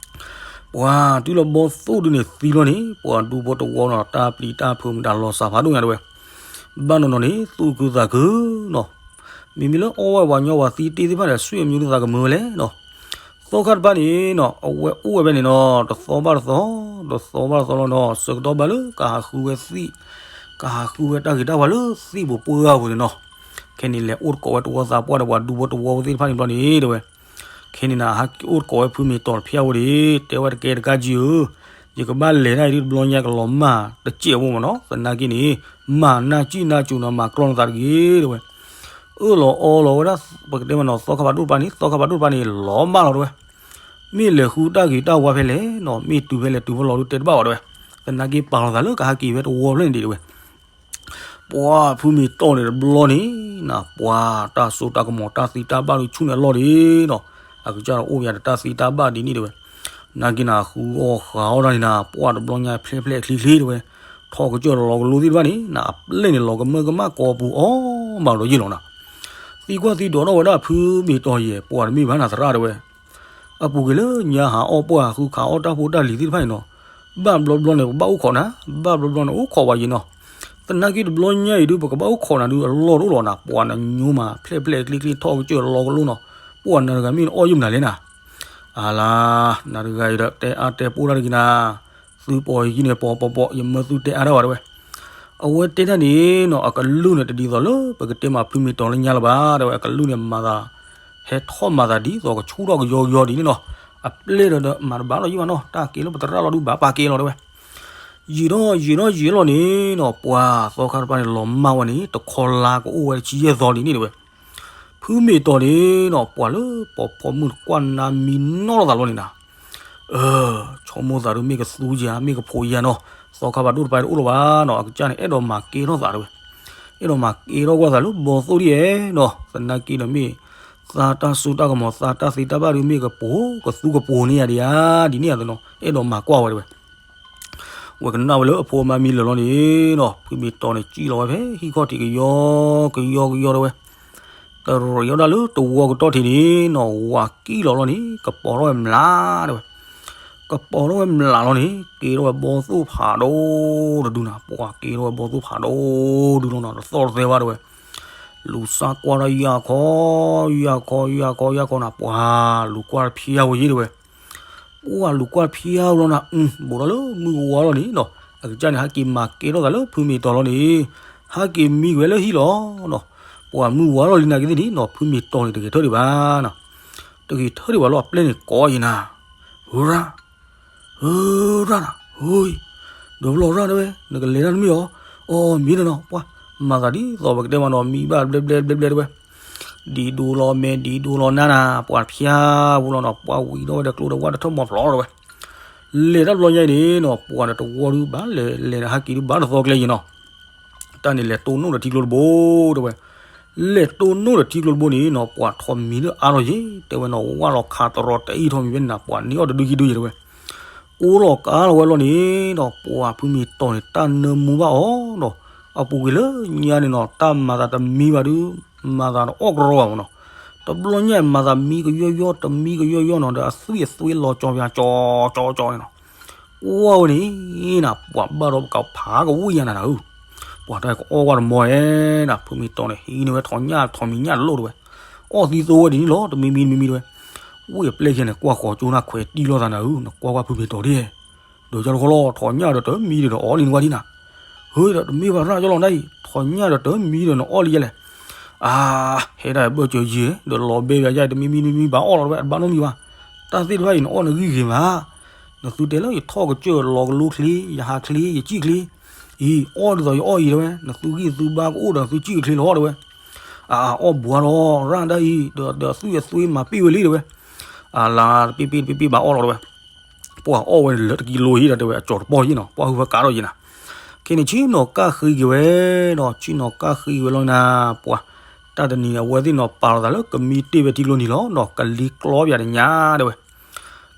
ပှၤတုၤလီၤဘီသိၣ်ဒုန့ၣ်သံလီၤန့ၣ် ပှၤဒူဖိတဝီနီၤ တၢ်ပျံၤတၢ်ဖုးမတၤလီၤစၢ်ဖးဒိၣ်ညါတဝဲ, ဘၣ်နီၢ်နီၢ်န့ၣ် သူၣ်ခုသးခုနီၤ. မ့မ့ၢ်လၢအီၣ်ဝဲပှၤကညီပှၤသံတ့ၢ်သ့ၣ်တဖၣ်န့ၣ် ဆွေမျိုးသးကမုာ်ဝဲလဲၣ်နီၤ. သီခါတပၤန့ၣ်နီၤ အဝဲအိၣ်ဝဲဖဲန့ၣ်နီၤ တသီဘၣ်တသီ, တသီဘၣ်တသီလီၤနီၤ ဆၢကတီၢ်ဘၣ်လၢကဟးဃုဝဲသ့ၣ်, ကဟးဃုဝဲတၢ်ဂ့ၤတၢ်ဝါလၢသ့ၣ်ပူၤပှၢ်ပူၤန့ၣ်နီၤ. ခဲန့ၣ်လဲၤအိၣ်တကိးဝဲတဝီသးပှၢ်ဒီးပှၤဒူဖိတဝီဖိသ့ၣ်တဖၣ်န့ၣ်ဘျီန့ၣ်တဝဲ ခဲန့ၣ်နၤ ဟဲက့ၤအိၣ်တကိးဝဲဖုမ့ၢ်တီၤတဖျၢၣ်ဝဲဒီး တဲဝဲတကဲတကးကံဧၢ, ယကဘၣ်လဲၤတၢ်အံၤဒုးတဘျီညါကလီၤမၢ်တစဲးဖိမ့ၢ်နီၤ. သနာ်က့န့ၣ် မၤနၢ်စံၣ်နၢ်စူၤနီၤ မၤကြီနသးတဂ့ၤတဝဲ. အၢၣ်လီၤအီလီၤဝဲဒၣ် ပကတဲမ့ၢ်နီၤ သီခါဖးဒိၣ်တပၤန့ၣ် သီခါဖးဒိၣ်တပၤန့ၣ် လီၤမၢ်လီၤတဝဲ. မ့ၢ်လဲၤဃုတၢ်ဂ့ၤတၢ်ဝါဖဲလဲၣ်နီၤ မ့ၢ်တုၤဖဲလဲၣ်တုၤဖဲလီၤဒုးတဲတဘၣ်ဘၣ်တဝဲ. သနာ်က့ပာ်လီၤသးလၢကဟဲက့ၤဖဲတဝီဖျၢၣ်န့ၣ်ဒံးတဝဲ ပှၤဖုမံၤတီၢ်န့ၣ်တဘျီန့ၣ် နပှၤတၢ်စိတၢ်ကမီၤတၢ်သံတၢ်ဘၣ်ဒုးဆူၣ်န့ၢ်အလီၢ်ဒံးနီၤ. အကစၢ်အိၣ်ယၤဒီးတၢ်သံတၢ်ဘၣ်ဒ်န့ၣ်တဝဲ. နာ်က့နၤဃုအီၣ်ဃုအီၣ်တၢ်န့ၣ်နၤ ပှၤတဘျီညါဖျဲၣ်ဖျဲၣ်ချံချံတဝဲ. ထီၣ်ကစၢၢ်လီၤကလိသ့ၣ်တဖၣ်န့ၣ် နအပျဲၢ်န့ၣ်လီၤကမၢကမၣ်ကိးပူၤအီၤမးဒီးယ့ၢ်လီၤနၤ. သံကွၢ်သံဒိးထီၣ်ဝဲဒၣ်ဖုမံၤတီၢ်ယဲၢ် ပှၤတမ့ၢ်ဘၣ်နၤသရၣ်တဝဲ အပူၤကွံာ်လၢညါဟးအီၣ်ပှၢ်ဃုခးအီၣ်တၢ်ဖိတၢ်လံၤသ့ၣ်တဖၣ်န့ၣ်နီၤ, ဘၣ်ဘျီဘျီန့ၣ် ပကဘၣ်အိၣ်ခိးနၤ, ဘၣ်ဘျီဘျီန့ၣ် အိၣ်ခိးဝဲယံၤနီၤ. သနာ်က့တဘျီညါအံၤဒုး ပကဘၣ်အိၣ်ခိးနၤဒုး အလီၢ်တအိၣ်လီၤနၤ, ပှၤနညိမး ဖျဲၣ်ဖျဲၣ်ချံချံ ထီၣ်ကစၢၢ်လီၤကလိနီၤ, ပှၤနၤတဂၤမ့ၢ်နအီၣ်ယုၢ်မနုၤလဲၣ်နၤ. အလါ, နၤတဂၤအံၤဒီး တဲအါတဲပိၢ်တၢ်တဂ့ၤနၤ, သုပိာ်ယခံန့ၣ် ပိာ်ပိာ်ပိာ် ယမၢသုတဲအါတၢ်ဘၣ်တဝဲ. အဝဲတဲတၢ်န့ၣ်နီၤ အကလုၢ်န့ၣ် တဒ်သိးလၢ ပကတဲမးဖုမံၤတီၢ်လၢညါလၢၤဘၣ် တဲဝဲ, အကလုၢ်န့ၣ်မၤသး ဟဲထီၣ်မၤသးဒ်သိးကဆူၣ်ထီၣ်ကယီကယီဒ်န့ၣ်နီၤ, အပျဲၢ်ဒီးမၤတဘၣ်လီၤယံၤဘၣ်နီၤ, တၢ်ကဲလၢပသရၣ်လီၤဒုးဘၣ်ပာ်ကဲလီၤတဲဝဲ. ယံာ်ထီၣ်ယံာ်ထီၣ်ယံာ်လီၤန့ၣ်နီၤ ပှၤသီခါတပၤန့ၣ် လီၤမၢ်ဝဲန့ၣ် တခီလါကအိၣ်ဝဲတဆံယဲၢ်သီလံန့ၣ်တဲဝဲ. ဖုမ့ၢ်တီၤန့ၣ်နီၤ ပှၤလၢပိာ်ဖီမုၢ်တကွၢ်နါမံနီၣ်လိာ်သးလီၤန့ၣ်နီၤ အၢ ဆိကမိၣ်သးဒုး မ့ၢ်ကသူယၤ မ့ၢ်ကဖိးယၤနီၤ, သီခါဖးဒိၣ်တပၤတအိၣ်လၢၤဘၣ်နီၤ, အကစၢ်န့ၣ် အဲၣ်ဒိးမၤကဲထီၣ်သးတဲဝဲ. အဲၣ်ဒိးမၤကဲထီၣ်ကွၢ်သးလၢဘီသိၣ်ဒ်ယဲနီၤ, သနာ်က့ဒီးမ့ၢ် သးတၢ်စိတၢ်ကမီၤ သးတၢ်သ့တၢ်ဘၣ်ဒုး မ့ၢ်ကပိာ် ကသူကပိာ်န့ၢ်ယၤဒံးဧါ, ဒ်န့ၣ်အသိးနီၤ အဲၣ်ဒိးမၤကွၢ်ဝဲတဲဝဲ. ဝဲကနၣ်ဝဲလၢအဖိအမါမံလၢာ်လီၤန့ၣ်နီၤ, ဖုမ့ၢ်တီၤန့ၣ် စံၣ်လီၤဝဲဖဲဟံၣ်ခီၣ်ထံးကယီကယီကယီတဲဝဲ. တရံးအီၣ်ဒၣ်လၢတဝီကတီၢ်ထံးန့ၣ်နီၤ ဝၤကံၣ်လီၤလီၤန့ၣ် ကပီၤထီၣ်ဝဲမျးတဲဝဲ. ကပီၤထီၣ်ဝဲမျးလီၤန့ၣ် ကဲထီၣ်ဝဲဘီသိၣ်ဖးဒိၣ်တဒုနီၤ, ပှၤကဲထီၣ်ဝဲဘီသိၣ်ဖးဒိၣ်တဒုလီၤနီၤ, တသီၣ်တသဲဘၣ်တဲဝဲ. လူၤစၢ်ကွၢ်ထီၣ်ယၢ်ခီ ယၢ်ခီ ယၢ်ခီ ယၢ်ခီနီၤ, ပှၤလူၤကွၢ်ဖျါဝဲယဲၢ်တဲဝဲ. ပှၤလူၤကွၢ်ဖျါဝဲလီၤနီၤ, ဘူးဒီးလၢမုၢ်ဝါလီၤန့ၣ်နီၤ, အကစၢ်န့ၣ် ဟဲက့ၤမၤကဲထီၣ်သးလၢဖုမ့ၢ်တီၤလီၤန့ၣ် ဟဲက့ၤမံဝဲလၢဟံၣ်လီၤနီၤ. ပှၤမုၢ်ဝါလီၤလံနာ်က့သ့ၣ်န့ၣ်နီၤ ဖုမ့ၢ်တီၤန့ၣ် တဂဲၤထၢၣ်ဒံးဘၣ်နီၤ. တဂ့ၤထၢၣ်ဒံးဘၣ်လီၤ အပျဲၢ်န့ၣ်ကိးယံၤနၤ, ရၣ် ဟၢရၣ်နၤ ဟိ ဒီးဘျီရၣ်တဲဝဲ နကလဲၤတၢ်တမ့ၢ်အီၤ, အီၣ်မံဒီးနီၤ, ပှၤ မၤသးဒ်သိးပကတဲမးနီၤ မံဘၣ်ဘျဲဘျဲဘျဲဘျဲတဲဝဲ. ဒ်ဒိလီၤမဲာ် ဒ်ဒိလီၤနါနၤ, ပှၤဖျါဝဲလီၤနီၤ, ပှၤဝံၤဒီးဝဲဒီးကျိဒီးဝၣ်တထၢၣ်မီၤဖျိးတဲဝဲ. လဲၤတၢ်တဘျီညါအံၤန့ၣ်နီၤ ပှၤဒီးတဝီဒုးဘၣ်လဲၤ လဲၤဟဲက့ၤဒုးဘၣ်တသီကျဲယံၤနီၤ. တၢ်န့ၣ်လဲၤတိၢ်နီၣ်ဒီးထံကျိတဘိတဲဝဲ. လဲၤတိၢ်နီၣ်ဒီးထံကျိတဘိန့ၣ်နီၤ ပှၤထိးမံၤလၢအါထီၣ်ယဲၢ်တဲဝဲနီၤ, ဝၣ်လီၤခးတရီတအံၤထိးမံၤဖဲန့ၣ်နီၤ ပှၤန့ၢ်အီၣ်တဒုခံဒုယဲၢ်တဲဝဲ. ကိးလီၤကါလီၤဝဲလီၤန့ၣ်နီၤ ပှၤဖုမ့ၢ်တီၤန့ၣ် တၢ်နၢမူဘၣ်အီၤနီၤ, အပူၤကွံာ်လၢညါန့ၣ်နီၤ တၢ်မၤသးတမံဘၣ်ဒုး မၤသးတအီၣ်ကရီဘၣ်မးနီၤ. တဘျီညါမၤသးမံကယီယီ တမံကယီယီနီၤ ဒီးအသွံၣ်အသွ့လီၤကၠီၤပၠးကၠီကၠီကၠီန့ၣ်နီၤ. ကွၢ်ဝဲန့ၣ်နၤ ပှၤဘၣ်ဒီးပကဖးကဝံၣ်ညါနၤနၤဧၢ, ပှၤတၢ်ကအီၣ်ကွၢ်တမီၤဧဲနၤ, ဖုမ့ၢ်တီၤန့ၣ် ဟံးန့ၢ်ဝဲထိးညၣ်ထိးမံၤညၣ်တလိၣ်တဲဝဲ, အီၣ်သံသိဝဲဒ်န့ၣ်လီၤ တမံမံတမံမံတဲဝဲ. ဝံၣ်အပျဲၢ်ခံဂၤန့ၣ် ကွၢ်ဃီၤကၠိနၢ်ခွဲးတံၢ်လိာ်သးနၤဧၢ, နကွၢ်ကွၢ်ဖုမ့ၢ်တီၤဒ် ဒီးကၠီတခီလီၤ ထိးညၣ်ဒီးတမံဒီးနအီၣ်လံနကွၢ်ဒ်နၤ. ဟ့ဒီးတမ့ၢ်ဘၣ်ရၣ်ကၠီလီၤနၤအံၤ ထိးညၣ်ဒီးတမံဒီးနအီၣ်လံယဲလဲၣ်. အါ ဟဲဒၣ်ဘၢၣ်စၢၤယံၤ ဒီးလီၤဘဲဘၣ်ယဲ တမံမံတမံဘၣ်အီၣ်လီၤတဲဝဲ အတဘၣ်နီတမံၤဘၣ်. တၢ်သ့ၣ်တဖၣ်အံၤနအီၣ်နဂံၢ်ဂ့ၤမး, နသုတဲလၢယထီၣ်ကစၢၢ်လီၤကလိချ့ ယဟးချ့ ယစံၣ်ချ့, အံၤ အီၣ်ဒ်သိးယအီၣ်အံၤတဲဝဲ နသုဂံၢ်သုဘါကအိၣ်ဒီးသုစံၣ်ကချ့လီၤတဲဝဲ. အါ အီၣ်ဘှါလီၤ ရၣ်ဒၣ်အံၤ ဒီးဒီးသွံၣ်အသွ့မၤပ့ၢ်ဝဲလံတဲဝဲ. အါ လါတပ့ၢ်ပ့ၢ်တပ့ၢ်ပ့ၢ်ဘၣ်အီၣ်လီၤတဲဝဲ. ပှၤအီၣ်ဝဲလၢတကံလိယံၤဒီးတဲဝဲ အကၠီၤတပီၢ်ယံၤနီၤ ပှၤဟုၣ်ဖၢကးထီၣ်ယံၤနၤ. ခဲန့ၣ်ဆ့ၣ်နီၤကၣ်ဃံက့ၤဝဲနီၤ ဆ့ၣ်နီၤကၣ်ဃံက့ၤဝဲလီၤနၤ ပှၤ တၢ်တနံၤအဝဲသ့ၣ်နီၤ ပာ်လီၤသးလၢကမံတ့ၢ်ဝဲထံကျိနံၤလီၤနီၤ ကလံၤကျီပယၤတညါတဲဝဲ.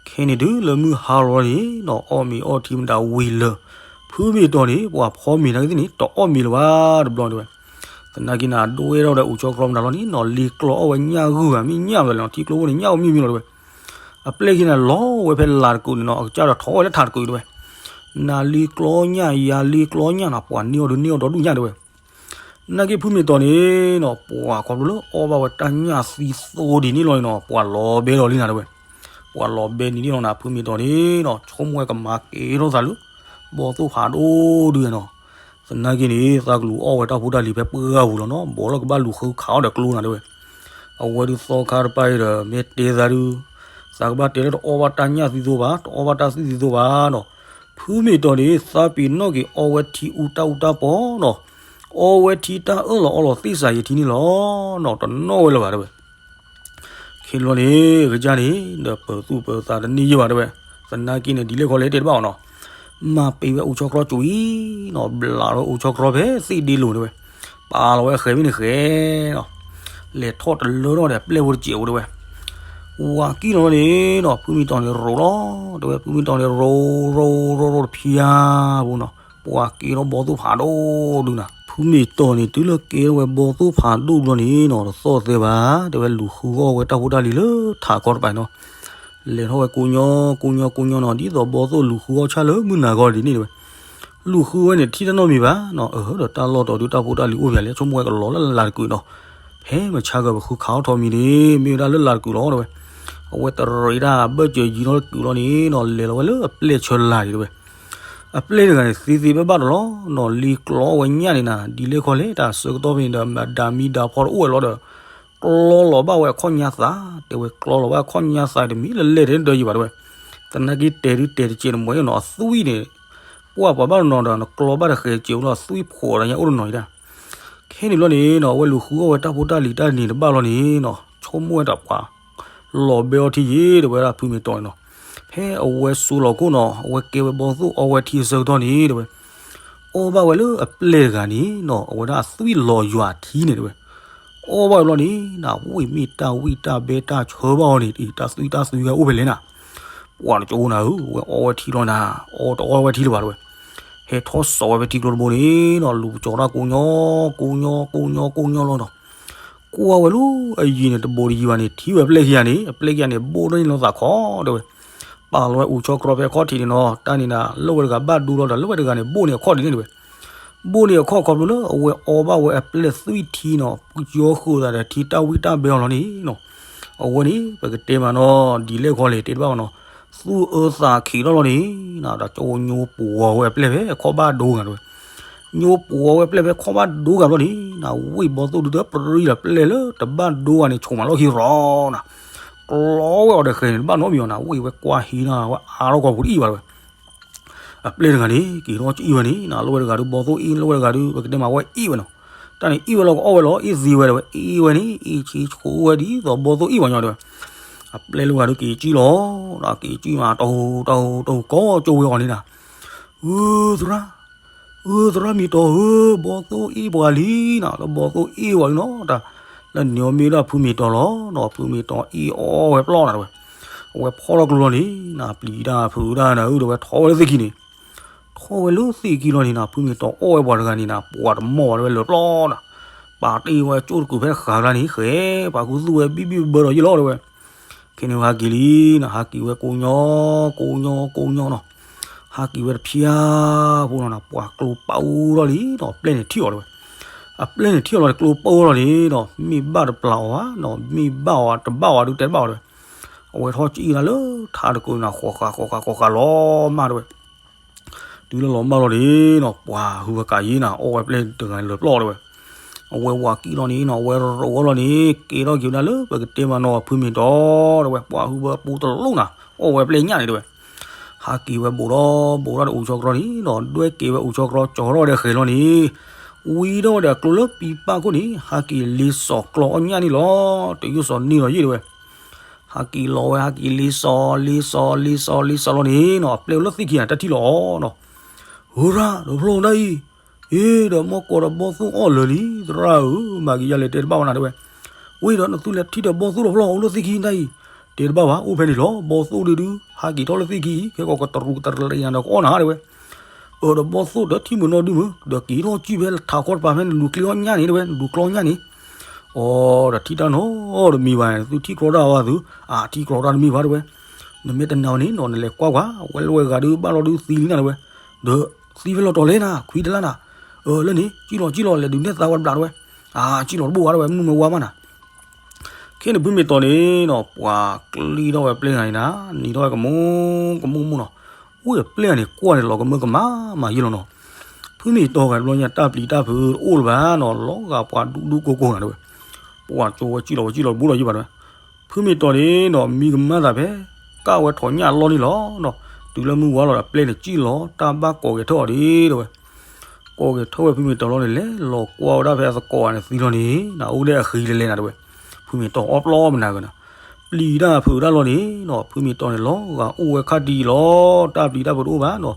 ခဲန့ၣ်တုၤလၢမုၢ်ဟါလီၤန့ၣ်နီၤ အီၣ်မ့ၤအီထံမတၤဝံၤလၢာ် ဖုမ့ၢ်တီၤန့ၣ် ပှၤဖီမ့ၤနာ်က့သ့ၣ်န့ၣ် တအီၣ်မ့ၤလၢၤဘၣ်တဘျီတဲဝဲ. သနာ်က့နၤ ဒိၣ်အဲၣ်ထီၣ်ဒီးအိၣ်ဆီတြီမတၤလီၤန့ၣ်နီၤ လံၤကျီအီၣ်ဝဲညၣ်ဂုၢ်ဘၣ် မ့ၢ်ညၣ်ဝဲလဲၣ်နီၤ ထံကျိဖိန့ၣ် ညၣ်အိၣ်မံမံလီၤတဲဝဲ. အပျဲၢ်ခံဂၤန့ၣ် လီၤဝဲဖဲလါတကုာ်န့ၣ်နီၤ အကစၢ်ဒီးထီၣ်ဝဲလၢထးတကုာ်တဲဝဲ. နၤလံၤကျီညၣ် ယၤလံၤကျီညၣ်နီၤ ပှၤန့ၢ်အီၤဒုးန့ၢ်အီၤဒီဒူၣ်ညၣ်တဲဝဲ. နာ်က့ဖုမ့ၢ်တီၤန့ၣ်နီၤ ပှၤခီဖျိလၢအီၣ်ဘၣ်ဝဲတၢ်ညၣ်သံသိဒ်န့ၣ်လီၤန့ၣ်နီၤ ပှၤလီၤဘဲလီၤလံနၤတဲဝဲ. ပှၤလီၤဘဲဒ်န့ၣ်လီၤနၤ ဖုမ့ၢ်တီၤန့ၣ်နီၤ ဆိကမိၣ်ဝဲကမၤကဲထီၣ်သးလၢ ဘီသိၣ်ဖးဒိၣ်ဒုနီၤ. သနာ်က့န့ၣ် သးကလူၤအီၣ်ဝဲတၢ်ဖိတၢ်လံၤဖဲပှၢ်ပူၤလီၤနီၤ ဘီလၢကဘၣ်လူၤဃုခးအီၣ်ဒီးကျိနၤတဲဝဲ. အဝဲဒုးသီခါတပၤအံၤဒီး မ့ၢ်တဲသးဒုး သးကဘၣ်တဲလၢတအီၣ်ဘၣ်တၢ်ညၣ်သံသိဘၣ် တအီၣ်ဘၣ်တၢ်သွံၣ်သံသိဘၣ်နီၤ. ဖုမ့ၢ်တီၤန့ၣ် သးပ့ၤနီၣ်က့ၤအီဝဲထံအူတၢ်အူတၢ်ပီနီၤ အီဝဲထံတၢ်အၢၣ်လီၤအီလီၤသ့ၣ်စးယံၤထံန့ၣ်လီၤနီၤ တနီၣ်ဝဲလၢၤဘၣ်တဲဝဲ. ခဲလီၤန့ၣ် ကစၢ်န့ၣ် ဒီးပၢၤသူၣ်ပၢၤသးတန့ၢ်ယဲၢ်ဘၣ်တဲဝဲ. သနာ်က့န့ၣ် ဒ်လဲၣ်ခီလဲၣ်တဲတဘၣ်အီၤနီၤ မၤပံာ်ဝဲအိၣ်ဆီတြီကွံာ်နီၤ ဘျးဝဲအိၣ်ဆီတြီဖဲသ့ၣ်ဒ့လိၤတဲဝဲ. ပာ်လီၤဝဲဃဲၤမ့ၢ်န့ၣ်ဃဲၤနီၤ လဲၤထီၣ်တလၢထီၣ်ဒီးပျဲၢ်ဖိတစဲးဖိတဲဝဲ. ဝၤကံၣ်လီၤန့ၣ်နီၤ ဖုမ့ၢ်တီၤန့ၣ်ရိၤလီၤတဲဝဲ ဖုမ့ၢ်တီၤန့ၣ်ရိၤရိၤရိၤရိၤတဖျါဖိနီၤ ပှၤကဲထီၣ်ဘီသိၣ်ဖးဒိၣ်ဒုနီၤ ဖုမ့ၢ်တီၤန့ၣ် တုၤလၢကဲထီၣ်ဝဲဘီသိၣ်ဖးဒိၣ်ဘျီန့ၣ်နီၤ တသီၣ်သဲဘၣ် တဲဝဲလူၤဃုအီၣ်ဝဲတၢ်ဖိတၢ်လံၤလၢထးခီတပၤနီၤ လဲၤထီၣ်ဝဲကိညီ ကိညီ ကိညီနီၤ ဒ်သိးဘီသိၣ်လူၤဃုအီၣ်ဆၣ်လၢမုၢ်နၤဂီၤဒ်န့ၣ်တဲဝဲ. လူၤဃုဝဲန့ၣ် ထံၣ်တၢ်နီတမံၤဘၣ်နီၤ အၢ ဒီးတၢ်လီၢ်တီၤဒုးတၢ်ဖိတၢ်လံၤအိၣ်ဖဲလဲၣ် ဆိကမိၣ်ဝဲကလီၤလၢလါတကုာ်နီၤ ဖဲမဆါဂၤပဃုခးအီၣ်ထီၣ်မံၤန့ၣ် မ့ၢ်ဝဲဒၣ်လၢလါတကုာ်လီၤတဲဝဲ. အဝဲတရံးတၢ်ဘၢၣ်စၢၤယံၤထီၣ်တကုာ်လီၤန့ၣ်နီၤ လဲၤလီၤဝဲလၢအပျဲၢ်ဆၢလၢ်ဒံးတဲဝဲ. အပျဲၢ်တဂၤန့ၣ် သ့သ့ဘၣ်ဘၣ်ဒီးလီၤနီၤ လံၤကျီဝဲညၣ်န့ၣ်နၤ ဒ်လဲၣ်ခီလဲၣ် တၢ်ဆၢကတီၢ်ဖဲန့ၣ်ဒီး မ့ၢ်ဒၤမံဒၤဖီတအိၣ်ဝဲလီၤဒီး ကျီလီၤဘၣ်ဝဲအခီၣ်ညါသး တဲဝဲ ကျီလီၤဘၣ်အခီၣ်ညါသးတမံၤလၢလဲၣ်တဒၢယံၤဘၣ်တဲဝဲ. သနာ်က့တဲဒုးတဲတစဲးတမှဲၤနီၤ အသွံၣ်န့ၣ် ပှၢ်ပှၤဘၣ်တနီၤဒီး နကျီဘၣ်တဃဲးစဲးလီၤ သွံၣ်ဖိးဒီးညါအိၣ်တနီၤအံၤဒၣ်. ခဲန့ၣ်ဘျီန့ၣ်နီၤ အဝဲလူၤဃုအီၣ်ဝဲတၢ်ဖိတၢ်လံၤတၢ်န့ၣ်တဘၣ်လီၤန့ၣ်နီၤ ဆိကမိၣ်ဝဲတၢ်ပှၤ လီၤဘဲအီထံယ့ၤ တဲဝဲဒၣ်ဖုမ့ၢ်တီၤန့ၣ်နီၤ. ဖဲအဝဲစိာ်လီၤခိၣ်နီၤ အဝဲကဲဝဲဘီသိၣ်အီဝဲထံအဆၢကတီၢ်န့ၣ် တဲဝဲ အီၣ်ဘၣ်ဝဲလၢအပျဲၢ်တဂၤန့ၣ်နီၤ အဝဲဒၣ်အသွံၣ်လီၤယွၤထံန့ၣ်တဲဝဲ. အီၣ်ဘၣ်ဝဲဘျီန့ၣ် နဝ့ၢ်မ့ၢ်တၢ်ဝံၣ်တၢ်ဘဲတၢ်ဆၢဘၣ်အီၤန့ၣ် တၢ်သွံၣ်တၢ်သွံၣ်ဂဲၤအိၣ်ဖဲလဲၣ်နၤ. ပှၤတကၠိနၤဧၢ ဝဲအီဝဲထံလီၤနၤ အီတအီဝဲထံလၢၤဘၣ်တဲဝဲ. ဟဲထီၣ်စိာ်ဝဲဖဲထံကျိတဘိန့ၣ်နီၤ လူၤကၠီတၢ်ကိးညီ ကိးညီ ကိးညီ ကိးညီလီၤနီၤ. ကွၢ်ဝဲလၢအယံၤန့ၣ် တဘိတယံၤဘၣ်န့ၣ် ထံၣ်ဝဲအပျဲၢ်ခံဂၤန့ၣ် အပျဲၢ်ခံဂၤန့ၣ် ဘိၣ်ထီၣ်န့ၢ်လီၤသးခီတဲဝဲ. ပာ်လီၤဝဲအိၣ်ဆီတြီဖဲအခီၣ်ထံးန့ၣ်နီၤ တၢ်န့ၣ်နၤ လၢဝဲတဂၤဘၣ်ဒိလီၤဒီး လၢဝဲတဂၤန့ၣ် ဘိၣ်န့ၢ်အခီၣ်ဒ်န့ၣ်တဲဝဲ. ဘိၣ်န့ၢ်အခီၣ်ခီဖျိလၢအဝဲအီဘၣ်ဝဲအပျဲၢ်သွံၣ်ထံနီၤ ပကၠီဃုာ်သးဒီးထံတၢ်ဝံၣ်တၢ်ဘဲအီၤလီၤန့ၣ်နီၤ. အဝဲန့ၣ် ပကတဲမးနီၤ ဒ်လဲၣ်ခီလဲၣ်တဲတဘၣ်ဘၣ်နီၤ သူၣ်အၢသးခံးထီၣ်လီၤန့ၣ် ဒီးကၠီညိပှီၤဝဲအပျဲၢ်ဖဲခီၣ်ဘၣ်ဒိဂၤတဲဝဲ. ညိပှီၤဝဲအပျဲၢ်ဖဲခီၣ်ဘၣ်ဒိဂၤဘျီန့ၣ် နဝ့ၢ်ဘီသိၣ်ဒုးဒီးပြံလီၤပျဲၢ်လၢတဘၣ်ဒိဂၤန့ၣ် ဆိးမးလီၢ်ခံရီၤနၤ. ကျီဝဲအီၤဒီးဃဲၤန့ၣ် တဘၣ်နီတမံၤအီၤနၤ ဝ့ၢ်ဝဲကွၢ်ဟံးနၤ ဝဲအါထီၣ်ကီၢ်ပူၤတအံၣ်ဘၣ်တဲဝဲ. အပျဲၢ်တဂၤန့ၣ် က့ၤထီၣ်ကအံၣ်ဝဲန့ၣ် နလၢဝဲတဂၤဒုးဘီသိၣ်အံၣ် လၢဝဲတဂၤဒုး ပကတဲမးဝဲအံၣ်ဝဲနီၤ. တၢ်န့ၣ်အံၣ်ဝဲလီၤကအီၣ်ဝဲလီၤ အ့ၣ်သံဝဲတဲဝဲ အ့ၣ်ဝဲန့ၣ် အ့ၣ်ဆံဆိဝဲဒ်သိးဘီသိၣ်အံၣ်ဝဲညီတဲဝဲ. အပျဲၢ်လၢဝဲဒုးက့ၤကံၣ်လီၤ ဒီးက့ၤကံၣ်မး တဟူးတဟူးတဟူးကီကၠိဝဲအီၤန့ၣ်နၤ. အၢ သရၣ် အၢ သရၣ်မ့ၢ်တီၤဧၢ ဘီသိၣ်အ့ၣ်ပှၤလံနၤ လၢဘီသိၣ်အ့ၣ်ပှၤလံနီၤ တၢ် လၢန့ၣ်အီၤမ့ၢ်ဒၣ်ဖုမ့ၢ်တီၤလီၤနီၤ ဖုမ့ၢ်တီၤအ့ၣ်အီၣ်ဝဲပျီနၤတဲဝဲ. အဝဲဖီၣ်ထီၣ်ကျိလီၤန့ၣ်နၤ ပျံၤတၢ်ဖုးတၢ်နၤဧၢ ဒီးဝဲထီၣ်ဝဲလၢသ့ၣ်ခံန့ၣ် ထီၣ်ဝဲလၢသ့ၣ်ခံလီၤန့ၣ်နၤ ဖုမ့ၢ်တီၤအီၣ်ဝဲပှၤတဂၤန့ၣ်နၤ ပှၤတမီၢ်ဝဲလၢပျီနၤ ပာ်တ့ၢ်ဝဲကၠိၣ်တကုာ်ဖဲတဃာ်ကျါန့ၣ် ဃဲၤပာ်ခူသူၣ်ဝဲဘံၣ်ဘံၣ်ဘၢဒီးယ့ၢ်လီၤတဲဝဲ. ခဲန့ၣ်ဟးက့ၤလံနၤ ဟးက့ၤဝဲကိးညီ ကိးညီ ကိးညီနီၤ ဟးက့ၤဝဲတဖျၢၣ်ဖိနီၤ ပှၤကျိပာ်အူထီၣ်လံဒီး အပျဲၢ်န့ၣ်ထံၣ်အီၤတဲဝဲ. အပျဲၢ်န့ၣ်ထံၣ်အီၤလီၤန့ၣ် ကျိပာ်အူထီၣ်လံဒီး မ့ၢ်ဘၣ်တပျၢ်အီၤဧါနီၤ မ့ၢ်ဘၣ်အီၤတဘၣ်အီၤဒုးတဲတဘၣ်အီၤတဲဝဲ. အဝဲထီၣ်ကအံၣ်နၤလၢထးတကုာ်နၤ ဃီဃာ်ဃီဃာ်ဃီဃာ်လီၤမၢ်တဲဝဲ. တုၤလၢလီၤမၢ်လီၤန့ၣ်နီၤ ပှၤဟုၣ်ဝဲကးယ့နၤ အီၣ်ဝဲပျဲၢ်တဂၤန့ၣ်လၢပျီတဲဝဲ. အဝဲဝၤကံၣ်လီၤန့ၣ်နီၤ အဝဲရိးဝဲလီၤန့ၣ် ကဲထီၣ်က့ၤဝဲဒၣ်လၢပကတဲမးနီၤ ဖုမ့ၢ်တီၤတဲဝဲ ပှၤဟုၣ်ဝဲပူတလိၣ်နၤ အီၣ်ဝဲပျဲၢ်ညၣ်န့ၣ်တဲဝဲ. ဟးက့ၤဝဲဘူးထီၣ်ဘူးထီၣ်ဒီးအိၣ်ဆီတြီန့ၣ်နီၤ ဒွဲၣ်က့ၤဝဲအိၣ်ဆီတြီ ကၠီထီၣ်ဝဲဒီးဃဲၤလီၤန့ၣ် ဝံထီၣ်ဝဲဒီးကျိလၢပံပာ်ခိၣ်န့ၣ် ဟးက့ၤလ့စီၤကျီအီၣ်ညၣ်န့ၣ်လီၤ တယုၢ်စီၤန့ၢ်လီၤယ့ၢ်တဲဝဲ. ဟးက့ၤလီၤဝဲ ဟးက့ၤလ့စီၤ လ့စီၤ လ့စီၤ လ့စီၤလီၤန့ၣ်နီၤ အပျဲၢ်အိၣ်လၢသ့ၣ်ခံဂၤ တၢ်ထံၣ်လီၤအီၤနီၤ. ဧၢရၣ် တဖျီဒၣ်အံၤ, အ့ ဒီးမီၢ်ကီးဒီးဘီသိၣ်အီၣ်လၢာ်လံ, သရၣ်ဧၢ, မၤက့ၤယၤလဲၣ် တဲတဘၣ်ဝဲနၤ တဲဝဲ. ဝ့ၢ်ဒီးနသူလဲၤထံၣ်ဒီးဘီသိၣ်တဖျီ အိၣ်လၢသ့ၣ်ခံတၢ်အံၤ, တဲတဘၣ်ဘၣ်, အိၣ်ဖဲန့ၣ်လီၤ, ဘီသိၣ်ဒုဒု ဟးက့ၤထီၣ်လၢသ့ၣ်ခံအံၤ ခဲကီးကတရူးကတရံးနၤဒီးကအီၣ်နၤ တဲဝဲ. အၢ ဒီးဘီသိၣ်ဒီးထံၣ်မုာ်နီၢ်ဒုမုာ် ဒီးက့ၤထီၣ်ကံၣ်ဖဲထးခီတပၤဖဲနလူၤကျဲအီၣ်ညၣ်န့ၣ် တဲဝဲ, နလူၤကျီညၣ်န့ၣ် အိ ဒီးထံၣ်တၢ်နီတမံၤဘၣ်, သုထံၣ်ကျီတၢ်ဝဲသု, အထံၣ်ကျီတၢ်တမံၤဘၣ် တဲဝဲ. နမ့ၢ်တနာ်ဝဲန့ၣ်နီၤ နလဲၤကွၢ်ကွၢ်, ဝဲလၢဝဲဂၤဒုဘၣ်လီၤဒုသံလံနၤ တဲဝဲ. ဒီးသံဖဲလီၤတီၤလဲၣ်နၤ ခွံတလါနၤ. အၢ လၢန့ၣ် ကံၣ်လီၤကံၣ်လီၤ လဲၤဒုးနဲၣ်သါဝဲတဘျီ တဲဝဲ. အၢ ကံၣ်လီၤတဘိဘၣ် တဲဝဲ, မုၢ်မ့ၢ်ဝါမးနၤ. ခဲန့ၣ်ဖုမ့ၢ်တီၤန့ၣ်နီၤ ပှၤကျံထီၣ်ဝဲပျဲၢ်ဂၤန့ၣ်နၤ, နံၤထီၣ်ဝဲကမူကမူကမူနီၤ. အိၣ်ဒီးပျဲၢ်ဂၤန့ၣ် ကွၢ်န့ၣ်လီၤကမၢကမၣ်မးယ့ၢ်လီၤနီၤ. ဖုမ့ၢ်တီၤဂၤတဘျီညါ တၢ်ပျံၤတၢ်ဖုးတအိၣ်လၢၤဘၣ်နီၤ, လီၤဂာ်ပှၤဒူဒူကိၢ်ကိၢ်နၤ တဲဝဲ. ပှၤကၠိဝဲကံၣ်လီၤဝဲကံၣ်လီၤတဘိလီၤယ့ၢ်ဘၣ် တဲဝဲ. ဖုမ့ၢ်တီၤန့ၣ်နီၤ မံကမၣ်သးဖဲ ကၣ်ဝဲထိးညၣ်အလီၢ်န့ၣ်လီၤနီၤ. တုၤလၢမုၢ်ဝါလီၤဒီး ပျဲၢ်န့ၣ်ကံၣ်လီၤ တၢ်ဘၣ်ကိးက့ၤထီၣ်အီၤဒ် တဲဝဲ. ကိးက့ၤထီၣ်ဝဲဖုမ့ၢ်တီၤလီၤန့ၣ် လဲၤလီၤကွၢ်ဝဲဒၣ်ဖဲအသကိးဂၤန့ၣ်သံလီၤန့ၣ် နအိၣ်ဒဲးအဃံလဲၤလဲၤနၤ တဲဝဲ. ဖုမ့ၢ်တီၤအီၣ်ပျီမနၤဂ့ၤနၤ, ပျံၤတၢ်ဖုးတၢ်လီၤန့ၣ်နီၤ ဖုမ့ၢ်တီၤန့ၣ် လီၤဂာ်အိၣ်ဝဲခါတံၢ်လီၤ, တၢ်ပျံၤတၢ်ဖုးတအိၣ်ဘၣ်နီၤ.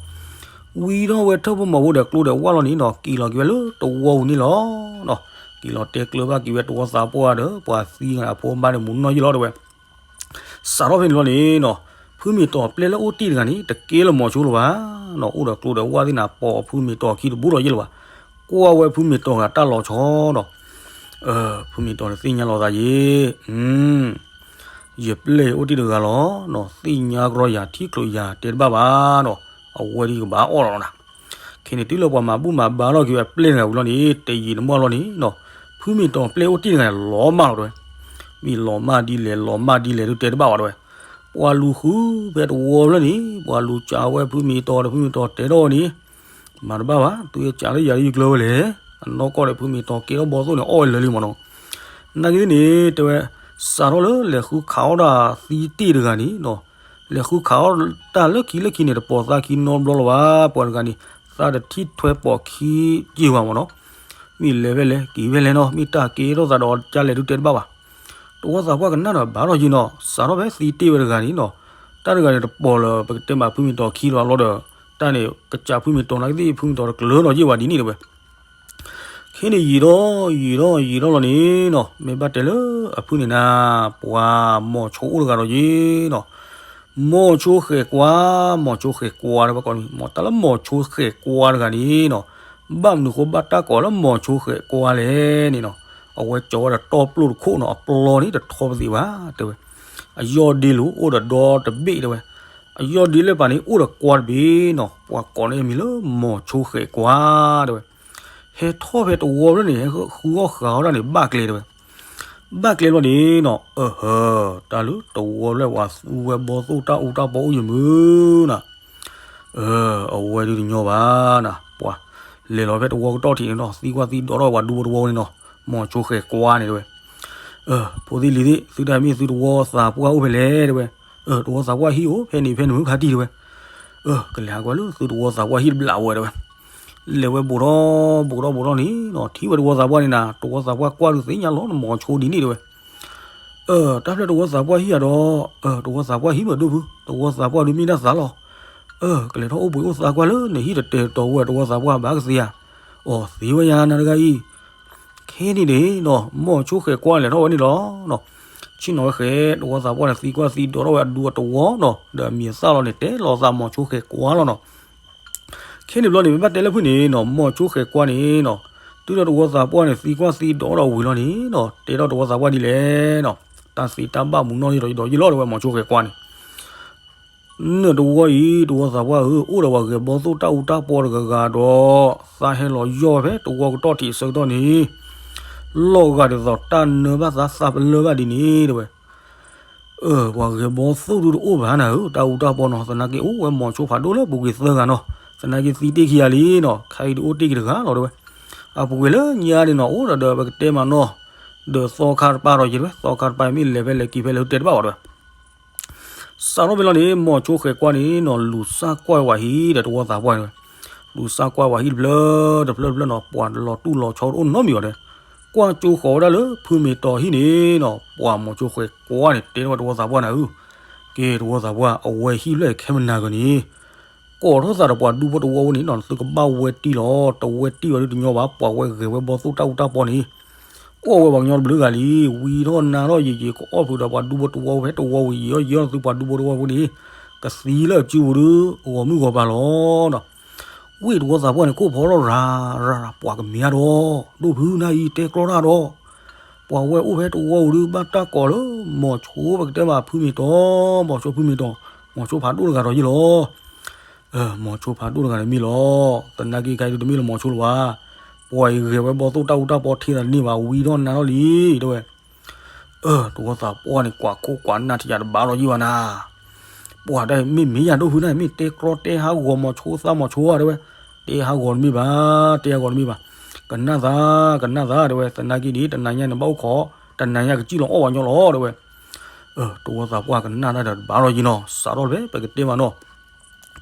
ဝံထီၣ်ဝဲထၢၣ်ဖိမီၤဖိဒီးကျိဒီးဝၣ်လီၤန့ၣ်နီၤ က့ၤလီၤက့ၤဝဲလၢတဝီပူၤန့ၣ်လီၤနီၤ. က့ၤလီၤတဲကျၢၤဘၣ်က့ၤဝဲတဝီသးပှၢ်ဒီး ပှၤသံဂၤအဖိအမါန့ၣ် မူနီၢ်ယ့ၢ်လီၤ တဲဝဲ. စးထီၣ်ဖဲန့ၣ်လီၤန့ၣ်နီၤ ဖုမ့ၢ်တီၤပျဲၢ်လၢအိၣ်တ့ၢ်တဂၤန့ၣ် တကဲလၢၤမီၤဆိလၢၤဘၣ်နီၤ, အိၣ်ဒီးကျိဒီးဝၣ်သ့ၣ်နၤ ပိာ်ဖုမ့ၢ်တီၤအခံတဘိလီၤယ့ၢ်လၢၤဘၣ်. ကွၢ်ဝဲဖုမ့ၢ်တီၤဂၤတၢ်လီၤဆီနီၤ, ဖုမ့ၢ်တီၤန့ၣ်သ့ၣ်ညါလီၤသးယ့ၢ် ယပျဲၢ်အိၣ်တ့ၢ်တဂၤလီၤနီၤ, သ့ၣ်ညါကရီယၤ ထံၣ်ကျိၤယၤ တဲတဘၣ်ဘၣ်နီၤ, အဝဲဒၣ်ကဘၣ်အီၣ်လီၤနၤ. ခဲန့ၣ်တုၤလၢပှၤမၤဘူၣ်မၤဘါထီၣ်က့ၤဝဲပျဲၢ်တဂၤဝံၤလီၤန့ၣ် တယံာ်တမီၢ်လီၤန့ၣ်နီၤ, ဖုမ့ၢ်တီၤပျဲၢ်အိၣ်တ့ၢ်တဂၤန့ၣ် လီၤမၢ်လီၤတဲဝဲ. မ့ၢ်လီၤမၢ်ဒ်လဲၣ် လီၤမၢ်ဒ်လဲၣ် ဒုးတဲတဘၣ်ဝဲတဲဝဲ. ပှၤလူၤဃုဖဲတဝီဖျၢၣ်န့ၣ် ပှၤလူၤစံးဝဲဖုမ့ၢ်တီၤဒီး ဖုမ့ၢ်တီၤတဲထီၣ်န့ၣ် မၤတဘၣ်ဘၣ်, သုစံးလၢယၤလၢယကျၢၤဝဲလဲၣ်. အနီၢ်ကီၢ်ဒီးဖုမ့ၢ်တီၤကဲထီၣ်ဘီသိၣ်န့ၣ် အီၣ်ဝဲလၢာ်လံမးနီၤ. နာ်က့န့ၣ် တဲဝဲ စးထီၣ်လၢလဲၤဃုခးအီၣ်ဒၣ်သံတ့ၢ်တဂၤန့ၣ်နီၤ, လဲၤဃုခးအီၣ်တၢ်လၢခံလၢခံန့ၣ် တပိာ်သးခံနီတဘျီလၢၤဘၣ်. ပှၤတဂၤန့ၣ် သးတထံၣ်ထွဲပိာ်ခံက့ၤဘၣ်မ့ၢ်နီၤ. မ့ၢ်လဲၤဖဲလဲၣ်က့ၤဖဲလဲၣ်နီၤ, မ့ၢ်တၢ်ကဲထီၣ်သးဒီးကလဲၤဒုးတဲတဘၣ်ဘၣ်. တဝီသးပှၢ်ကနၣ်ဒီးဘၣ်ထီၣ်ယံၤနီၤ, စးထီၣ်ဖဲသံတ့ၢ်ဝဲတဂၤန့ၣ်နီၤ, တၢ်တဂၤန့ၣ်တပိာ်လၢပကတဲမးဖုမ့ၢ်တီၤခံလီၤလီၤဒီး, တၢ်န့ၣ်ကစးဖုမ့ၢ်တီၤနာ်က့သ့ၣ် ဖုမ့ၢ်တီၤတကလၢၤနီၤယ့ၢ်ဝဲဒ်န့ၣ်တဲဝဲ. ခဲန့ၣ်ယံာ်ဒီးယံာ်ဒီးယံာ်ဒီးလီၤန့ၣ်နီၤ, မ့ၢ်ဘၣ်တဲလၢအဖုန့ၣ်နၤ, ပှၤမိၤဆိအိၣ်တဂၤဒီးယ့ၢ်နီၤ. မိၤဆိဃဲၤကွၢ်, မိၤဆိဃဲၤကွၢ်တဲဝဲကိးန့ၣ်, တၢ်လၢမိၤဆိဃဲၤကွၢ်တဂၤန့ၣ်နီၤ, ဘၣ်မနုၤဃိဘၣ်တၢ်ကိးလၢမိၤဆိဃဲၤကွၢ်လဲၣ်န့ၣ်နီၤ, အဝဲကၠီၤဝဲဒီးတီပျိၢ်တခိၣ်နီၤ, အပျီန့ၣ်တထီပသ့ၣ်ဘၣ်တဲဝဲ. အယီၢ်ဒ့လိာ်အိၣ်ဒီးဒီတဘ့ၣ်တဲဝဲ, အယီၢ်ဒ့လၢပာ်န့ၣ်အိၣ်ဒီးကွၢ်တဘ့ၣ်နီၤ, ပှၤကိးန့ၢ်အမံၤလၢမိၤဆိဃဲၤကွၢ်တဲဝဲ. ဟဲထီၣ်ဖဲတဝီဖျၢၣ်န့ၣ် ဟဲဃုအီၣ်ဃုအီတၢ်န့ၣ် ဘၣ်ကျဲတဲဝဲ. ဘၣ်ကျဲလီၤန့ၣ်နီၤ, အဟၢ, တၢ်လၢတဝီဖျၢၣ်ပှၤသူဝဲဘီသိၣ်တၢ်အူတၢ်ပီအိၣ်ယမုၢ်နၤ, အဝဲဒုးတညီဘၣ်နၤ, ပှၤလဲၤလီၤဖဲတဝီကတီၢ်ထံးန့ၣ်နီၤ, သံကွၢ်သံဒိးထီၣ်ဝဲပှၤဒူဖိတဝီန့ၣ်နီၤ, မိၤဆိဃဲၤကွၢ်န့ၣ်တဲဝဲ. ဖိသ့ၣ်လံၤသ့ၣ်, သုတၢ်မ့ၢ်သုတဝီသးပှၢ်အိၣ်ဖဲလဲၣ်တဲဝဲ. တဝီသးပှၢ်ဟံၣ်အိၣ်ဖဲန့ၣ်ဖဲန့ၣ်မုၢ်ခါတံၢ်တဲဝဲ. ကလဲၤဟးကွၢ်လၢသုတဝီသးပှၢ်ဟံၣ်တဘျီဝဲတဲဝဲ. လဲၤဝဲဘူးထီၣ်ဘူးထီၣ်ဘူးထီၣ်န့ၣ်နီၤ, ထံၣ်ဝဲတဝီသးပှၢ်န့ၣ်နၤ, တဝီသးပှၢ်ကွၢ်ဒုးသ့ၣ်ညါလီၤနမိၤဆိဒ်န့ၣ်တဲဝဲ. တၢ်ဖျၢၣ်တဝီသးပှၢ်ဟံၣ်ဧါဒီး, တဝီသးပှၢ်ဟံၣ်မ့ၢ်ဒိၣ်ဖု, တဝီသးပှၢ်ဒုးမ့ၢ်ဒၣ်သးလီၤ. ကလဲၤထီၣ်အိၣ်ဘှံးအိၣ်သါကွၢ်လၢနဟံၣ်တတဲာ်တီၤဝဲတဝီသးပှၢ်ဘၣ်ကသ့ဧါ. အိၣ်သ့ဝဲယၤနၤတဂၤအံၤ. ခဲန့ၣ်န့ၣ်နီၤ, မိၤဆိဃဲၤကွၢ်လဲၤထီၣ်ဝဲန့ၣ်လီၤ. ဆ့ၣ်နီၤဝဲဃဲ, တဝီသးပှၢ်န့ၣ်သံကွၢ်သံဒိးထီၣ်ဝဲအဒူအတဝီနီၤ, ဒီးအမံၤအသၣ်လီၤန့ၣ် တဲလီၤသးမိၤဆိဃဲၤကွၢ်လီၤနီၤ. ခဲန့ၣ်ဘျီန့ၣ် မ့ၢ်ဘၣ်တဲလၢဖုန့ၣ်နီၤ, မိၤဆိဃဲၤကွၢ်န့ၣ်နီၤ, တုၤဒီးတဝီသးပှၢ်န့ၣ် သံကွၢ်သံဒိးထီၣ်ဝံၤလီၤန့ၣ်နီၤ, တဲထီၣ်တဝီသးပှၢ်ဒ်လဲၣ်နီၤ, တၢ်သ့တၢ်ဘၣ်မူနီၢ်ဒီးယဒီးယလီၤတဲဝဲမိၤဆိဃဲၤကွၢ်န့ၣ်. နတဝီအံၤ တဝီသးပှၢ်ဧၢ, အိၣ်ဒီးပှၤဂဲၤဘီသိၣ်တၢ်အူတၢ်ပီတဂၤဂၤဒီး, သးဟဲလီၤယီၢ်ဖဲတဝီကတီၢ်ထံးအဆၢကတီၢ်န့ၣ်, လီၤဂာ်ဒ်သိးတၢ်နၢဘၣ်သးသးပလၢၢ်ဘၣ်ဒ်န့ၣ်တဲဝဲ. ပှၤဂဲၤဘီသိၣ်ဒုတအိၣ်ဘၣ်နၤဧၢ, တၢ်အူတၢ်ပီနီၤ, သနာ်က့အိၣ်ဝဲမိၤဆိဖးဒိၣ်လၢပူၤကွံာ်သၢဂၤနီၤ, သနာ်က့သံတ့ၢ်ခံဂၤလံနီၤ, ခဲအံၤဒုးအိၣ်တ့ၢ်က့ၤတဂၤလီၤတဲဝဲ. အပူၤကွံာ်လၢညါန့ၣ်နီၤ, အိၣ်ဒီးဒီးပကတဲမးနီၤ, ဒီးသီခါတပၤဒီးယတဲဝဲ, သီခါတပၤမ့ၢ်လဲၤဖဲလဲၤက့ၤဖဲလဲၤတဲတဘၣ်ဘၣ်တဲဝဲ. စးထီၣ်ဖဲလီၤန့ၣ် မိၤဆိဃဲၤကွၢ်န့ၣ်နီၤ, လူၤစၢ်ကွၢ်ဝဲဟံၣ်ဒီးတဝီသးပှၢ်န့ၣ်ဝဲ, လူၤစၢ်ကွၢ်ဝဲဟံၣ်တဖျၢၣ်တဖျၢၣ်တဖျၢၣ်နီၤ, ပှၤလီၤတူၢ်လီၤဆီတအိၣ်နီတမံၤဘၣ်တဲ, ကွၢ်ကၠိဃီၤဝဲဒၣ်လၢဖုမ့ၤတီၤဟံၣ်န့ၣ်နီၤ, ပှၤမိၤဆိဃဲၤကွၢ်န့ၣ် တဲထီၣ်ဝဲတဝီသးပှၢ်နၤဧၢ, ကဲတဝီသးပှၢ်, အဝဲဟံၣ်ဖျၢၣ်ခဲမနၤဂၤန့ၣ် ကိးထီၣ်သးဒီးပှၤဒူဖိတဝီဝဲန့ၣ်နီၤ, သုကဘၣ်ဝဲတံၢ်လီၤ, တဝဲတံၢ်ဘၣ်ဒုးတညီဘၣ်, ပှၤဝဲဂဲၤဝဲဘီသိၣ်တၢ်အူတၢ်ပီန့ၣ် အီၣ်ဝဲပှၤကညီတဘျုးဂၤလံ, ဝံထီၣ်နါထီၣ်ယံာ်ယံာ် ကအီၣ်ဖုးဒီးပှၤဒူဖိတဝီဝဲ တဝီဝံၤယံာ်ယံာ်သ့ပှၤဒူဖိတဝီဖိန့ၣ်, ကသံလၢအစုပူၤဒုး ဂီၤမုၢ်ဂီၤပၤလီၤနီၤ. ဝံတဝီသးပှၢ်န့ၣ် ကိးဖီထီၣ်ရၤရၤ ပှၤကမ့ၢ်အါဒီး, ဒိၣ်ဖုနၤအံၤတဲကျီတၢ်ဒီး, ပှၤဝဲအိၣ်ဖဲတဝီဝံၤဒုး ဘၣ်တၢ်ကိးလၢ မိၤဆိပကတဲမးဖုမ့ၤတီၤ, မိၤဆိဖုမ့ၤတီၤ, မိၤဆိဖးဒိၣ်တဂၤဒီးယ့ၢ်လီၤ. မိၤဆိဖးဒိၣ်တဂၤန့ၣ်မ့ၢ်လီၤ. သနာ်က့ခဲအံၤဒုးတမ့ၢ်လၢမိၤဆိလၢၤဘၣ်. ပှၤအံၤဂဲၤဝဲဘီသိၣ်တၢ်အူတၢ်ပီထံသးတန့ၢ်ဘၣ်, ဝံထီၣ်နါထီၣ်လံ, တဲဝဲ. တဝီသးပှၢ်န့ၣ် ကွၢ်ခိၣ်ကွၢ်နၢ်ထံယၤတဘၣ်လီၤယံၤဘၣ်နၤ. ပှၤတၢ်မ့ၢ်မ့ၢ်ယၤဒိၣ်ဖုနၤ မ့ၢ်တဲကျီတဲဟးဂီၤမိၤဆိသးမိၤဆိဧါ တဲဝဲ. တဲဟးဂီၤတမ့ၢ်ဘၣ်, တဲဟးဂီၤတမ့ၢ်ဘၣ်. ကနၣ်သး, ကနၣ်သး တဲဝဲ, သနာ်က့န့ၣ် တနၤညါန့ၣ်ဘၣ်အိၣ်ခိး, တနၤညါကစံၣ်လီၤအီၣ်ဝဲညီလီၤ တဲဝဲ. တဝီသးပှၢ်ကနၣ်တၢ်ဒီးတဘၣ်လီၤယံၤနီၤ, စးထီၣ်ဖဲပကတဲမးနီၤ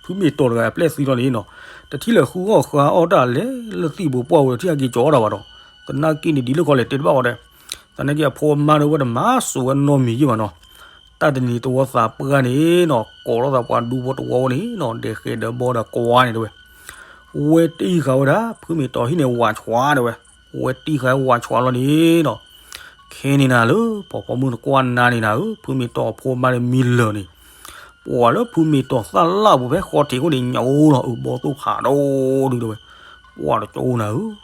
ဖုမ့ၤတီၤတဂၤအပျဲၢ်သံလီၤန့ၣ်နီၤ, တထံၣ်လၢၤဃုအီၣ်ဃုအီၣ်တၢ်လဲၤလၢသံၣ်ဘိပှၢ်ဝဲဒီး ထံၣ်အက့ၤကၠီအီၣ်တၢ်ဘၣ်ဒီး, သနာ်က့န့ၣ်ဒ်လဲၣ်ခီလဲၣ်တဲတဘၣ်အီၤဒီး, သနာ်က့အဖိအမါဒီးဝဲတမၤစိာ်ဝဲနီတမံၤယံၤဘၣ်နီၤ. တၢ်တနံၤတဝီသးပှၢ်န့ၣ်နီၤ ကိးထီၣ်သးပှၤဒူဖိတဝီဝဲန့ၣ်နီၤ ဒဲးဃဲးဒီးဘီဒီးကွၢ်န့ၣ်တဲဝဲ. ဝဲတံၢ်ဃာ်ဝဲဒၣ် ဖုမ့ၤတီၤဟံၣ်န့ၣ်ဝးဆှးတဲဝဲ, ဝဲတံၢ်ဃာ်ဝးဆှးလီၤန့ၣ်နီၤ ခဲန့ၣ်နၤလၢ ဖီဖီမုၢ်နကွၢ်နၤန့ၣ်နၤဧၢ, ဖုမ့ၤတီၤအဖိအမါန့ၣ်မံလၢာ်န့ၣ်, ပှၤလၢဖုမ့ၤတီၤသၣ်လၣ်ပူၤဖဲဃီထံးခိၣ်န့ၣ် ညၣ်အိၣ်လီၤအုးဘီသိၣ်ဖးဒိၣ်ဒုး တဲဝဲ, ပှၤတကၠိနၤဧၢ.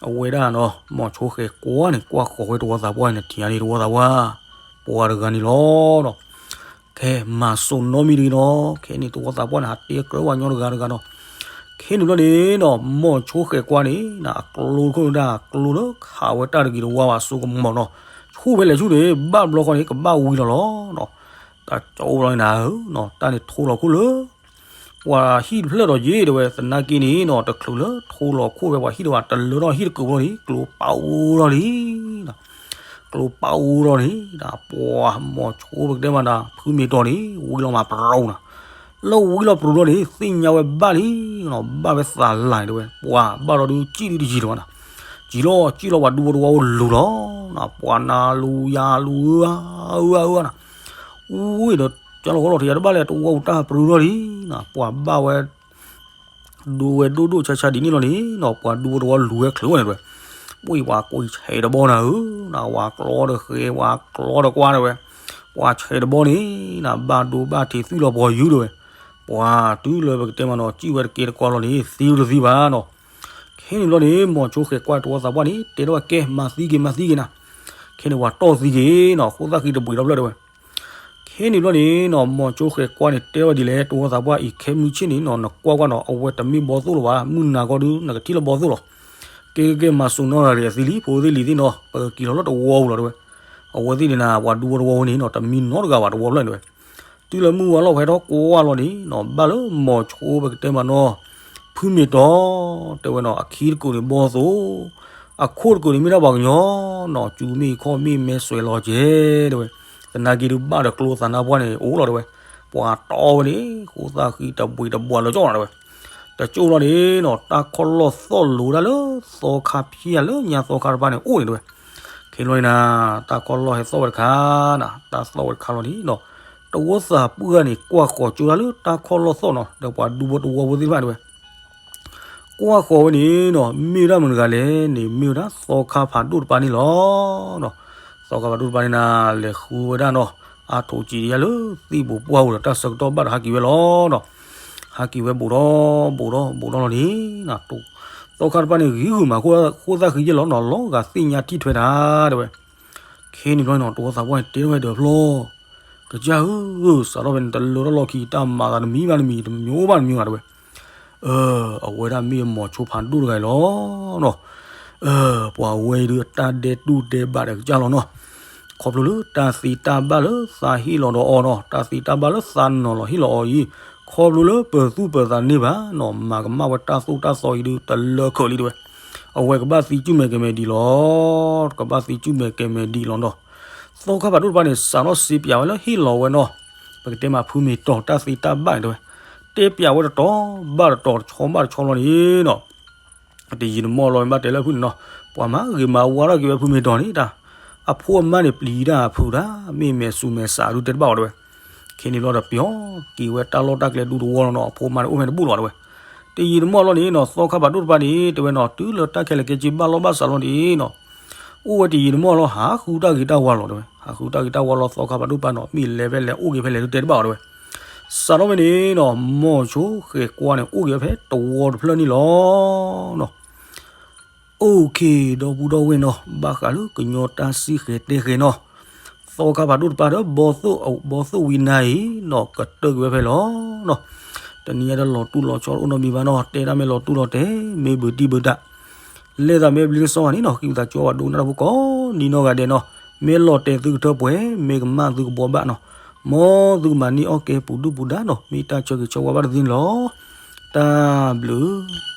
အဝဲဒၣ်နီၤ မိၤဆိဃဲၤကွၢ်န့ၣ် ကွၢ်ဃီၤဝဲတဝီသးပှၢ်န့ၣ် ထံၣ်န့ၣ်တဝီသးပှၢ်, ပှၤတဂၤန့ၣ်လီၤနီၤ. ခဲမၤစိာ်နီတမံၤတဂ့ၤနီၤ, ခဲန့ၣ်တဝီသးပှၢ်န့ၣ် ဟးတဲကြၢးဝဲညီတဂၤတဂၤနီၤ. ခဲန့ၣ်ဘျီန့ၣ်နီၤ မိၤဆိဃဲၤကွၢ်န့ၣ် အကျိတခိၣ်ဒၣ် ကျိလၢခးဝဲတၢ်တဂ့ၤတဝါဘၣ်အစိကမီၤနီၤ, ဆူၣ်ဖဲလဲၣ်ဆူၣ်န့ၣ် ဘၣ်ဘျီဃီန့ၣ် ကဘၣ်ဝံၤလီၤလီၤနီၤ. တၢ်ကၠိဘျီန့ၣ်နၤဧၢ, တၢ်န့ၣ်ထိလီၤခိၣ်လၢ ပှၤဟံၣ်တဖျၢၣ်ဒီးယ့ၢ်တဲဝဲ, သနာ်က့န့ၣ်နီၤ တချုးလၢထိလီၤခိၣ်ဖဲပှၤဟံၣ်တဖၣ် တလၢထီၣ်ဟံၣ်တကုာ်ဘျီန့ၣ် ကျိပာ်အိၣ်ထီၣ်လံနီၤ. ကျိပာ်အိၣ်ထီၣ်န့ၣ် ပှၤမိၤဆိပကတဲမးဒီး ဖုမ့ၤတီၤန့ၣ် ဝံလီၤမးပရူၤနီၤ. လၢဝံလီၤပရူၤလီၤန့ၣ် သ့ၣ်ညါဝဲဘၣ်လံနီၤ, ဘၣ်ဝဲသးလၢ်တဲဝဲ, ပှၤဘၣ်ဒီးဒုးစံၣ်ဒုးတယံၤလီၤဘၣ်နီၤ. စံၣ်လီၤ စံၣ်လီၤ ပှၤဒူဖိတဝီဖိလူၤလီၤနီၤ, ပှၤနၤလူၤယၤလူၤဧၢဧၢနီၤ. ဝံဒီး ကၠီလီၤကီလီၤ တယၤတဘၣ်လဲၣ် တဝီပူၤတၢ်ပရူၤလီၤလံနီၤ, ပှၤဘၣ်ဝဲ ဒိဝဲဒိၣ်ဒိၣ်ဆါဆါဒ်န့ၣ်လီၤန့ၣ်နီၤ, ပှၤဒူဖိတဝီလူၤဝဲချုးဝဲန့ၣ်တဲဝဲ, ပှၤကွံာ်ဆဲးတဘီနၤဧၢ, ဝၤကျီဒီးဃဲ ဝၤကျီဒီးကွၢ်တဲဝဲ, ပှၤဆဲးတဘီန့ၣ်နီၤ ဘၣ်ဒိဘၣ်ထံးသွံၣ်လီၤပှီၤယုၢ်တဲဝဲ, ပှၤတုၤလၢပကတဲမးနီၤ စံၣ်ဝဲတကဲတကီလီၤန့ၣ် သံတသံဘၣ်နီၤ. ခဲန့ၣ်ဘျီန့ၣ် မိၤဆိဃဲၤကွၢ်တဝီသးပှၢ်န့ၣ် တဲထီၣ်ဝဲကဲ မၤသံက့ၤ မၤသံက့ၤနၤ, ခဲန့ၣ်ပှၤတီၢ်သံက့ၤနီၤ, ဃိသၣ်ဃံတဘှံးဒီဖျၢၣ်တဲဝဲ ခဲန့ၣ်ဘျီန့ၣ်နီၤ မိၤဆိဃဲၤကွၢ်န့ၣ် တဲဝဲဒ်လဲၣ် တဝီသးပှၢ်အံၤ ခဲမုၢ်ဆ့ၣ်န့ၣ်နီၤ နကွၢ်ကွၢ်နီၤ အဝဲတမ့ၢ်ဘီသိၣ်လၢၤဘၣ်, မုၢ်နၤခီဒုး နကထံၣ်လၢဘီသိၣ်လီၤ. ကဲကဲကဲ မၤစိာ်နီၢ်ဂၤဒဲးအသံလံ ဖိသ့ၣ်လံၤသ့ၣ်နီၤ, ပကက့ၤလီၤလၢတဝီပူၤလီၤတဲဝဲ. အဝဲသ့ၣ်န့ၣ်နၤ ပှၤဒူဖိတဝီဖိန့ၣ်နီၤ တမံနီတဂၤဘၣ်တဝီဖျၢၣ်န့ၣ်တဲဝဲ. တုၤလၢမုၢ်ဝါလီၤဖဲထီၣ်ကွၢ်လီၤန့ၣ်နီၤ ဘၣ်လၢမိၤဆိပကတဲမးနီၤ ဖုမ့ၤတီၤ တဲဝဲနီၤ အခံတကိးန့ၣ်ဘီသိၣ်, အခိၣ်တကိးန့ၣ်မ့ၢ်ဒၣ်ပှၤကညီနီၤ, စူၤမ့ၢ်ခီၣ်မ့ၢ်မဲစွဲးလီၤကဲတဲဝဲ, သနာ်က့ဒုးဘၣ်ဒီးကျိသးနါပှၢ်န့ၣ်အိၣ်လီၤတဲဝဲ, ပှၤတီၢ်ဝဲန့ၣ် ဃိသၣ်ဃံတဘှံးတဘှီးလၢကၠီၣ်နီၤတဲဝဲ. တကၠိၣ်လီၤန့ၣ်နီၤ တၢ်ခီၣ်လီၢ်သီၣ်လိၤဒၣ်လၢ သီခါဖၠၣ်လၢညါသီခါတဖၣ်န့ၣ်အိၣ်န့ၣ်တဲဝဲ. ခဲလီၤန့ၣ်နၤ တၢ်ခီၣ်လီၢ်ဟဲသီၣ်ဝဲတခါနၤ, တၢ်သီၣ်ဝဲတခါလီၤန့ၣ်နီၤ, တဝီသးပှၢ်န့ၣ် ကွၢ်ဃီၤကၠိဒၣ်လၢတၢ်ခီၣ်လီၢ်သီၣ်နီၤ ဒီးပှၤဒူဖိတဝီဖိသ့ၣ်တဖၣ်တဲဝဲ ကွၢ်ဃီၤဝဲန့ၣ်နီၤ မ့ၢ်ဝဲဒၣ်မတၤတဂၤလဲၣ်န့ၣ် မ့ၢ်ဝဲဒၣ်သီခါဖးဒိၣ်တပၤန့ၣ်လီၤနီၤ. သီခါဖးဒိၣ်တပၤန့ၣ်နၤ လဲၤဃုဝဲဒၣ်နီၤ အါထိးစံးတယါလၢသံၣ်ဘိးပှၢ်ပူၤဒီးတၢ်ဆၢကတီၢ်ဘၣ်ဒီးဟးက့ၤဝဲလီၤနီၤ. ဟးက့ၤဝဲဘူးဒီးဘူးဒီးဘူးဒီးလီၤန့ၣ် သီခါတပၤန့ၣ် ဂံၢ်ဂုာ်မးဃိသၣ်ဃံယဲၢ်လီၤနီၤ, လီၤဂာ်သ့ၣ်ညါထံၣ်ထွဲတၢ်တဲဝဲ. ခဲန့ၣ်ဘျီနီၤ တဝီသးပှၢ်န့ၣ်တဲထီၣ်ဝဲဒီးဖျီ ကစၢ်ဧၢ, စးထီၣ်ဖဲန့ၣ် တလၢထီၣ်လီၢ်ခံ တၢ်မၤသးတမံၤဘၣ်တမံၤ တမျိုးဘၣ်တမျိုးဘၣ်တဲဝဲ. အဝဲဒၣ်မ့ၢ်မိၤဆိဖးဒိၣ်တဂၤအံၤလီၤနီၤ. ပှၤဝဲအံၤဒုး တၢ်ဒဲးတူၢ်ဒဲးဘးဒီးကစၢ်လီၤနီၤ. ခီဖျိလၢတၢ်သ့တၢ်ဘၣ်လၢသးဟ့ၣ်လီၤဒီးအီၤနီၤ, တၢ်သ့တၢ်ဘၣ်လၢသးနီၤလီၤဟ့ၣ်လီၤအီၤအံၤ, ခီဖျိလၢပသူၣ်ပသးန့ၢ်ဘၣ်နီၤ, မၤကမၣ်ဝဲတၢ်သိၣ်တၢ်သီအံၤဒုး တလၢခဲလံတဲဝဲ. အဝဲကဘၣ်သံစုမဲာ်ကမဲာ်ဒ်လီၤ, ကဘၣ်သံစုမဲာ်ကမဲာ်ဒ်လီၤနီၤ. သီခါဖးဒိၣ်တပၤန့ၣ် စးထီၣ်စံးပၠးဝဲလၢဟ့ၣ်လီၤဝဲနီၤ, ပကတဲမးဖုမ့ၤတီၤတၢ်သ့တၢ်ဘၣ်န့ၣ်တဲဝဲ. တဲပၠးဝဲတတီၤဘၣ်တတီၤ တဆီဘၣ်တဆီလီၤန့ၣ်နီၤ. တယံာ်တမီၢ်လီၤ ဘၣ်တဲလၢဖုန့ၣ်နီၤ, ပှၤမၤဂ့ၤမၤဝါထီၣ်က့ၤဝဲဖုမ့ၤတီၤန့ၣ်တၢ်, အဖိအမါန့ၣ်ပျံၤတၢ်ဖုးတၢ် မ့ၢ်မဲာ်ဆူးမဲာ်ဆးဒုးတဲတဘၣ်အီၤတဲဝဲ. ခဲန့ၣ်ဘျီဒီးပျီက့ၤဝဲတၢ်လီၢ်တၢ်ကျဲဒူတဝီလီၤနီၤ, အဖိအမါန့ၣ်အိၣ်ဖဲတဘူၣ်လီၤတဲဝဲ. တယံာ်တမီၢ်လီၤန့ၣ်နီၤ သီခါဖးဒိၣ်တပၤန့ၣ် တဲဝဲနီၤ တုၤလၢတၢ်ခဲလၢာ်ကဲက့ဘၣ်လီၢ်ဘၣ်စးလီၤန့ၣ်နီၤ, အိၣ်ဝဲတယံာ်တမီၢ်လီၤ ဟးဃုတၢ်ဂ့ၤတၢ်ဝါလီၤတဲဝဲ. ဟးဃုတၢ်ဂ့ၤတၢ်ဝါလီၤ သီခါဖးဒိၣ်တပၤနီၤ, မ့ၢ်လဲၤဖဲလဲၣ်အိၣ်က့ၤဖဲလဲၣ်ဒုးတဲတဘၣ်အီၤတဲဝဲ. စးထီၣ်ဖဲန့ၣ်နီၤ မိၤဆိဃဲၤကွၢ်န့ၣ် အိၣ်က့ၤဝဲဖဲတဝီတဖျၢၣ်န့ၣ်လီၤ. အိၣ်ခ့ ဒီပုၢ်ဒီဝဲၢ်နီၤ, ဘၣ်ဃးလၢကညီတၢ်စံၣ်ဃဲၤတဲဃဲၤနီၤ, သီခါဖးဒိၣ်တပၤဒီး ဘီသိၣ်ဝံနၤအံၤနီၤ ကတၢၢ်က့ၤဝဲဖဲလီၤနီၤ. တနံၤညါဒီးလီၤတူၢ်လီၤဆီအိၣ်နီတမံၤဘၣ်နီၤ, တဲဒၣ်မ့ၢ်လီၤတူၢ်လီၤတဲာ် မ့ၢ်ဘုးတံၢ်ဘုးတၢ် လဲၤသးမ့ၢ်ဘျ့ကစီၣ်ဂၤန့ၣ်နီၤ, ဃ့ဝံသးစူၤဘၣ်ဒိကနၣ်တၢ်ဖိကိး နံၤနီၢ်ဂၤဒဲးနီၤ, မ့ၢ်လီၤတဲာ်သုကထၢပှဲၤ မ့ၢ်ကမၣ်သုကဘှီဘၣ်နီၤ, မ်သုကမၤန့ၢ်အီၣ်ကဲပူၤဒုၣ်ပူၤဒါနီၤ, မ့ၢ်တၢ်ဆၢဂ့ၤဆၢဝါဘၣ်တသ့န့ၣ်လီၤ. တၢ်ဘျုး